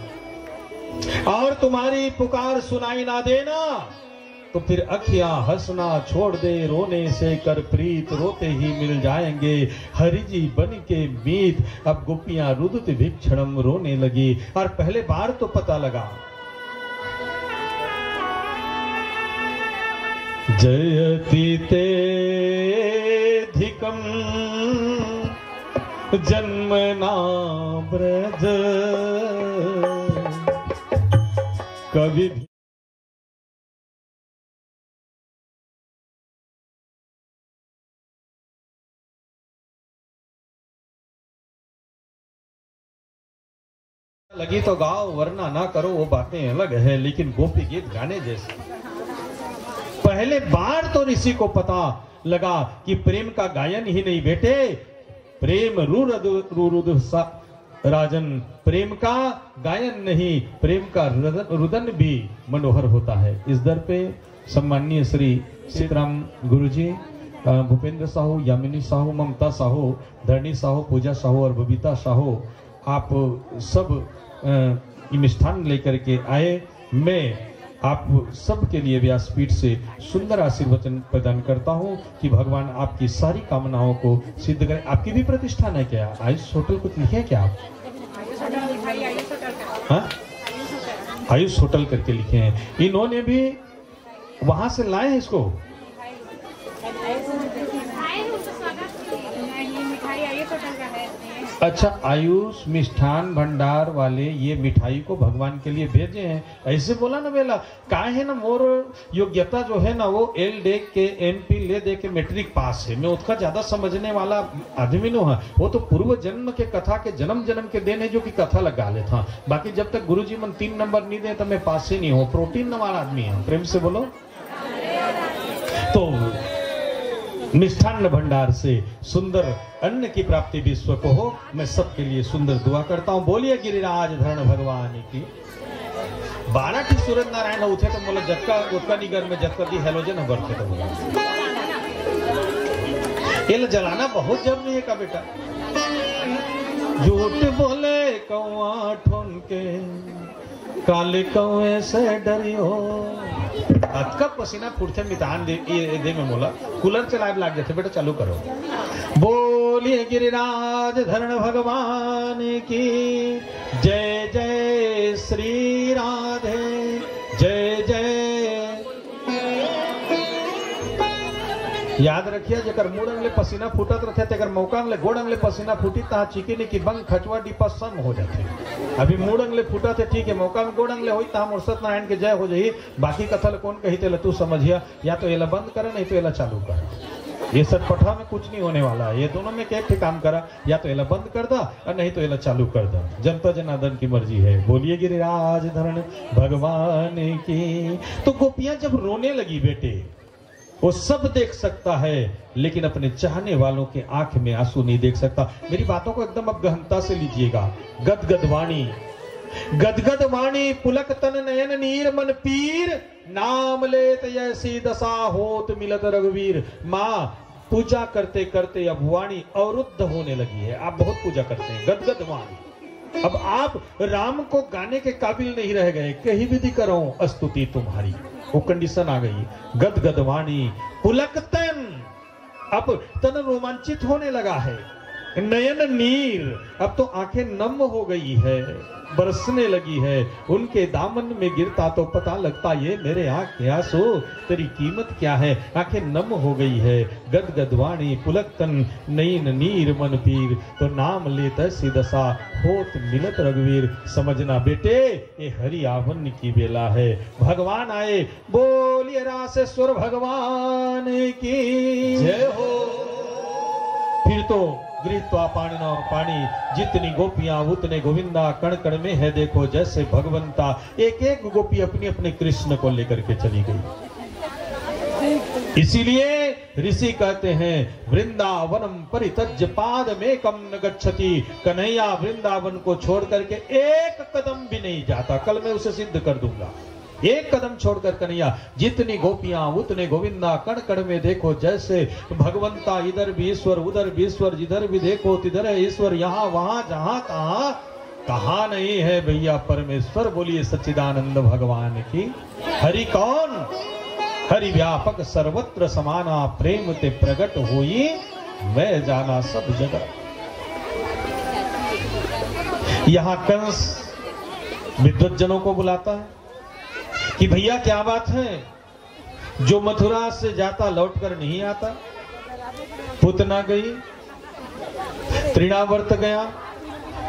और तुम्हारी पुकार सुनाई ना देना तो फिर अखियां हंसना छोड़ दे, रोने से कर प्रीत, रोते ही मिल जाएंगे हरि जी बन के मीत। अब गोपियां रुदत भिक्षणम रोने लगी। और पहले बार तो पता लगा। जयति तेधिकम जन्मना ब्रज कवि। लगी तो गाओ, वरना ना करो, वो बातें अलग है, लेकिन गोपी गीत गाने जैसे। पहले बार तो ऋषि को पता लगा कि प्रेम का गायन ही नहीं बेटे, प्रेम रुरद रुरुद सा राजन, प्रेम का गायन नहीं, प्रेम का रुदन, रुदन भी मनोहर होता है। इस दर पे सम्माननीय श्री सीताराम गुरुजी, अ, भूपेंद्र साहू, यामिनी साहू, ममता साहू, धरणी साहू, पूजा साहू और बबीता साहू, आप सब, अ, मिष्ठान लेकर के आए। मैं आप सबके लिए व्यासपीठ से सुंदर आशीर्वचन प्रदान करता हूँ कि भगवान आपकी सारी कामनाओं को सिद्ध करें। आपकी भी प्रतिष्ठान है क्या? आयुष होटल कुछ लिखे हैं क्या आप? हाँ, आयुष होटल करके लिखे हैं। इन्होंने भी वहां से लाए हैं इसको। अच्छा, आयुष मिष्ठान भंडार वाले ये मिठाई को भगवान के लिए भेजे हैं, ऐसे बोला ना बेला। का है ना, मोर योग्यता जो है ना, वो एल डे के एम पी ले दे के मैट्रिक पास है। मैं उसका ज्यादा समझने वाला आदमी नो है। वो तो पूर्व जन्म के कथा के, जन्म जन्म के देन है जो कि कथा लगा लेता। बाकी जब तक गुरुजी मन तीन नंबर नहीं दे तो मैं पास ही नहीं हूँ। प्रोटीन वाला आदमी है। प्रेम से बोलो। तो मिष्ठान्न भंडार से सुंदर अन्न की प्राप्ति विश्व को हो। मैं सबके लिए सुंदर दुआ करता हूँ। बोलिए गिरिराज धरण भगवान की। बारह ठी सूरज नारायण होथे तो मोला जतका ओतका निगर में जतका दी हेलोजन ह बरथे तो बोला। ये ला जलाना बहुत जरूरी है का बेटा? झूठ बोले कौआ ठोन के, काले कौए से डरियो। अतका पसीना फूटथे मितान दे, ये दे में मोला कूलर चलाए लाग जाथे बेटा, चालू करो। बोलिए गिरिराज धरण भगवान की जय। जय श्री राधे, जय जय। याद रखिए, जेकर मुड़ अंग ले पसीना फूटत रथे, तेकर मौका अंग ले गोड़ अंग ले पसीना फूटी, तहाँ चिकिनी की बंग खचवा डिप्पा सम हो जाथे। अभी मुड़ अंग ले फूटत हे, ठीक है, मौका अंग गोड़ अंग ले होई, तहाँ मोर सत्यनारायण के जय हो जाही। बाकी कथा ल कौन कही, तेला तू समझिया, या तो एला बंद कर, नहीं तो एला चालू कर। ये सतपथा में कुछ नहीं होने वाला है, ये दोनों में एक ठे काम करा, या तो एला बंद कर दा और नहीं तो एला चालू कर दा। जनता जनार्दन की मर्जी है। बोलिए गिरिराज धरण भगवान की। तो गोपियां जब रोने लगी बेटे, वो सब देख सकता है, लेकिन अपने चाहने वालों के आंख में आंसू नहीं देख सकता। मेरी बातों को एकदम अब गहनता से लीजिएगा। गदगद वाणी, गदगद वाणी, पुलक तन नयन नीर मन पीर, नाम लेत ऐसी दशा होत मिलत रघुवीर। माँ, पूजा करते करते अब वाणी अवरुद्ध होने लगी है। आप बहुत पूजा करते हैं, गदगद वाणी। अब आप राम को गाने के काबिल नहीं रह गए। कही विधि करो स्तुति तुम्हारी, वो कंडीशन आ गई। गदगद वाणी पुलक तन, अब तन रोमांचित होने लगा है। नयन नीर, अब तो आंखें नम हो गई है, बरसने लगी है। उनके दामन में गिरता तो पता लगता, ये मेरे आंख के आंसू, तेरी कीमत क्या है। आंखें नम हो गई है। गदगद वाणी पुलक तन, नयन नीर मन पीर, तो नाम लेत ऐसी दशा होत मिलत रघुवीर। समझना बेटे, ये हरि आवन की बेला है, भगवान आए। बोलिए रासेश्वर भगवान की जय हो। फिर तो गृहीत्वा पाणिनौ पाणी, जितनी गोपियां उतने गोविंदा, कण कण में है देखो जैसे भगवंता। एक एक गोपी अपनी अपने कृष्ण को लेकर के चली गई। इसीलिए ऋषि कहते हैं, "वृंदावनम परित्यज्य पादमेकम न गच्छति।" कन्हैया वृंदावन को छोड़ करके एक कदम भी नहीं जाता। कल मैं उसे सिद्ध कर दूंगा। एक कदम छोड़कर कन्हैया, जितनी गोपियां उतने गोविंदा, कण कण में देखो जैसे भगवंता, इधर भी ईश्वर, उधर भी ईश्वर, जिधर भी देखो तिधर है ईश्वर, यहाँ वहां जहां तहां, कहां नहीं है भैया परमेश्वर। बोलिए सच्चिदानंद भगवान की। हरि कौन? हरि व्यापक सर्वत्र समाना, प्रेम ते प्रगट होई, मैं जाना सब जगह। यहाँ कंस विद्वत जनों को बुलाता है कि भैया क्या बात है, जो मथुरा से जाता लौट कर नहीं आता, पुतना गई, तृणावर्त गया,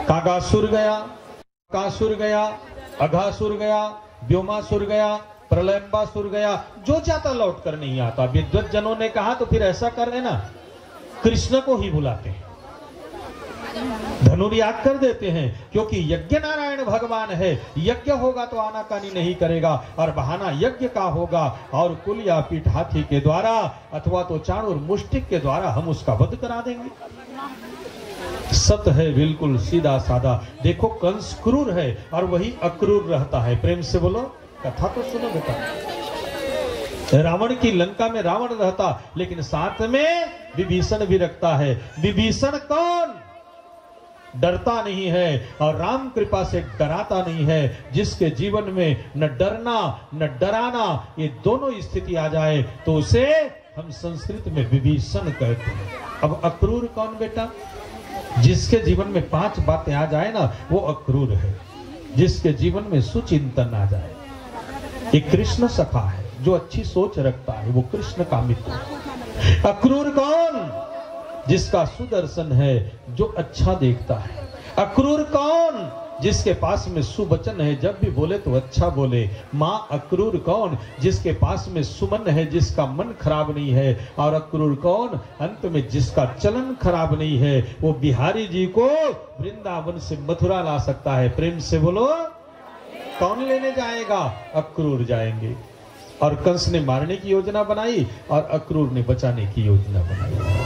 कागासुर गया, कासुर गया, अघासुर गया, व्योमासुर गया, प्रलंबासुर गया, जो जाता लौट कर नहीं आता। विद्वत जनों ने कहा, तो फिर ऐसा कर रहे ना, कृष्ण को ही बुलाते हैं, धनुर्याग कर देते हैं, क्योंकि यज्ञ नारायण भगवान है, यज्ञ होगा तो आनाकानी नहीं करेगा, और बहाना यज्ञ का होगा, और कुल या पीठ हाथी के द्वारा अथवा तो चाणूर मुष्टिक के द्वारा हम उसका वध करा देंगे। सत है, बिल्कुल सीधा साधा। देखो, कंस क्रूर है और वही अक्रूर रहता है। प्रेम से बोलो, कथा तो सुनो बेटा। रावण की लंका में रावण रहता, लेकिन साथ में विभीषण भी रखता है। विभीषण कौन? डरता नहीं है और राम कृपा से डराता नहीं है। जिसके जीवन में न डरना न डराना, ये दोनों स्थिति आ जाए, तो उसे हम संस्कृत में विभीषण कहते हैं। अब अक्रूर कौन बेटा? जिसके जीवन में पांच बातें आ जाए ना, वो अक्रूर है। जिसके जीवन में सुचिंतन आ जाए, ये कृष्ण सखा है। जो अच्छी सोच रखता है, वो कृष्ण का मित्र है। अक्रूर कौन? जिसका सुदर्शन है, जो अच्छा देखता है। अक्रूर कौन? जिसके पास में सुवचन है, जब भी बोले तो अच्छा बोले। माँ अक्रूर कौन? जिसके पास में सुमन है, जिसका मन खराब नहीं है। और अक्रूर कौन? अंत में जिसका चलन खराब नहीं है, वो बिहारी जी को वृंदावन से मथुरा ला सकता है। प्रेम से बोलो, कौन लेने जाएगा? अक्रूर जाएंगे। और कंस ने मारने की योजना बनाई और अक्रूर ने बचाने की योजना बनाई।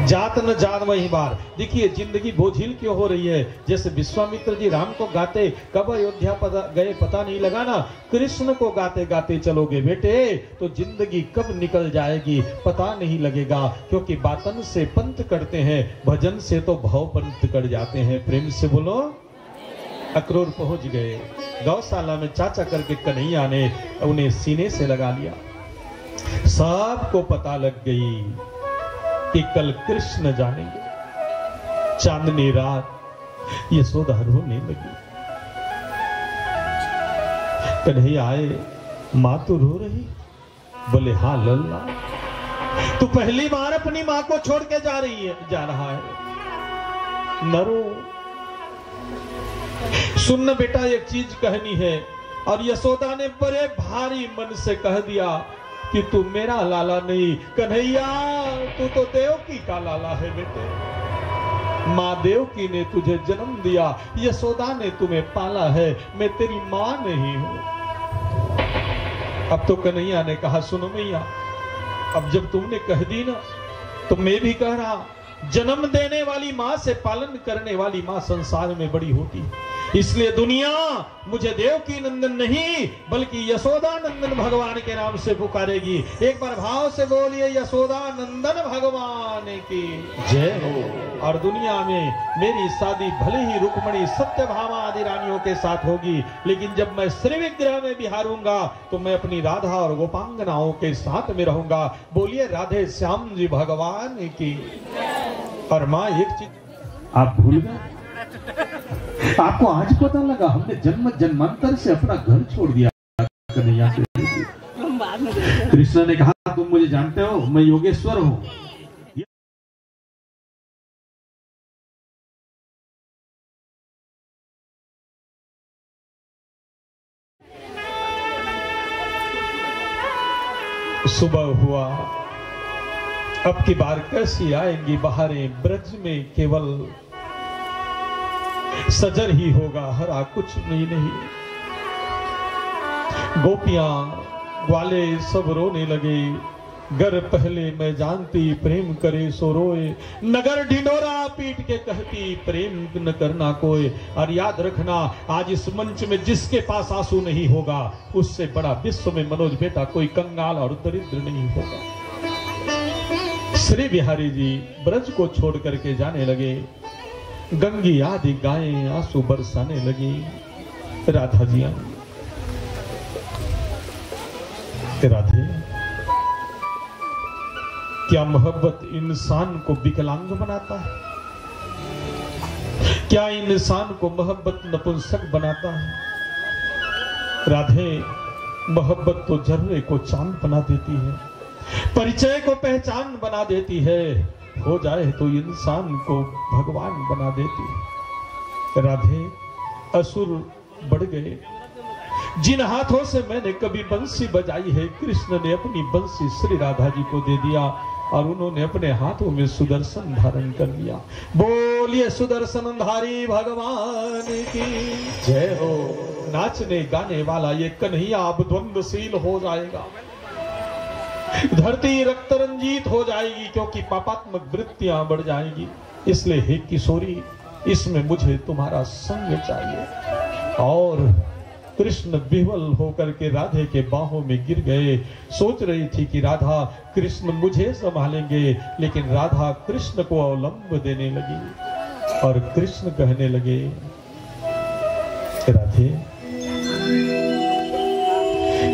जात न जान वही बार। देखिए, जिंदगी बोझिल क्यों हो रही है। जैसे विश्वामित्र जी राम को गाते, कब अयोध्या पता, गए पता नहीं लगा ना। कृष्ण को गाते गाते चलोगे बेटे, तो जिंदगी कब निकल जाएगी पता नहीं लगेगा, क्योंकि बातन से पंथ करते हैं, भजन से तो भव पंथ कर जाते हैं। प्रेम से बोलो। अक्रूर पहुंच गए। गौशाला में चाचा करके कन्हैया ने उन्हें सीने से लगा लिया। सबको पता लग गई कि कल कृष्ण जाएंगे। चांदनी रात यशोदा रोने लगी। कन्हैया आए, माँ तो रो रही। बोले, हाँ लल्ला, तू पहली बार अपनी माँ को छोड़ के जा रही है, जा रहा है। नरो, सुन न बेटा, एक चीज कहनी है। और यशोदा ने बड़े भारी मन से कह दिया कि तू मेरा लाला नहीं, कन्हैया, तू तो देवकी का लाला है बेटे। माँ देवकी ने तुझे जन्म दिया, यशोदा ने तुम्हें पाला है, मैं तेरी माँ नहीं हूँ। अब तो कन्हैया ने कहा, सुनो मैया, अब जब तुमने कह दी ना, तो मैं भी कह रहा, जन्म देने वाली माँ से पालन करने वाली माँ संसार में बड़ी होती है। इसलिए दुनिया मुझे देवकी नंदन नहीं, बल्कि यशोदा नंदन भगवान के नाम से पुकारेगी। एक बार भाव से बोलिए, यशोदा नंदन भगवान की जय हो। और दुनिया में मेरी शादी भले ही रुक्मणी, सत्यभामा आदि रानियों के साथ होगी, लेकिन जब मैं श्री विग्रह में बिहारूंगा, तो मैं अपनी राधा और गोपांगनाओं के साथ में रहूंगा। बोलिए, राधे श्याम जी भगवान की। और माँ, एक चीज आप भूल गए, आपको आज पता लगा, हमने जन्म जन्मांतर से अपना घर छोड़ दिया कन्हैया के लिए। कृष्ण ने कहा, तुम मुझे जानते हो, मैं योगेश्वर हूँ। सुबह हुआ, अब की बार कैसी आएंगी बहारें, ब्रज में केवल सजर ही होगा, हरा कुछ नहीं, नहीं। गोपियां ग्वाले सब रोने लगे। गर पहले मैं जानती प्रेम करे सो रोए, नगर ढिंढोरा पीट के कहती प्रेम न करना कोय। और याद रखना, आज इस मंच में जिसके पास आंसू नहीं होगा, उससे बड़ा विश्व में मनोज बेटा कोई कंगाल और दरिद्र नहीं होगा। श्री बिहारी जी ब्रज को छोड़ करके जाने लगे। गंगी आदि गायें आंसू बरसाने लगी। राधा जी आई। राधे, क्या मोहब्बत इंसान को विकलांग बनाता है? क्या इंसान को मोहब्बत नपुंसक बनाता है? राधे, मोहब्बत तो जर्रे को चांद बना देती है, परिचय को पहचान बना देती है, हो जाए तो इंसान को भगवान बना देती है। राधे, असुर बढ़ गए। जिन हाथों से मैंने कभी बंसी बजाई है, कृष्ण ने अपनी बंसी श्री राधा जी को दे दिया और उन्होंने अपने हाथों में सुदर्शन धारण कर लिया। बोलिए सुदर्शन धारी भगवान की जय हो। नाचने गाने वाला ये कन्हैया अब द्वंद्वशील हो जाएगा। धरती रक्त रंजित हो जाएगी, क्योंकि पापात्मक वृत्तियां बढ़ जाएंगी। इसलिए हे किशोरी, इसमें मुझे तुम्हारा संग चाहिए। और कृष्ण विह्वल होकर के राधे के बाहों में गिर गए। सोच रही थी कि राधा कृष्ण मुझे संभालेंगे, लेकिन राधा कृष्ण को अवलंब देने लगी और कृष्ण कहने लगे, राधे,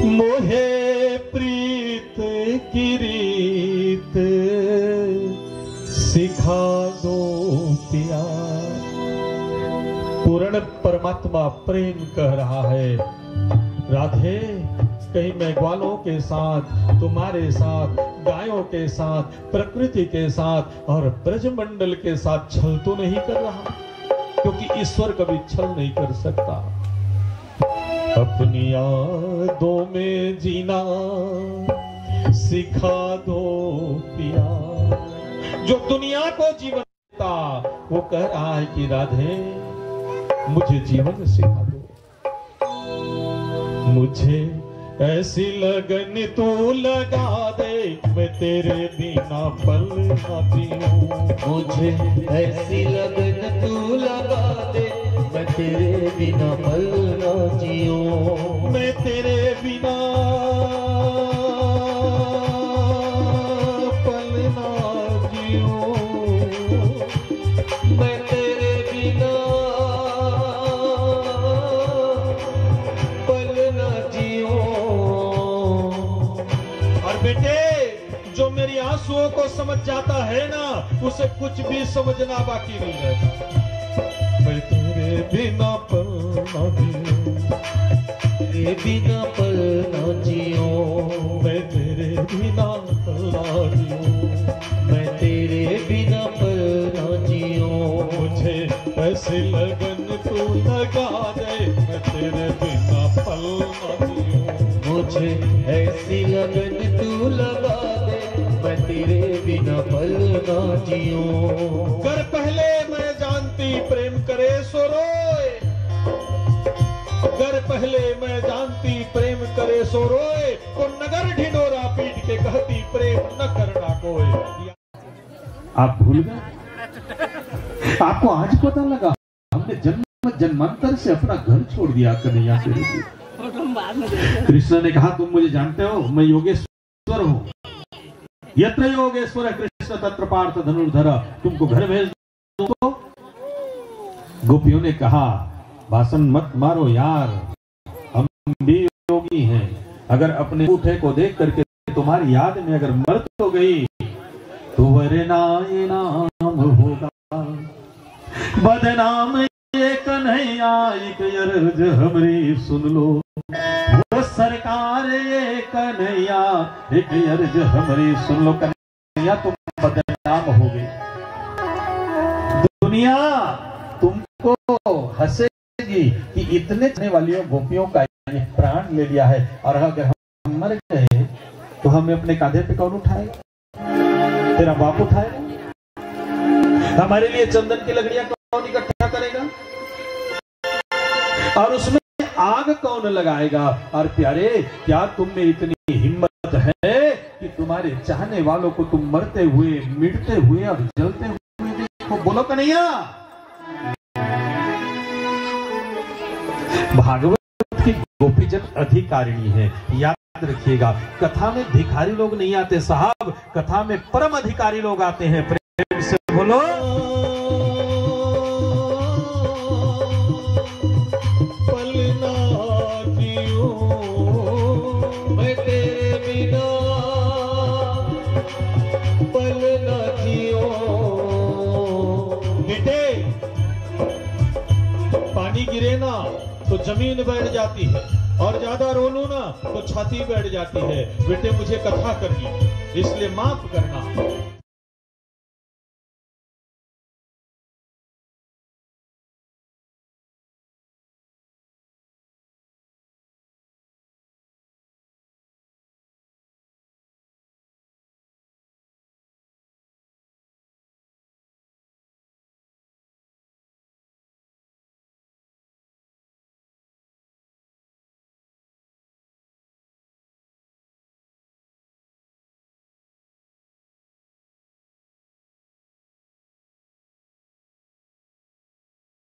मोहे प्रीत की रीत सिखा दो पिया। पूर्ण परमात्मा प्रेम कह रहा है, राधे, कहीं मैं ग्वालों के साथ, तुम्हारे साथ, गायों के साथ, प्रकृति के साथ और ब्रजमंडल के साथ छल तो नहीं कर रहा? क्योंकि ईश्वर कभी छल नहीं कर सकता। अपनी यादों में जीना सिखा दो पिया। जो दुनिया को जीवन देता, वो कह रहा है कि राधे, मुझे जीवन सिखा दो। मुझे ऐसी लगन तू लगा दे, मैं तेरे बिना पल ना जीऊं। मुझे ऐसी लगन तू लगा दे, मैं तेरे बिना पल ना जीऊं। मैं तेरे बिना पल ना जीऊं। मैं तेरे बिना पल ना जीऊं। और बेटे, जो मेरी आंसुओं को समझ जाता है ना, उसे कुछ भी समझना बाकी नहीं रहता। मैं तेरे बिना पल ना जीऊं। तेरे बिना पल ना जीऊं। मैं तेरे बिना पल ना जीऊं। मैं तेरे बिना पल ना जीऊं। मुझे ऐसी लगन तू लगा दे, मैं तेरे बिना पल ना जीऊं। मुझे ऐसी लगन तू लगा दे, मैं तेरे बिना पल ना जीऊं। गर पहले मैं जानती प्रेम करे सो रोए, गर पहले मैं जानती प्रेम करे सो रोए, तो नगर ढिंढोरा पीट के कहती प्रेम न करना कोई। आप भूल गए? आपको आज पता लगा? हमने जन्म जन्मांतर से अपना घर छोड़ दिया कन्हैया के लिए। कृष्ण ने कहा, तुम मुझे जानते हो, मैं योगेश्वर हूँ। यत्र योगेश्वर कृष्ण तत्र पार्थ धनुर्धर। तुमको घर भेज दूं तो? गोपियों ने कहा, भाषण मत मारो यार, हम भी योगी हैं। अगर अपने अंगूठे को देख करके तुम्हारी याद में अगर मर तो गई, तो वरना ये नाम होगा बदनाम। ये कन्हैया, एक अर्ज हमरी सुन लो, वो सरकार, ये कन्हैया, एक अर्ज हमरी सुन लो। कन्हैया, तुम बदनाम हो गए। दुनिया तुमको हंसेगी कि इतने चाहने वालियों गोपियों का ये प्राण ले लिया है, और अगर हम मर गए तो हमें अपने कांधे पे कौन उठाएगा? तेरा बाप उठाएगा? हमारे लिए चंदन की लकड़ियां कौन इकट्ठा करेगा? और उसमें आग कौन लगाएगा? और प्यारे, क्या तुम में इतनी हिम्मत है कि तुम्हारे चाहने वालों को तुम मरते हुए, मिटते हुए और जलते हुए देखो? बोलो कन्हैया। भागवत की गोपीजन अधिकारिणी है, याद रखिएगा। कथा में भिखारी लोग नहीं आते साहब, कथा में परम अधिकारी लोग आते हैं। प्रेम से बोलो। पलना जियो, मैं तेरे बिना पलना जियो। बेटे, पानी गिरे ना तो जमीन बैठ जाती है, और ज्यादा रो लूं ना तो छाती बैठ जाती है। बेटे, मुझे कथा करनी, इसलिए माफ करना।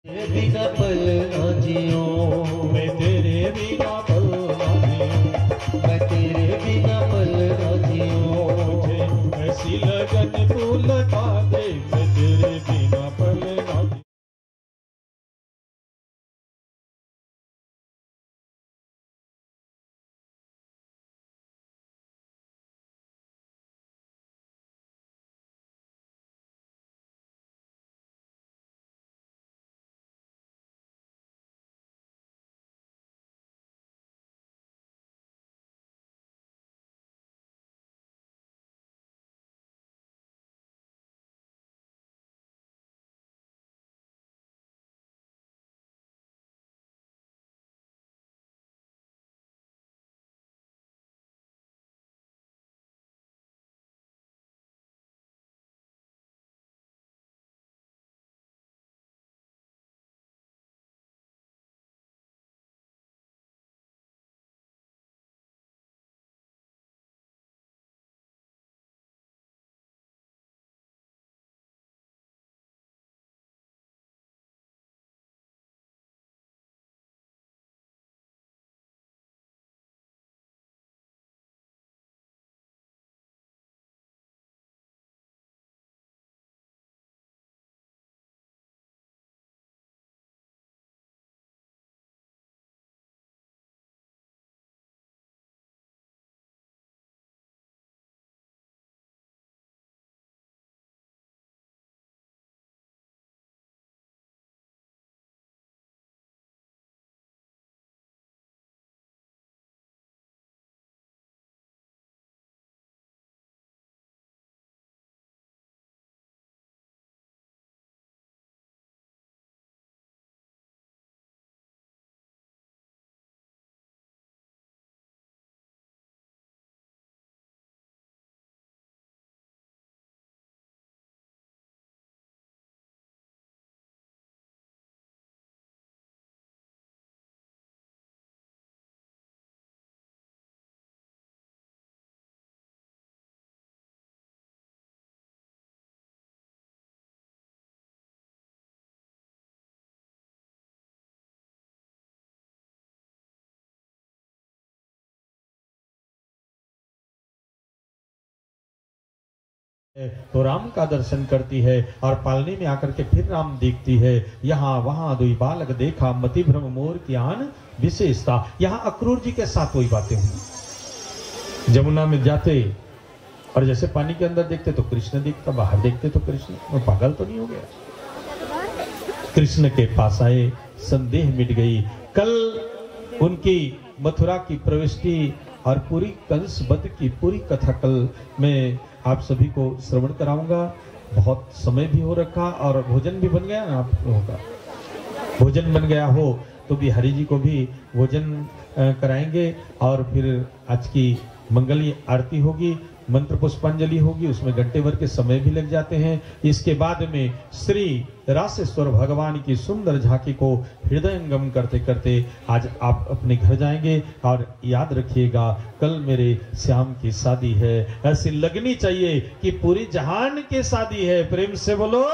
तेरे बिना पल ना जियो, मैं तेरे बिना पल ना जियो, मैं तेरे बिना पल ना जियो। मुझे ऐसी लगन तू लगा दे, मैं तेरे बिना पल ना जियो। तो राम का दर्शन करती है और पालनी में आकर के फिर राम देखती है। यहाँ वहां दुई बालक देखा, मति भ्रम मोर की आन विशेषता। यहाँ अक्रूर जी के साथ वही बातें हुई। जमुना में जाते और जैसे पानी के अंदर देखते तो कृष्ण दिखता, बाहर देखते तो कृष्ण। मैं पागल तो नहीं हो गया? कृष्ण के पास आए, संदेह मिट गई। कल उनकी मथुरा की प्रविष्टि और पूरी कंस वध की पूरी कथा कल मैं आप सभी को श्रवण कराऊंगा। बहुत समय भी हो रखा और भोजन भी बन गया ना आप लोगों का। भोजन बन गया हो तो बिहारी जी को भी भोजन, अ, कराएंगे और फिर आज की मंगल आरती होगी। मंत्र पुष्पांजलि होगी, उसमें घंटे भर के समय भी लग जाते हैं। इसके बाद में श्री रासेश्वर भगवान की सुंदर झांकी को हृदयंगम करते करते आज आप अपने घर जाएंगे। और याद रखिएगा, कल मेरे श्याम की शादी है, ऐसी लगनी चाहिए कि पूरी जहान की शादी है। प्रेम से बोलो।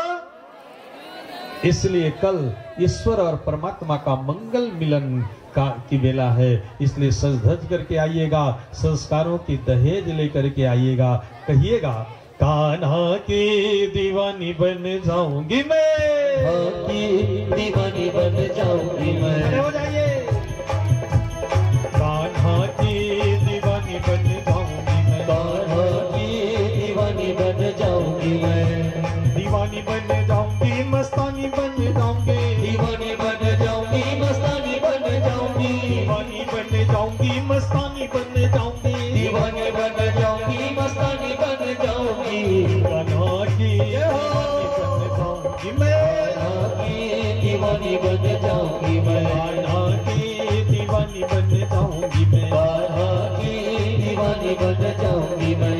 इसलिए कल ईश्वर और परमात्मा का मंगल मिलन का, की बेला है, इसलिए सज धज करके आइएगा, संस्कारों की दहेज लेकर के आइएगा। कहिएगा, कान्हा की दीवानी बन जाऊंगी मैं। कान्हा की दीवानी बन जाऊंगी मैं। खड़े हो जाइए। कान्हा की दीवानी बन जाऊंगी मैं। कान्हा की दीवानी बन जाऊंगी मैं। दीवानी बन जाऊंगी, मस्तानी बन जाऊंगी। दीवानी बन जाऊंगी, मस्तानी बन जाऊंगी। दीवानी बन जाऊंगी, मस्तानी बन जाऊंगी। दीवानी बन जाऊंगी, मस्तानी बन जाऊंगी। कान्हा की दीवानी बन जाऊंगी मैं। कान्हा की दीवानी बन जाऊंगी मैं। कान्हा की दीवानी बन जाऊंगी मैं। कान्हा की दीवानी बन जाऊंगी मैं।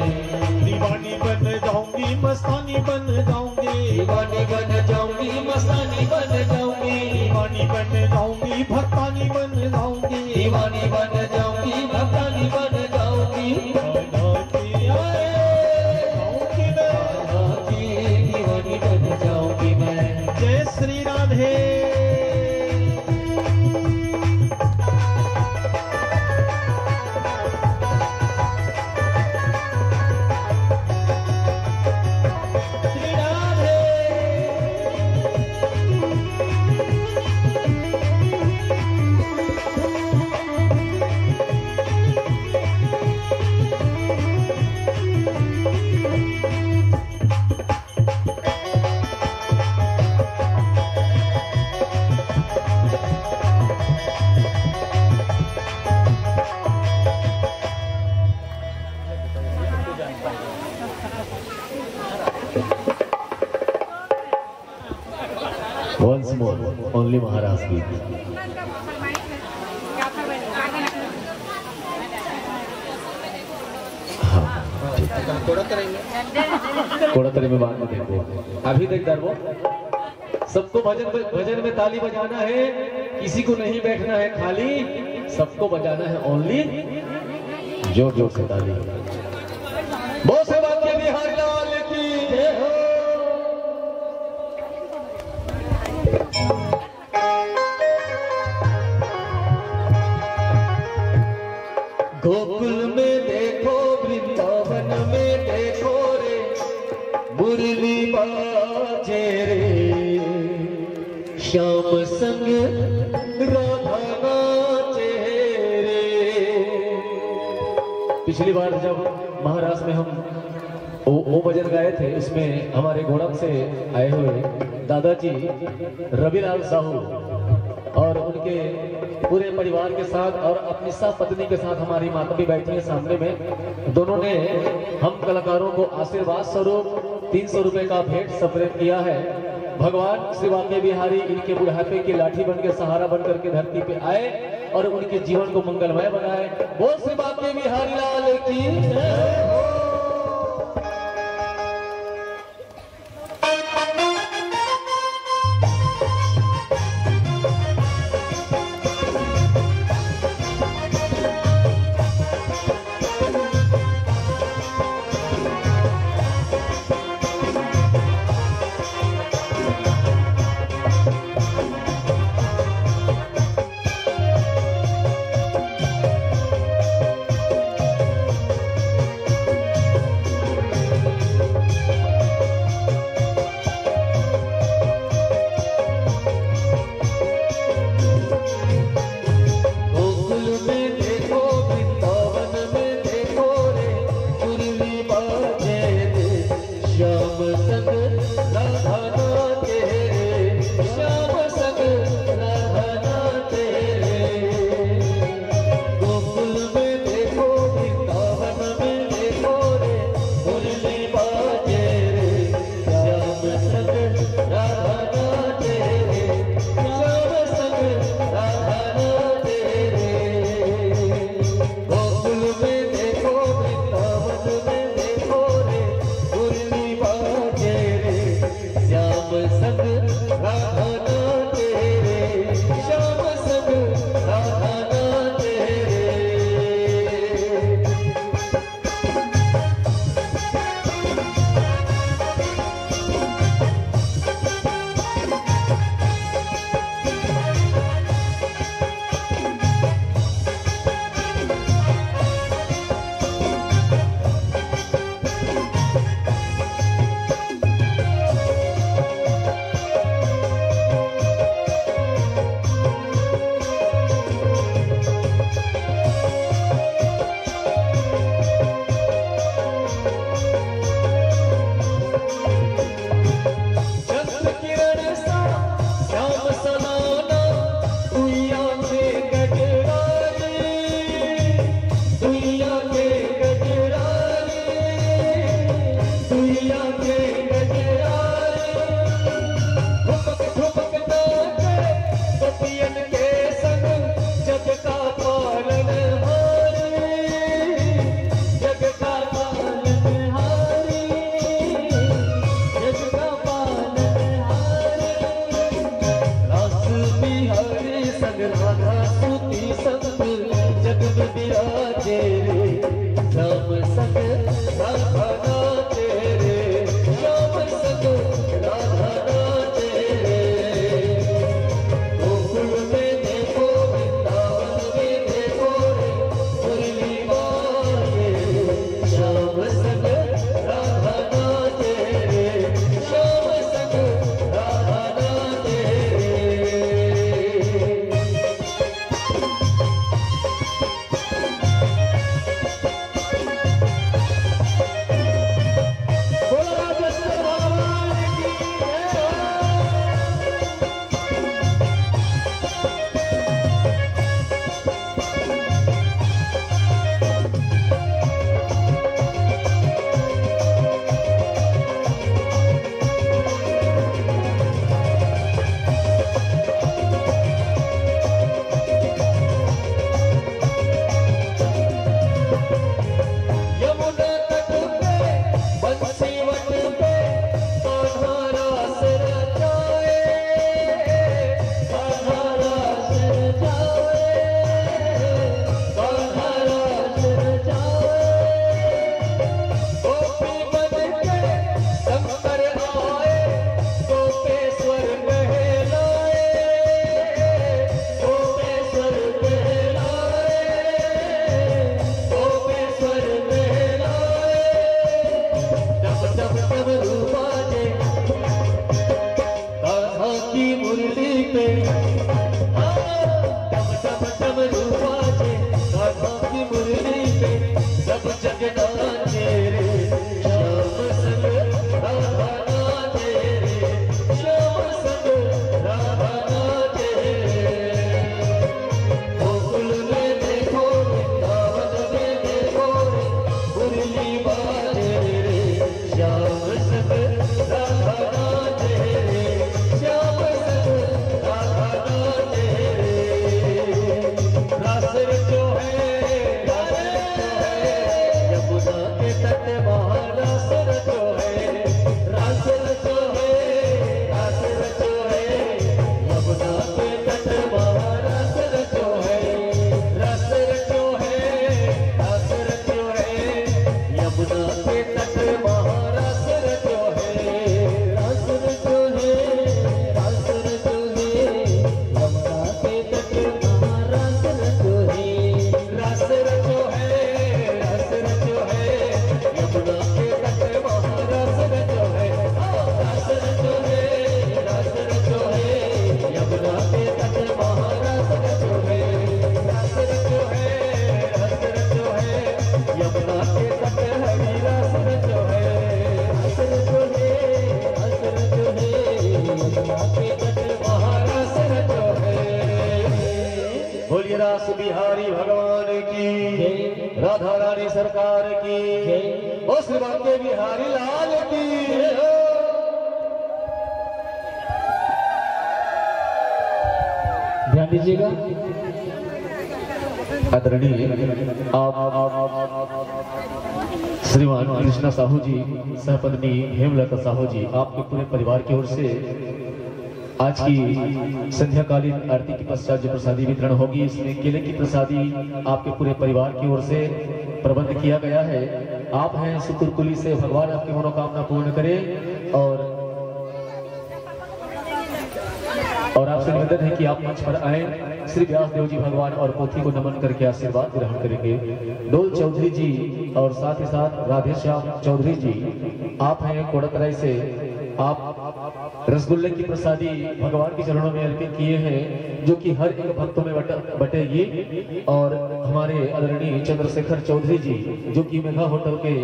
दीवानी बन जाऊंगी, मस्तानी बन जाऊंगी। दीवानी बन जाऊंगी, मस्तानी बन जाऊंगी। दीवानी बन जाऊंगी, भक्तानी बन जाऊंगी। दीवानी बन जाऊंगी, भक्तानी बन जाऊंगी। कान्हा की दीवानी बन जाऊंगी मैं। कान्हा की दीवानी बन जाऊंगी मैं। जय Shri Radhe. Once more, only महाराज की। हाँ, ठीक है। कोड़ातरी में बाद में देखो, अभी देख दरबो। सबको भजन, भजन में ताली बजाना है, किसी को नहीं बैठना है खाली, सबको बजाना है only जोर जोर से ताली। बोल से बात के बिहारी लाल की जय हो। गोकुल में देखो, वृंदावन में देखो रे, मुरली बाजे रे, श्याम संग राधा नाचे रे। पिछली बार जब महारास में हम वो, वो भजन गाए थे, उसमें हमारे गोड़म से आए हुए दादाजी रविलाल साहू और उनके पूरे परिवार के साथ और अपनी सह पत्नी के साथ हमारी माता भी बैठी है सामने में। दोनों ने हम कलाकारों को आशीर्वाद स्वरूप तीन सौ रुपए का भेंट समर्पित किया है। भगवान श्री वाके बिहारी इनके बुढ़ापे की लाठी बन के, सहारा बन करके धरती पे आए और उनके जीवन को मंगलमय बनाए। बोल श्री वाके बिहारी लाल की जय हो। की, राधा रानी सरकार की, ओ श्री बांके बिहारी लाल की। ध्यान दीजिएगा। आदरणीय आप, आप, आप, आप श्रीमान कृष्णा साहू जी, सहपत्नी हेमलता साहू जी, आपके पूरे परिवार की ओर से आज की संध्याकालीन आरती के पश्चात जो प्रसादी वितरण होगी, इसमें केले की प्रसादी आपके पूरे परिवार की ओर से प्रबंध किया गया है। आप हैं सुकुरकुली से, भगवान आपकी मनोकामना पूर्ण करें। और, और आपसे निवेदन है कि आप मंच पर आए, श्री व्यास देव जी भगवान और पोथी को नमन करके आशीर्वाद ग्रहण करेंगे। डोल चौधरी जी और साथ ही साथ राधेश्याम चौधरी जी, आप हैं कोड़ातराई से, आप रसगुल्ले की प्रसादी भगवान के चरणों में अर्पित किए हैं, जो कि हर एक भक्तों में बट-, बटेगी। और हमारे आदरणीय चंद्रशेखर चौधरी जी, जो कि मेघा होटल के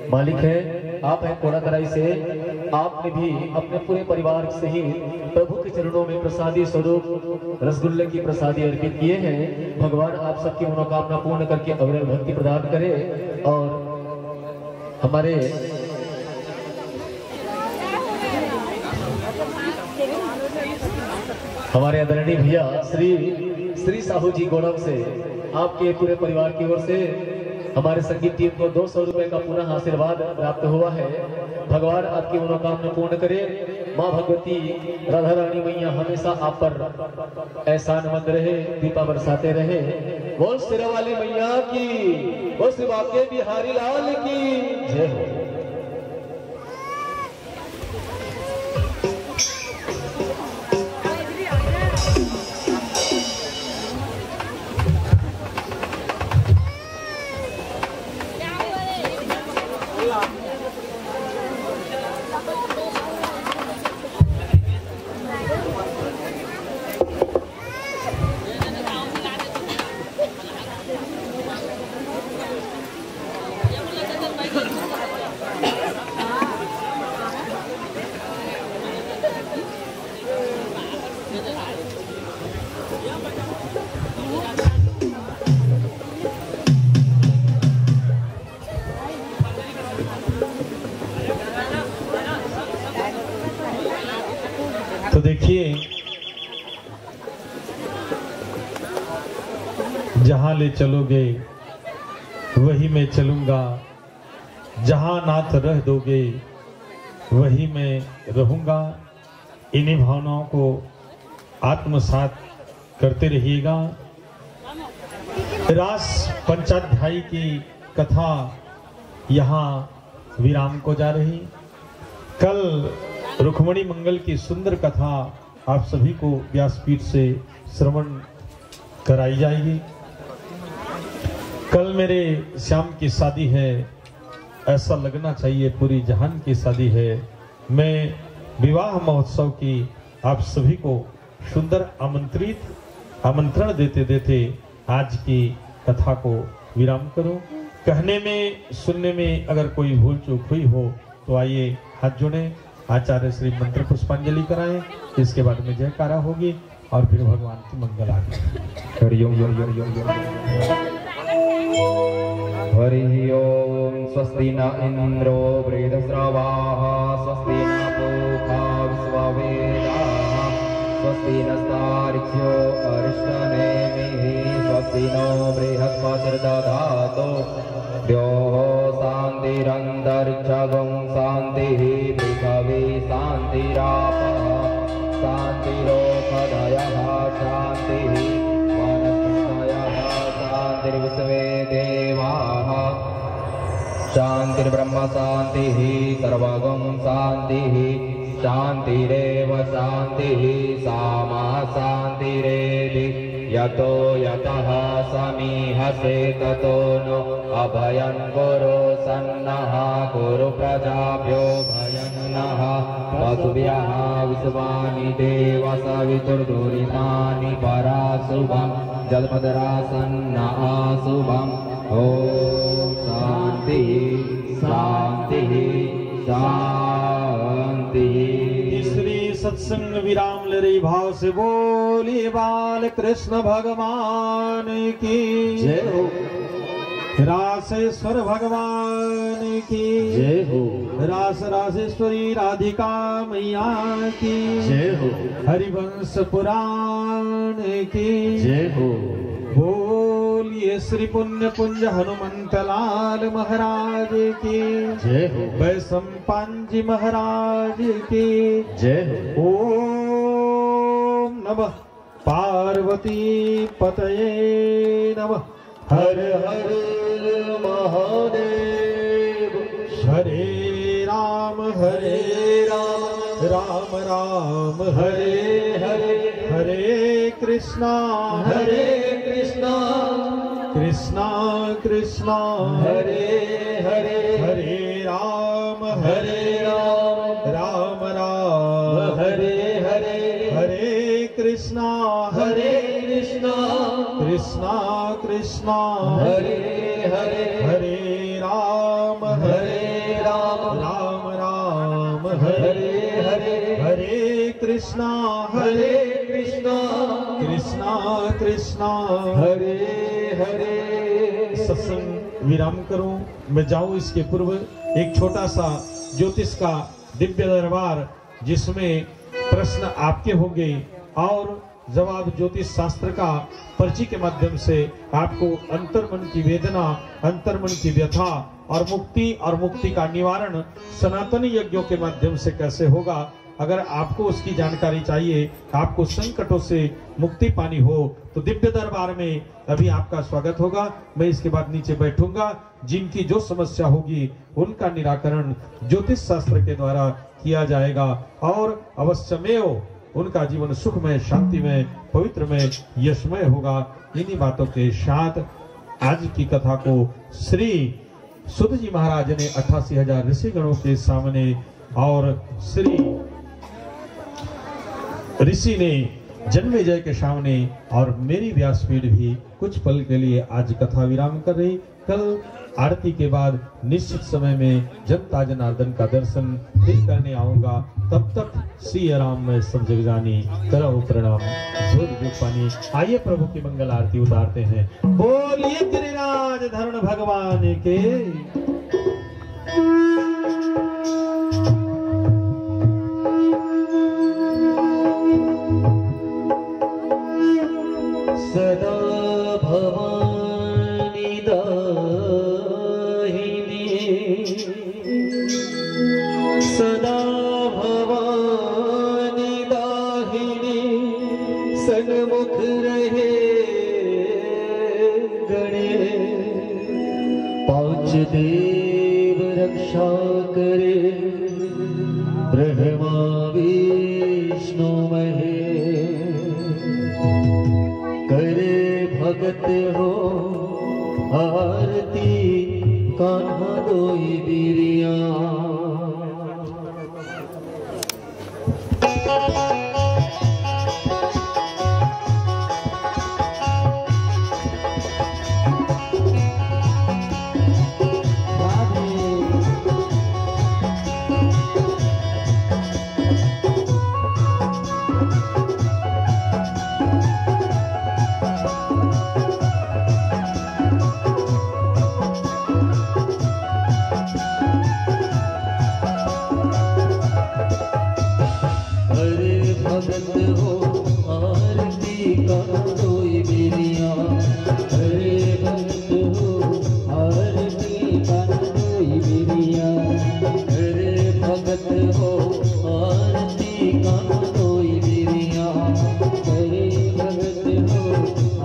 मालिक हैं, आप हैं कोड़ातराई से, आपने भी अपने पूरे परिवार सहित प्रभु के चरणों में प्रसादी स्वरूप रसगुल्ले की प्रसादी अर्पित किए हैं। भगवान आप सबकी मनोकामना पूर्ण करके अविरल भक्ति प्रदान करें। और हमारे हमारे आदरणीय भैया श्री, श्री साहू जी गोड़म से आपके पूरे परिवार की ओर से हमारे संगीत टीम को दो सौ रुपए का पुनः आशीर्वाद प्राप्त हुआ है। भगवान आपकी मनोकामना पूर्ण करे। माँ भगवती राधा रानी मैया हमेशा आप पर एहसानमंद रहे, कृपा बरसाते रहे। बोल सिरा वाली मैया की, बोल श्री बांके बिहारी लाल की जय हो। तो देखिए, जहां ले चलोगे वही मैं चलूंगा, जहां नाथ रह दोगे वही मैं रहूंगा। इन्हीं भावनाओं को आत्मसात करते रहिएगा। रास पंचाध्यायी की कथा यहाँ विराम को जा रही। कल रुक्मणी मंगल की सुंदर कथा आप सभी को व्यासपीठ से श्रवण कराई जाएगी। कल मेरे श्याम की शादी है, ऐसा लगना चाहिए पूरी जहान की शादी है। मैं विवाह महोत्सव की आप सभी को सुंदर आमंत्रित, आमंत्रण देते देते आज की कथा को विराम करूं। कहने में, सुनने में अगर कोई भूल चूक हुई हो तो आइए हाथ जोड़ें, आचार्य श्री मंत्र पुष्पांजलि कराएं, इसके बाद में जयकारा होगी और फिर भगवान की मंगल आरती। हरि ओम, हरि ओम, हरि ओम। हरि ओम। स्वस्ति न इंद्रो वृद्धश्रवाः, स्वस्ति न पूषा विश्ववेदाः, स्वस्ति नस्तार्क्ष्यो अरिष्टनेमिः, स्वस्ति नो बृहस्पतिर्दधातु। द्योः शान्तिरन्तरिक्षगुं शान्तिः, पृथिवी शान्तिरापः शान्तिरोषधयः शान्तिः वनस्पतयः शान्तिर्विश्वे देवाः शान्तिर्ब्रह्म शान्तिः सर्वगुं शान्तिः शान्तिरेव शान्तिः सामा शान्तिरेति। यतो यतः समीहसे ततो नो अभयं कुरु सन्नः कुरु प्रजाभ्यो भयं नः पशुभ्यः। विश्वानि देव सवितुर्दुरितानि पराशुभं जलपदरासन्न आशुभं। ॐ शान्तिः शान्तिः शान्तिः। श्री सत्संग विराम ले रही भाव से बोल। बोलिए बाल कृष्ण भगवान की। जय हो। रासेश्वर भगवान की। जय हो। रास रासेश्वरी राधिका मैया की। जय हो। हरिवंश पुराण की। जय हो। बोलिए श्री पुण्य पुंज हनुमंत लाल महाराज की। जय हो। वैशंपायन जी महाराज की। जय हो। ओम नमः पार्वती पतये नमः। हर हर महादेव। हरे राम हरे राम, राम राम हरे हरे। हरे कृष्णा हरे कृष्णा, कृष्णा कृष्णा हरे हरे। हरे राम हरे राम, राम राम हरे हरे। हरे कृष्णा हरे कृष्णा, कृष्णा कृष्णा हरे हरे। हरे राम हरे राम, राम राम हरे हरे। हरे कृष्णा हरे कृष्णा, कृष्णा कृष्णा हरे हरे। सत्संग विराम करूं, मैं जाऊं, इसके पूर्व एक छोटा सा ज्योतिष का दिव्य दरबार, जिसमें प्रश्न आपके होंगे और जवाब ज्योतिष शास्त्र का पर्ची के माध्यम से आपको अंतर्मन की वेदना, अंतर्मन की व्यथा और मुक्ति और मुक्ति का निवारण सनातन यज्ञों के माध्यम से कैसे होगा। अगर आपको उसकी जानकारी चाहिए, आपको संकटों से मुक्ति पानी हो, तो दिव्य दरबार में अभी आपका स्वागत होगा। मैं इसके बाद नीचे बैठूंगा। जिनकी जो समस्या होगी, उनका निराकरण ज्योतिष शास्त्र के द्वारा किया जाएगा और अवश्यमेव उनका जीवन सुखमय, शांतिमय, पवित्रमय, यशमय होगा। इन्हीं बातों के साथ आज की कथा को श्री सुत जी महाराज ने अट्ठासी हजार ऋषिगणों के सामने और श्री ऋषि ने जन्मेजय के सामने और मेरी व्यासपीठ भी कुछ पल के लिए आज कथा विराम कर रही। कल आरती के बाद निश्चित समय में जनता जनार्दन का दर्शन फिर करने आऊंगा। तब तक सिया राम में सब जग जानी, करहु प्रणाम जोर जोर पानी। आइए प्रभु की मंगल आरती उतारते हैं। बोलिए गिरिराज धरण भगवान के। सदा भवानी दाहिनी, सदा भवानी दाहिनी, सन्मुख रहे गणेश। पांच देव रक्षा करे, ब्रह्मा विष्णु महेश। करे भगत हो आरती, कान्हा दोई बिरिया। अरे भगत हो आरती का दोई बिरिया, अरे भगत हो आरती का दोई बिरिया, अरे भगत हो आरती का दोई बिरिया, अरे भगत हो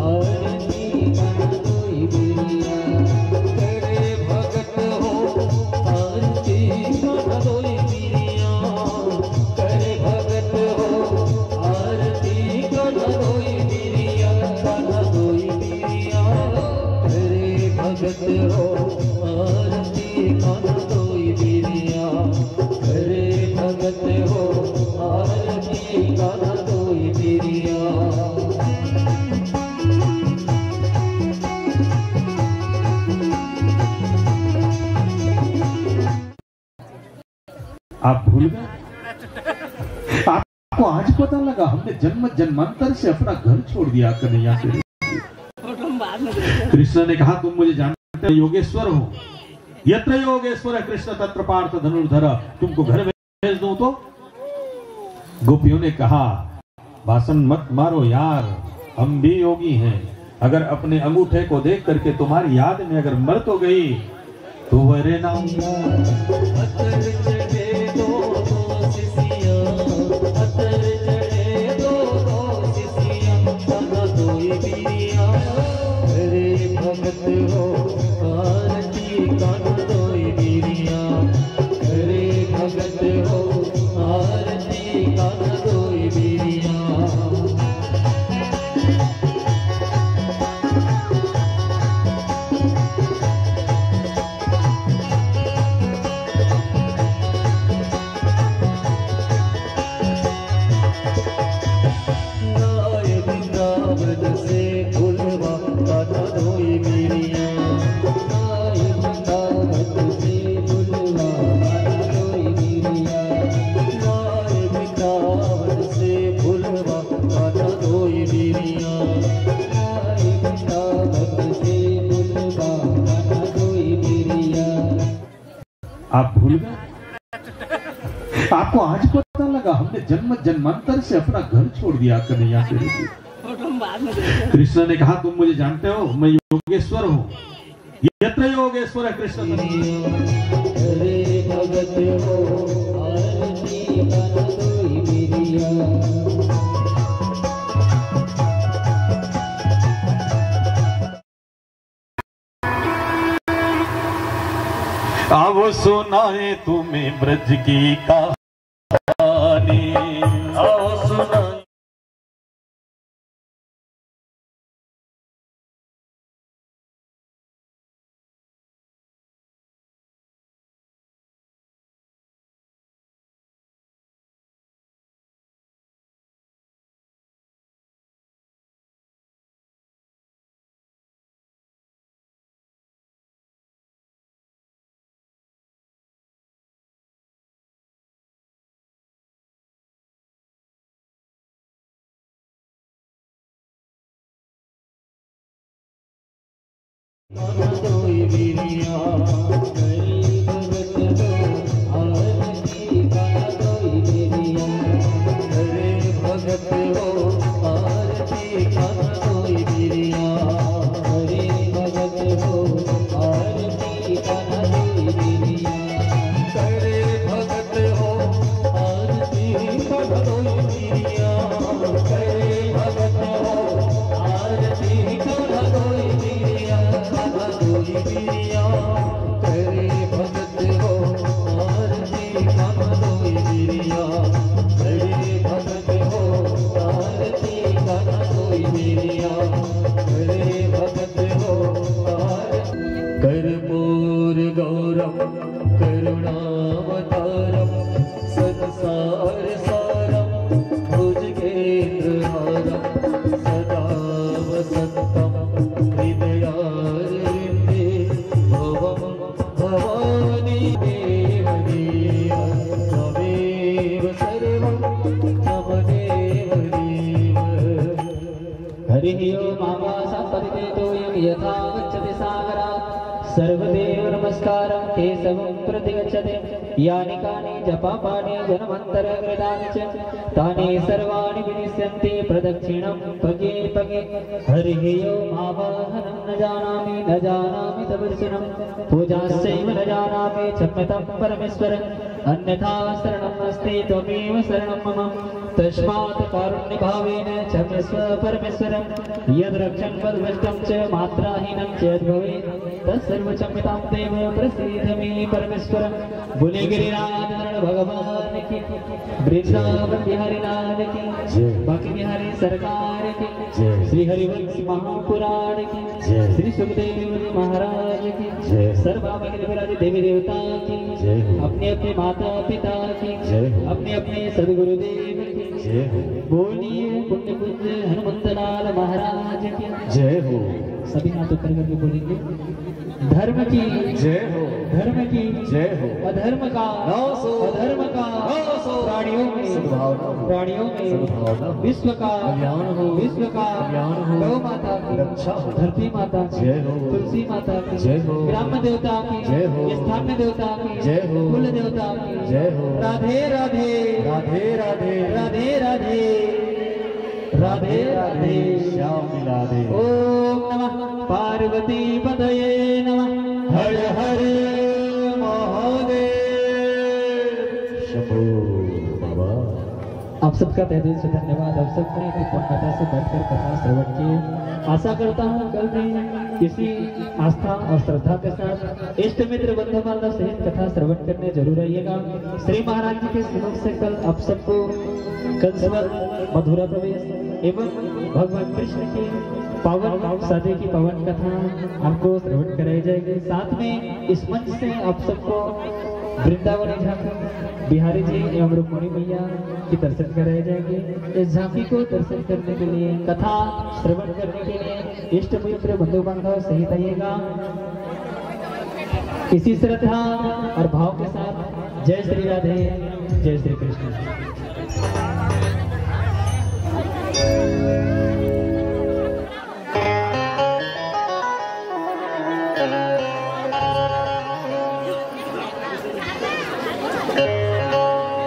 आरती का दोई बिरिया। करे भगत हो आरती कान्हा दोई बिरिया। करे भगत हो आरती कान्हा दोई बिरिया, कान्हा दोई बिरिया। करे भगत हो आरती कान्हा दोई बिरिया। करे भगत हो आरती कान्हा दोई बिरिया। आप भूल गए? आप को आज पता लगा, हमने जन्म जन्मांतर से अपना घर छोड़ दिया कन्हैया तेरे लिए। कृष्ण ने कहा, तुम मुझे जानते हो, योगेश्वर हो, यत्र योगेश्वर कृष्ण तत्र पार्थ धनुर्धर। तुमको घर भेज दूं तो? गोपियों ने कहा, भाषण मत मारो यार, हम भी योगी हैं। अगर अपने अंगूठे को देख करके तुम्हारी याद में अगर मर तो गई, तो वरे ना। आप भूल गए? आपको आज पता लगा, हमने जन्म जन्मांतर से अपना घर छोड़ दिया कन्हैया तेरे लिए। कृष्ण ने कहा, तुम मुझे जानते हो, मैं योगेश्वर हूँ। यत्र योगेश्वर कृष्ण। आओ सुनाए तुम्हें ब्रज की कहानी। आओ सुनाए। कर्पूरगौरं करुणावतारं संसारसारं भुजगेन्द्रहारं सदा वसन्तं हृदयारविन्दे भवं भवानी देव देव त्वमेव सर्वं मम देव देव। हरिः ओम्। आकाशात् पतिते तोयं यथा गच्छति सागरात्। सर्वदेव नमस्कारं केशवं प्रतिगच्छति। यानि कानि च पापानि जन्मान्तरकृतानि च, तानि सर्वाणि विनश्यन्ति प्रदक्षिणं पगे पगे। हरिः ओम्। आवाहनं न जानामि, न जानामि तव दर्शनम्। पूजाश्चैव न जानामि, क्षम्यतां परमेश्वर। अन्यथा शरणं नास्ति, त्वमेव शरणं मम। तस्मात् कारुण्यभावेन क्षमस्व परमेश्वर। यद् रक्षन् पदभ्रष्टं च मात्राहीनं च यद्भवेत्, तत्सर्वं क्षम्यतां देव, प्रसीद मे परमेश्वर। बोले गिरिराज नंदन भगवान की, वृंदावन बिहारी लाल की, जय। बांके बिहारी सरकार की, जय। श्री हरिवंश महापुराण की, जय। श्री सुखदेव जी महाराज की, जय। सर्व बाबा के देवी देवता की, जय हो। अपने अपने माता पिता की, जय हो। अपने अपने सदगुरुदेव की, जय हो। बोलिए पुण्य कुंज हनुमंत लाल महाराज की, जय हो। सभी हाथ ऊपर करके बोलेंगे। धर्म की, जय हो। धर्म की, जय हो। अधर्म का, नाश हो। अधर्म का, नाश हो। प्राणियों में, सद्भावना हो। प्राणियों में, सद्भावना हो। विश्व का, कल्याण हो। विश्व का, कल्याण हो। गौ माता की, रक्षा हो। धरती माता की, जय हो। तुलसी माता की, जय हो। ग्राम देवता की, जय हो। स्थान देवता की, जय हो। कुल देवता की, जय हो। राधे राधे। राधे राधे। राधे राधे। राधे राधे। श्याम मिला दे। ओम नमः पार्वती पतये नमः। हर हर महादेव। शंभो बाबा। आप सबका तहे दिल से धन्यवाद। आप सबने इतनी पूर्णता से बैठकर कथा श्रवण की। आशा करता हूँ कल भी इसी आस्था और श्रद्धा के साथ इष्ट मित्र बंधु बांधव सहित कथा श्रवण करने जरूर आइएगा। श्री महाराज जी के श्रीमुख से कल आप सबको कंसवध, मथुरा प्रवेश एवं भगवान कृष्ण की पावन शादी की पावन कथा आपको श्रवण कराई जाएगी। साथ में इस मंच से आप सबको वृंदावनी झांकी, बिहारी जी एवं रुक्मणी मैया की दर्शन कराए जाएंगे। इस झांकी को दर्शन करने के लिए, कथा श्रवण करने के लिए इष्ट मित्र बंधु बांधव सहित आइएगा। इसी श्रद्धा और भाव के साथ जय श्री राधे, जय श्री कृष्ण।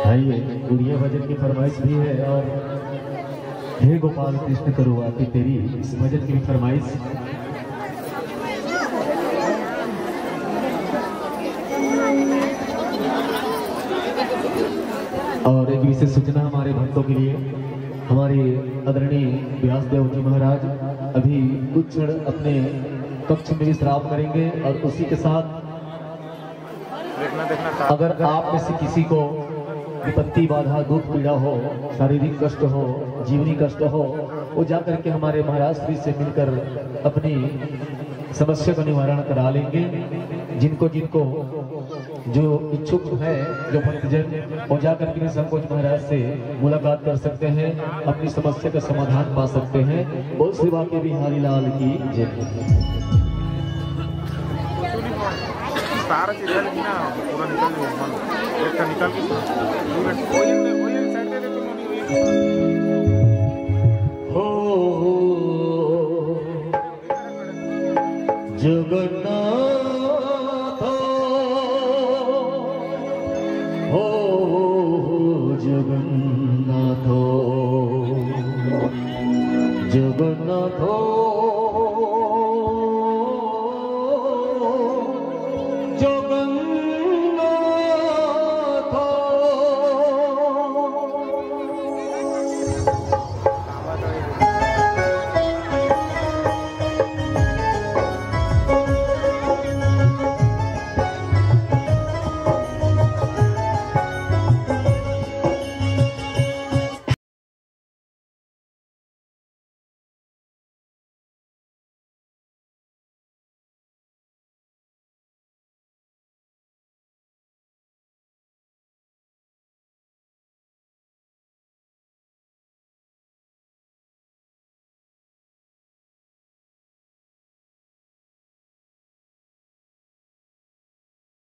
आइए, उड़िया भजन की फरमाइश भी है और हे गोपाल कृष्ण करुआ की तेरी इस भजन की भी फरमाइश। और एक विशेष सूचना हमारे भक्तों के लिए, हमारे आदरणीय व्यासदेव जी महाराज अभी कुछ क्षण अपने कक्ष में विश्राम करेंगे और उसी के साथ अगर आप में से किसी को विपत्ति, बाधा, दुख, पीड़ा हो, शारीरिक कष्ट हो, जीवनी कष्ट हो, वो जा करके हमारे महाराज श्री से मिलकर अपनी समस्या का निवारण करा लेंगे। जिनको जिनको जो इच्छुक है, जो भक्तजन, वो जा करके भी संकोच महाराज से मुलाकात कर सकते हैं, अपनी समस्या का समाधान पा सकते हैं। बोल श्री बांके बिहारी लाल की जय। तारा चिल्ला लेकिन ना, पूरा निकल गया, मन। एक का निकल गया। पूरा कोई, कोई साइड दे दे, तुम नहीं, कोई। हो, हो, जगन्नाथ, हो, हो, जगन्नाथ, जगन्नाथ।